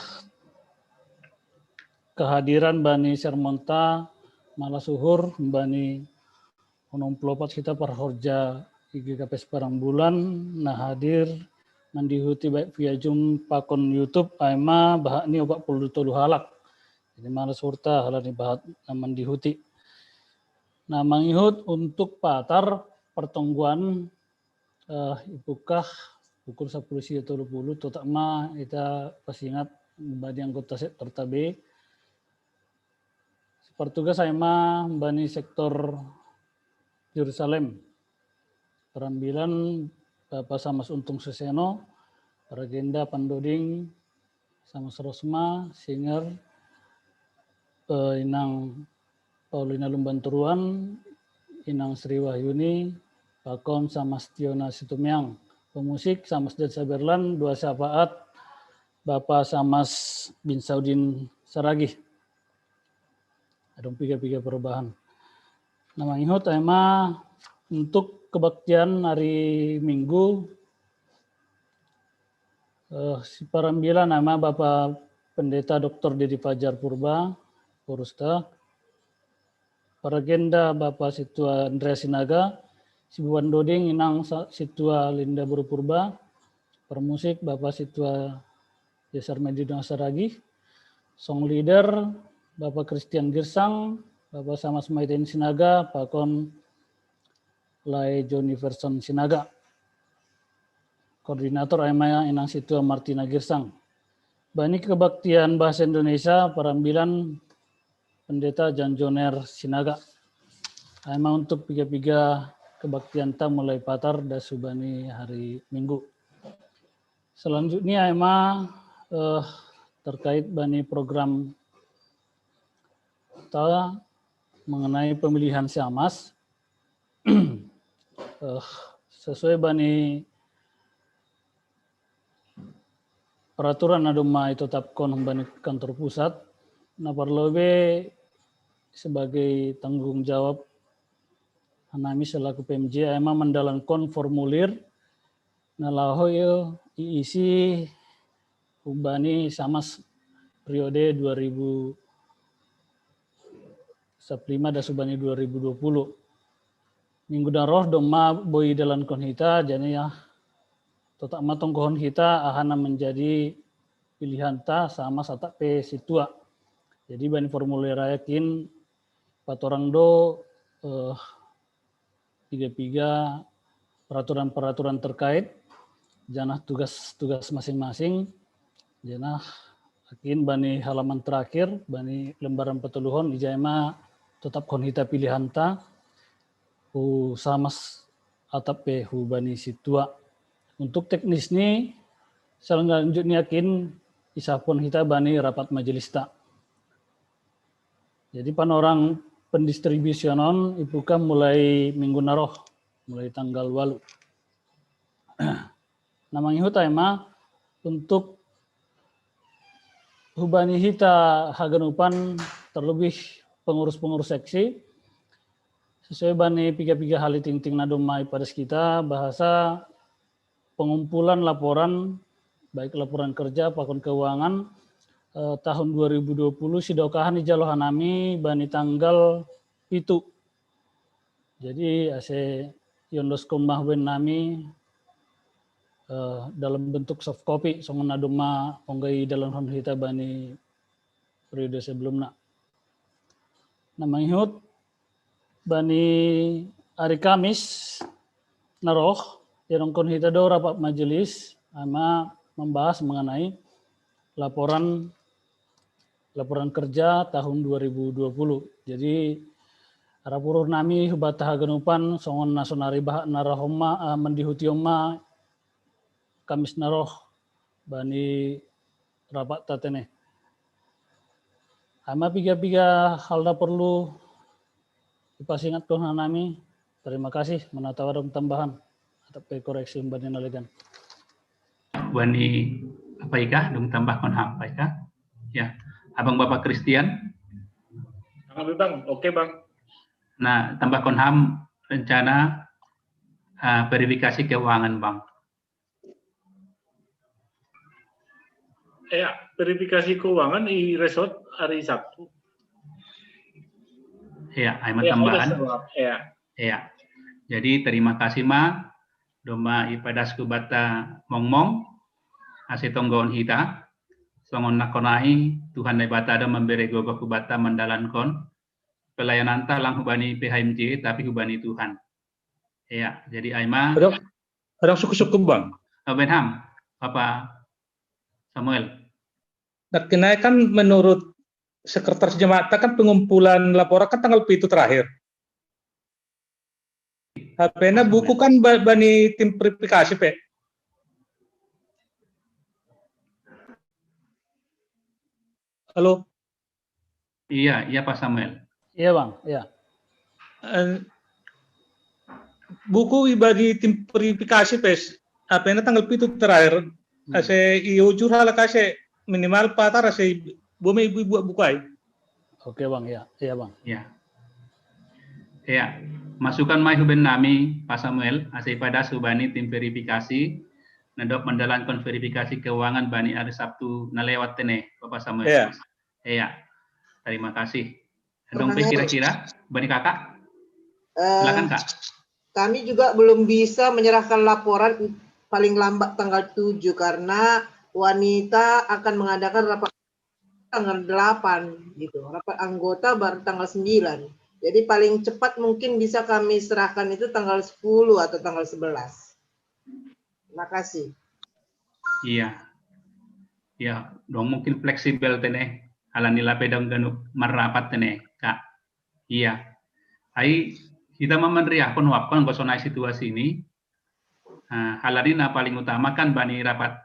kehadiran bani sermonta malas uhur bani onom puluh opat hita parhorja I G K P S Padang Bulan na hadir mandihuti baik via Zoom pakon YouTube, ai ma bahat ni opat puluh tolu halak. Jadi malas uhurta halani bahat na mandihuti. Nah, mangihut untuk Patar pertongguan, eh, ipukah pukul sapuluh sia tolu puluh, totap ma ita pasingat badi anggota sektor tabe, Partugas ai ma bani sektor Jerusalem. Parambilan Bapa Samas Untung Suseno, Paragenda Pandoding, Samas Rosma, singer, eh, Inang Paulina Lumbanturuan, Inang Sri Wahyuni, pakon Samas Tiona Situmeang. Pemusik Samas dan Saberlan, dua syafaat, Bapa Samas bin Saudin Saragih. Adong piga-piga perubahan. Nah, mangihut ai ma untuk kebaktian hari Minggu, eh, si parambilan ai ma Bapa Pendeta Doktor Dedi Fajar Purba, Pursta, paragenda Bapa Situa Andreas Sinaga, si buan doding Inang Sa-, Situa Linda Buru Purba, permusik Bapa Situa Yesar Medina Saragih, song leader Bapa Christian Girsang, Bapa Samas Maiten Sinaga, pakon Lai Joniverson Sinaga. Koordinator ai ma Inang Situa Martina Girsang. Bani kebaktian bahasa Indonesia, parambilan Pendeta Jan Joner Sinaga. Ai ma untuk piga-piga kebaktian ta mulai patar das hubani hari Minggu. Selanjutnya ai ma, eh, terkait bani program ta mengenai pemilihan Samas. Eh, sesuai bani peraturan na dong mai tetapkon bani kantor pusat, na parlobe sebagai tanggung jawab hanami selaku P M J ai ma mandalankon formulir na laho iisi hubani Samas periode dua ribu dua puluh lima das hubani dua ribu dua puluh. Minggu na roh dong ma boi dalankon hita, jadi ya, tetap ma tonggohon hita aha na menjadi pilihan ta Samas atap pe Situa. Jadi bani formulir ai kin patorang do, eh, piga-piga peraturan-peraturan terkait, janah tugas-tugas masing-masing, janah akin bani halaman terakhir, bani lembaran patoluhon, ija ai ma tetapkon hita pilihan ta, hu Samas atap pe hu bani Situa. Untuk teknis ni, selanjutnya akin isahkon hita bani rapat majelis ta. Jadi panorang pendistribusionon ipuka mulai minggu na roh, mulai tanggal walu. Nah, mangihut ai ma untuk hubani hita haganupan, terlebih pengurus-pengurus seksi, sesuai bani piga-piga hal tingting na dong mai padas kita, bahasa pengumpulan laporan, baik laporan kerja pakon keuangan, eh, tahun dua ribu dua puluh sidokahan ijalo hanami bani tanggal pitu. Jadi ase iondoskon ma hubani nami, eh, dalam bentuk soft copy, songon na dong ma ongga idalankon hita bani periode sebelumna. Nah, mangihut bani hari Kamis na roh, iadankon hita do rapat majelis, ai ma membahas mengenai laporan, laporan kerja tahun dua ribu dua puluh. Jadi, arap uruh nami hubanta haganupan, songon na sonari bahat na roh ma, eh, mandihuti ma Kamis na roh, bani rapat ta tene. Ai ma piga-piga hal na perlu ipasingatkon hanami. Terima kasih, mana tau adong tambahan atau pe koreksi bani na legan. Bani apa ika, dong tambahkon ham apa ika? Ya, Abang Bapak Christian. Halo Bang, oke Bang. Nah, tambahkon ham rencana, eh, verifikasi keuangan Bang. Ya, verifikasi keuangan i resort hari Sabtu. Ya, ai ma tambahan. Ya. Ya. Jadi terima kasih ma, dong ma ipadas hubanta mongmong, ase tonggohon hita, songon na sonari, Tuhan Debata do mambere gogo hubanta mandalankon pelayanan ta lang hubani P H M J, tapi hubani Tuhan. Ya, jadi ai ma. Ada, ada suku-suku Bang. Aben ham, Bapak Samuel. Nah, kenaikan menurut sekretaris jemaat kan pengumpulan laporan kan tanggal pitu terakhir. Hapena buku kan bani tim verifikasi pe. Halo. Iya, iya Pak Samuel. Iya Bang, iya. Buku bani tim verifikasi pe. Hapena tanggal pitu terakhir. Ase iyo jur hala kase minimal patar ase bome ibu-ibu bukai. Oke Bang, ya, iya Bang. Ya. Ya, masukan mai huben nami Pak Samuel, ase ipadas hubani tim verifikasi, nadok mandalankon verifikasi keuangan bani hari Sabtu nalewat tene, Bapak Samuel. Ya. Ya, terima kasih. Dong pe kira-kira, bani kakak? Eh, Silakan kak. Kami juga belum bisa menyerahkan laporan paling lambat tanggal tujuh karena wanita akan mengadakan rapat tanggal delapan gitu. Rapat anggota baru tanggal sembilan. Jadi paling cepat mungkin bisa kami serahkan itu tanggal sepuluh atau tanggal sebelas. Terima kasih. Iya. Ya, dong mungkin fleksibel tene. Alani lape dong ganu marapat tene, kak. Iya. Ai kita mamandriahkon wapkon gosonai situasi ini. Nah, hal ini na paling utama kan bani rapat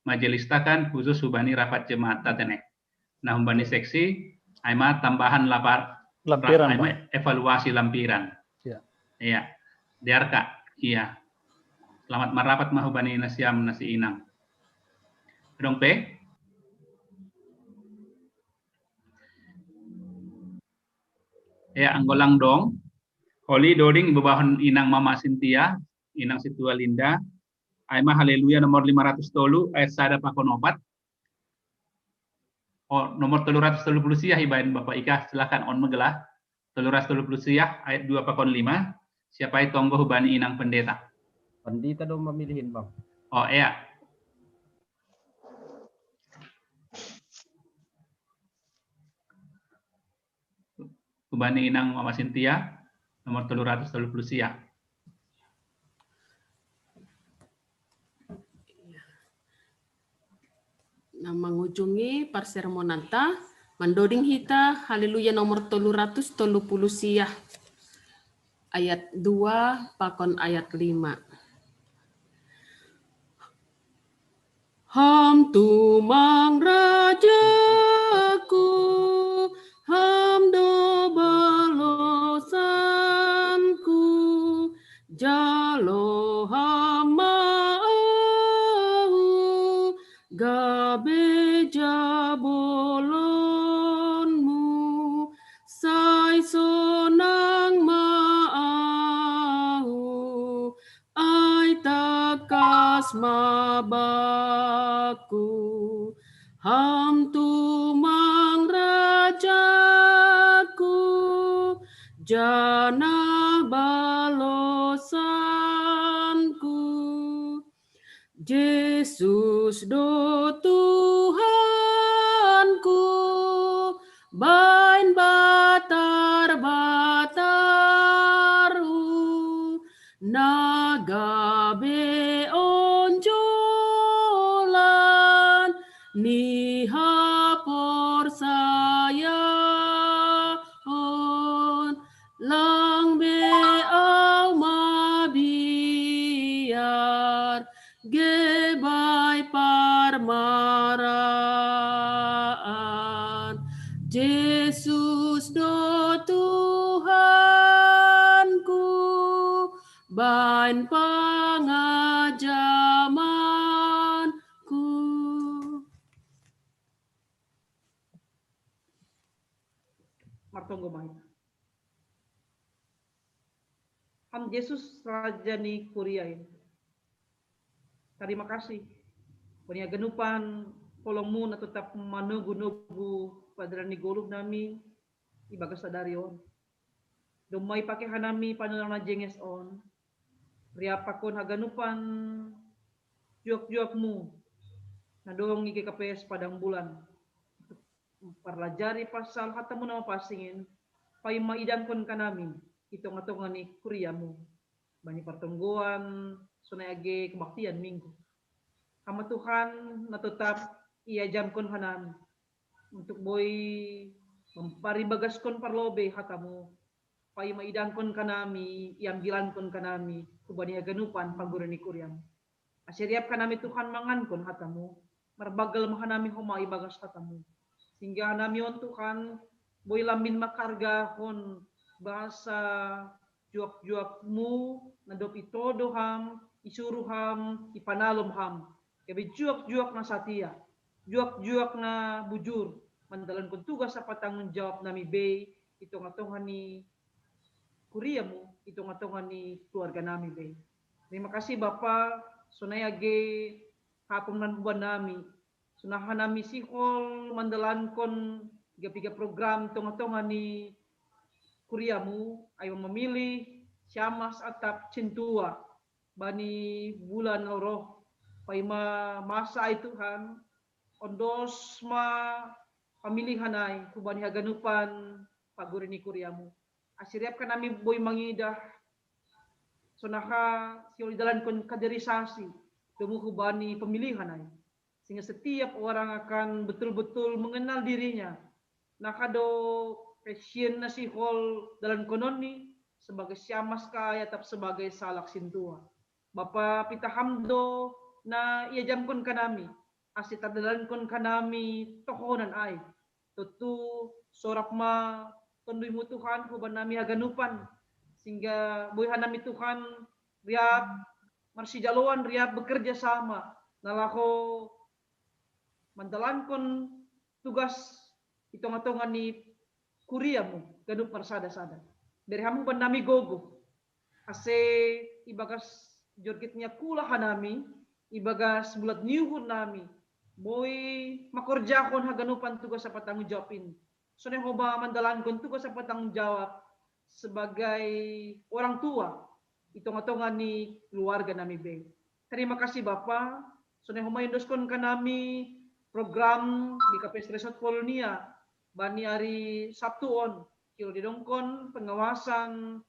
majelis ta kan khusus hubani rapat jemaat ta tene. Nah, humbani seksi, ai ma tambahan lapar, Lampiran, ai ma Bang. Evaluasi lampiran. Iya. Iya. Diarka, iya. Selamat marapat ma hubani nasiam nasi inang. Dong pe? Ya, anggolang dong. Holi doding babahon inang Mama Sintia, inang Situa Linda. Ai ma Haleluya nomor lima ratus tolu ayat sada pakon opat. Oh, nomor tolu ratus tolu puluh sia ibain Bapak Ika, silakan on megelah. Tolu ratus tolu puluh sia ayat dua pakon lima. Siapa itu tonggo hubani inang pendeta? Pendeta dong memilihin bang. Oh, iya. Hubani inang Mama Sintia, nomor tolu ratus tolu puluh sia. Nah, mangujungi parsermonanta, mandoding hita Haleluya nomor tolu ratus tolu puluh sia, ayat dua pakon ayat lima. Ham tumang rajaku, ham do balosanku, jalo ham ma ahu, gabe jabolonmu, sai sonang ma ahu, ai takas ma baku. Ham tumang rajaku, janah balosanku. Jesus do Tuhanku, bain batar-batarhu, na gabe onjolan ni haporsayaon, lang be au mabiar, gebai parmaraan. Jesus do Tuhanku, bain pangajamanku. Martonggo mai. Ham Jesus Raja ni kuriain. Tarima kasih. Bani haganupan holongmu na totap manogu-nogu padalan ni goluh nami ibagas sadari on. Domma ipake hanami panularang na jenges on. Riapakon haganupan juak-juakmu na dong i G K P S Padang Bulan. Parlajari pasal hatamu na mapansing in, paima idangkon hanami i tonga-tonga ni kuriamu. Bani partonggoan, sonai age kebaktian minggu. Ham ma Tuhan na totap iajamkon hanami. Untuk boi Mamparibagas kon parlobei hatamu, paima idangkon kanami, iambilankon kanami, hubani haganupan paguri ni kuriam. Asi riap kanami Tuhan mangankon hatamu, marbagal ma hanami homa ibagas hatamu. Singga hanami on Tuhan, boi lambin makargahon basa juak-juakmu, na dob itodo ham, isuru ham, ipanalom ham. Gabe juak-juak na satia, juak-juak na bujur, mandalankon tugas apa tanggung jawab nami bei, i tonga-tonga ni kuriamu, i tonga-tonga ni keluarga nami bei. Terima kasih Bapa, sonai age hapom nan huban nami. Sonaha nami sihol mandalankon piga-piga program tonga-tonga ni kuriamu, ai memilih siamas atap cintua bani bulan roh, paima masa ai Tuhan, ondos ma pamilihan ai hubani haganupan paguri ni kuriamu. Asi riap kanami boi mangidah sonaha sihol idalankon kaderisasi domu hubani pemilihan ai. Sehingga setiap orang akan betul-betul mengenal dirinya. Naha do passion na sihol dalankonon ni sebagai siamas ka ai atap sebagai salak sintua. Bapa pitaham do na iajamkon kanami, asi tardalankon kanami tohonan ai. Tutu sorap ma Tonduimu Tuhan huban nami haganupan, singga boi hanami Tuhan riap marsijaloan, riap bekerja sama, na laho mandalankon tugas i tonga-tonga ni kuriamu ganup marsada-sada. Bere ham huban nami gogo, ase ibagas jorgit ni akula hanami, ibagas bulat ni uhur nami, boi makorjahon haganupan tugas apa tanggung jawab in. Sonai homa mandalankon tugas apa tanggung jawab sebagai orang tua i tonga-tonga ni keluarga nami bei. Terima kasih Bapa, sonai homa iondoskon kanami program di K P S Resort Kolonia bani ari Sabtu on, sihol didongkon pengawasan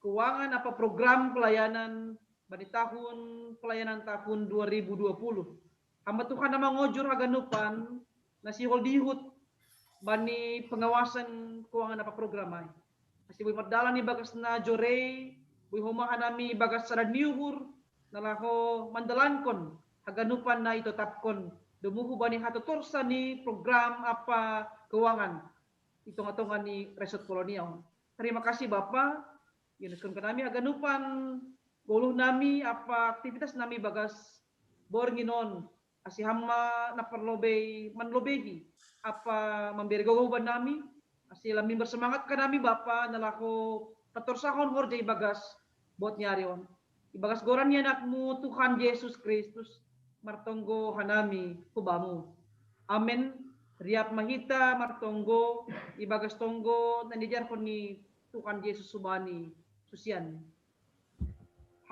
keuangan apa program pelayanan bani tahun pelayanan tahun dua ribu dua puluh. Hamba Tuhan na mangojur haganupan na sihol diihut bani pengawasan keuangan apa program ai. Asi boi mardalan ibagas na jorei, boi homa hanami ibagas sada ni uhur, na laho mandalankon haganupan na itotapkon domu hubani hatotorsa ni program apa keuangan i tonga-tonga ni Resort Kolonia on. Terima kasih Bapa, iondoskon kanami haganupan goluh nami apa aktivitas nami bagas borngin on, asi ham ma na parlobei manlobehi apa mambere gogo huban nami, asi lambin bersemangat kanami Bapa na laho patorsahon horja ibagas buat ni ari on. Ibagas goran ni Anakmu Tuhan Yesus Kristus, martonggo hanami hu Bamu. Amen. Riap ma hita martonggo ibagas tonggo na niajarhon ni Tuhan Yesus hubani susian.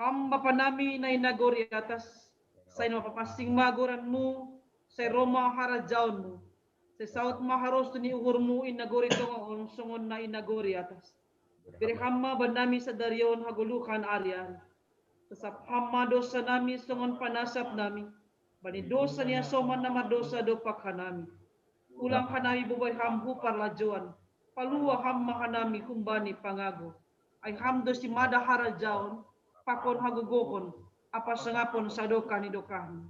Ham Bapa nami na i nagori atas, sai na mapapansing ma goranMu, sai ro ma harajaonMu, sai saut ma harosuh ni uhurMu i nagori tonga on songon na i nagori atas. Bere ham ma bannami sadari on hagoluhan ari-ari. Sasap ham ma dosa nami songon panasap nami bani dosa ni hasoman na mardosa dompak hanami. Ulang hanami bobai ham hu parlajouan, palua ham ma hanami humbani pangago. Ai ham do simada harajaon, pakon hagogohon, apa sangapon sadokah ni dokahni.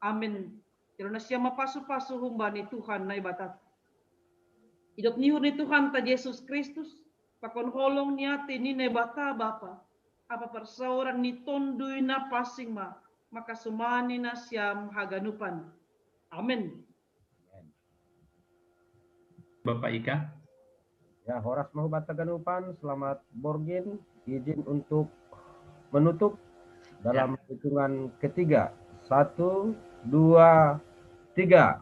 Amen. Jalo nasiam ma pasu-pasu humbani Tuhan Naibata. Idop ni uhur ni Tuhanta Jesus Kristus, pakon holong ni atei ni Naibata Bapa, apa parsaoran ni Tonduy Napansing ma, makasomani nasiam haganupan. Amen. Bapak Ika. Ya, horas ma hubatta ganupan, selamat borngin, izin untuk menutup dalam hitungan ketiga. Satu, dua, tiga.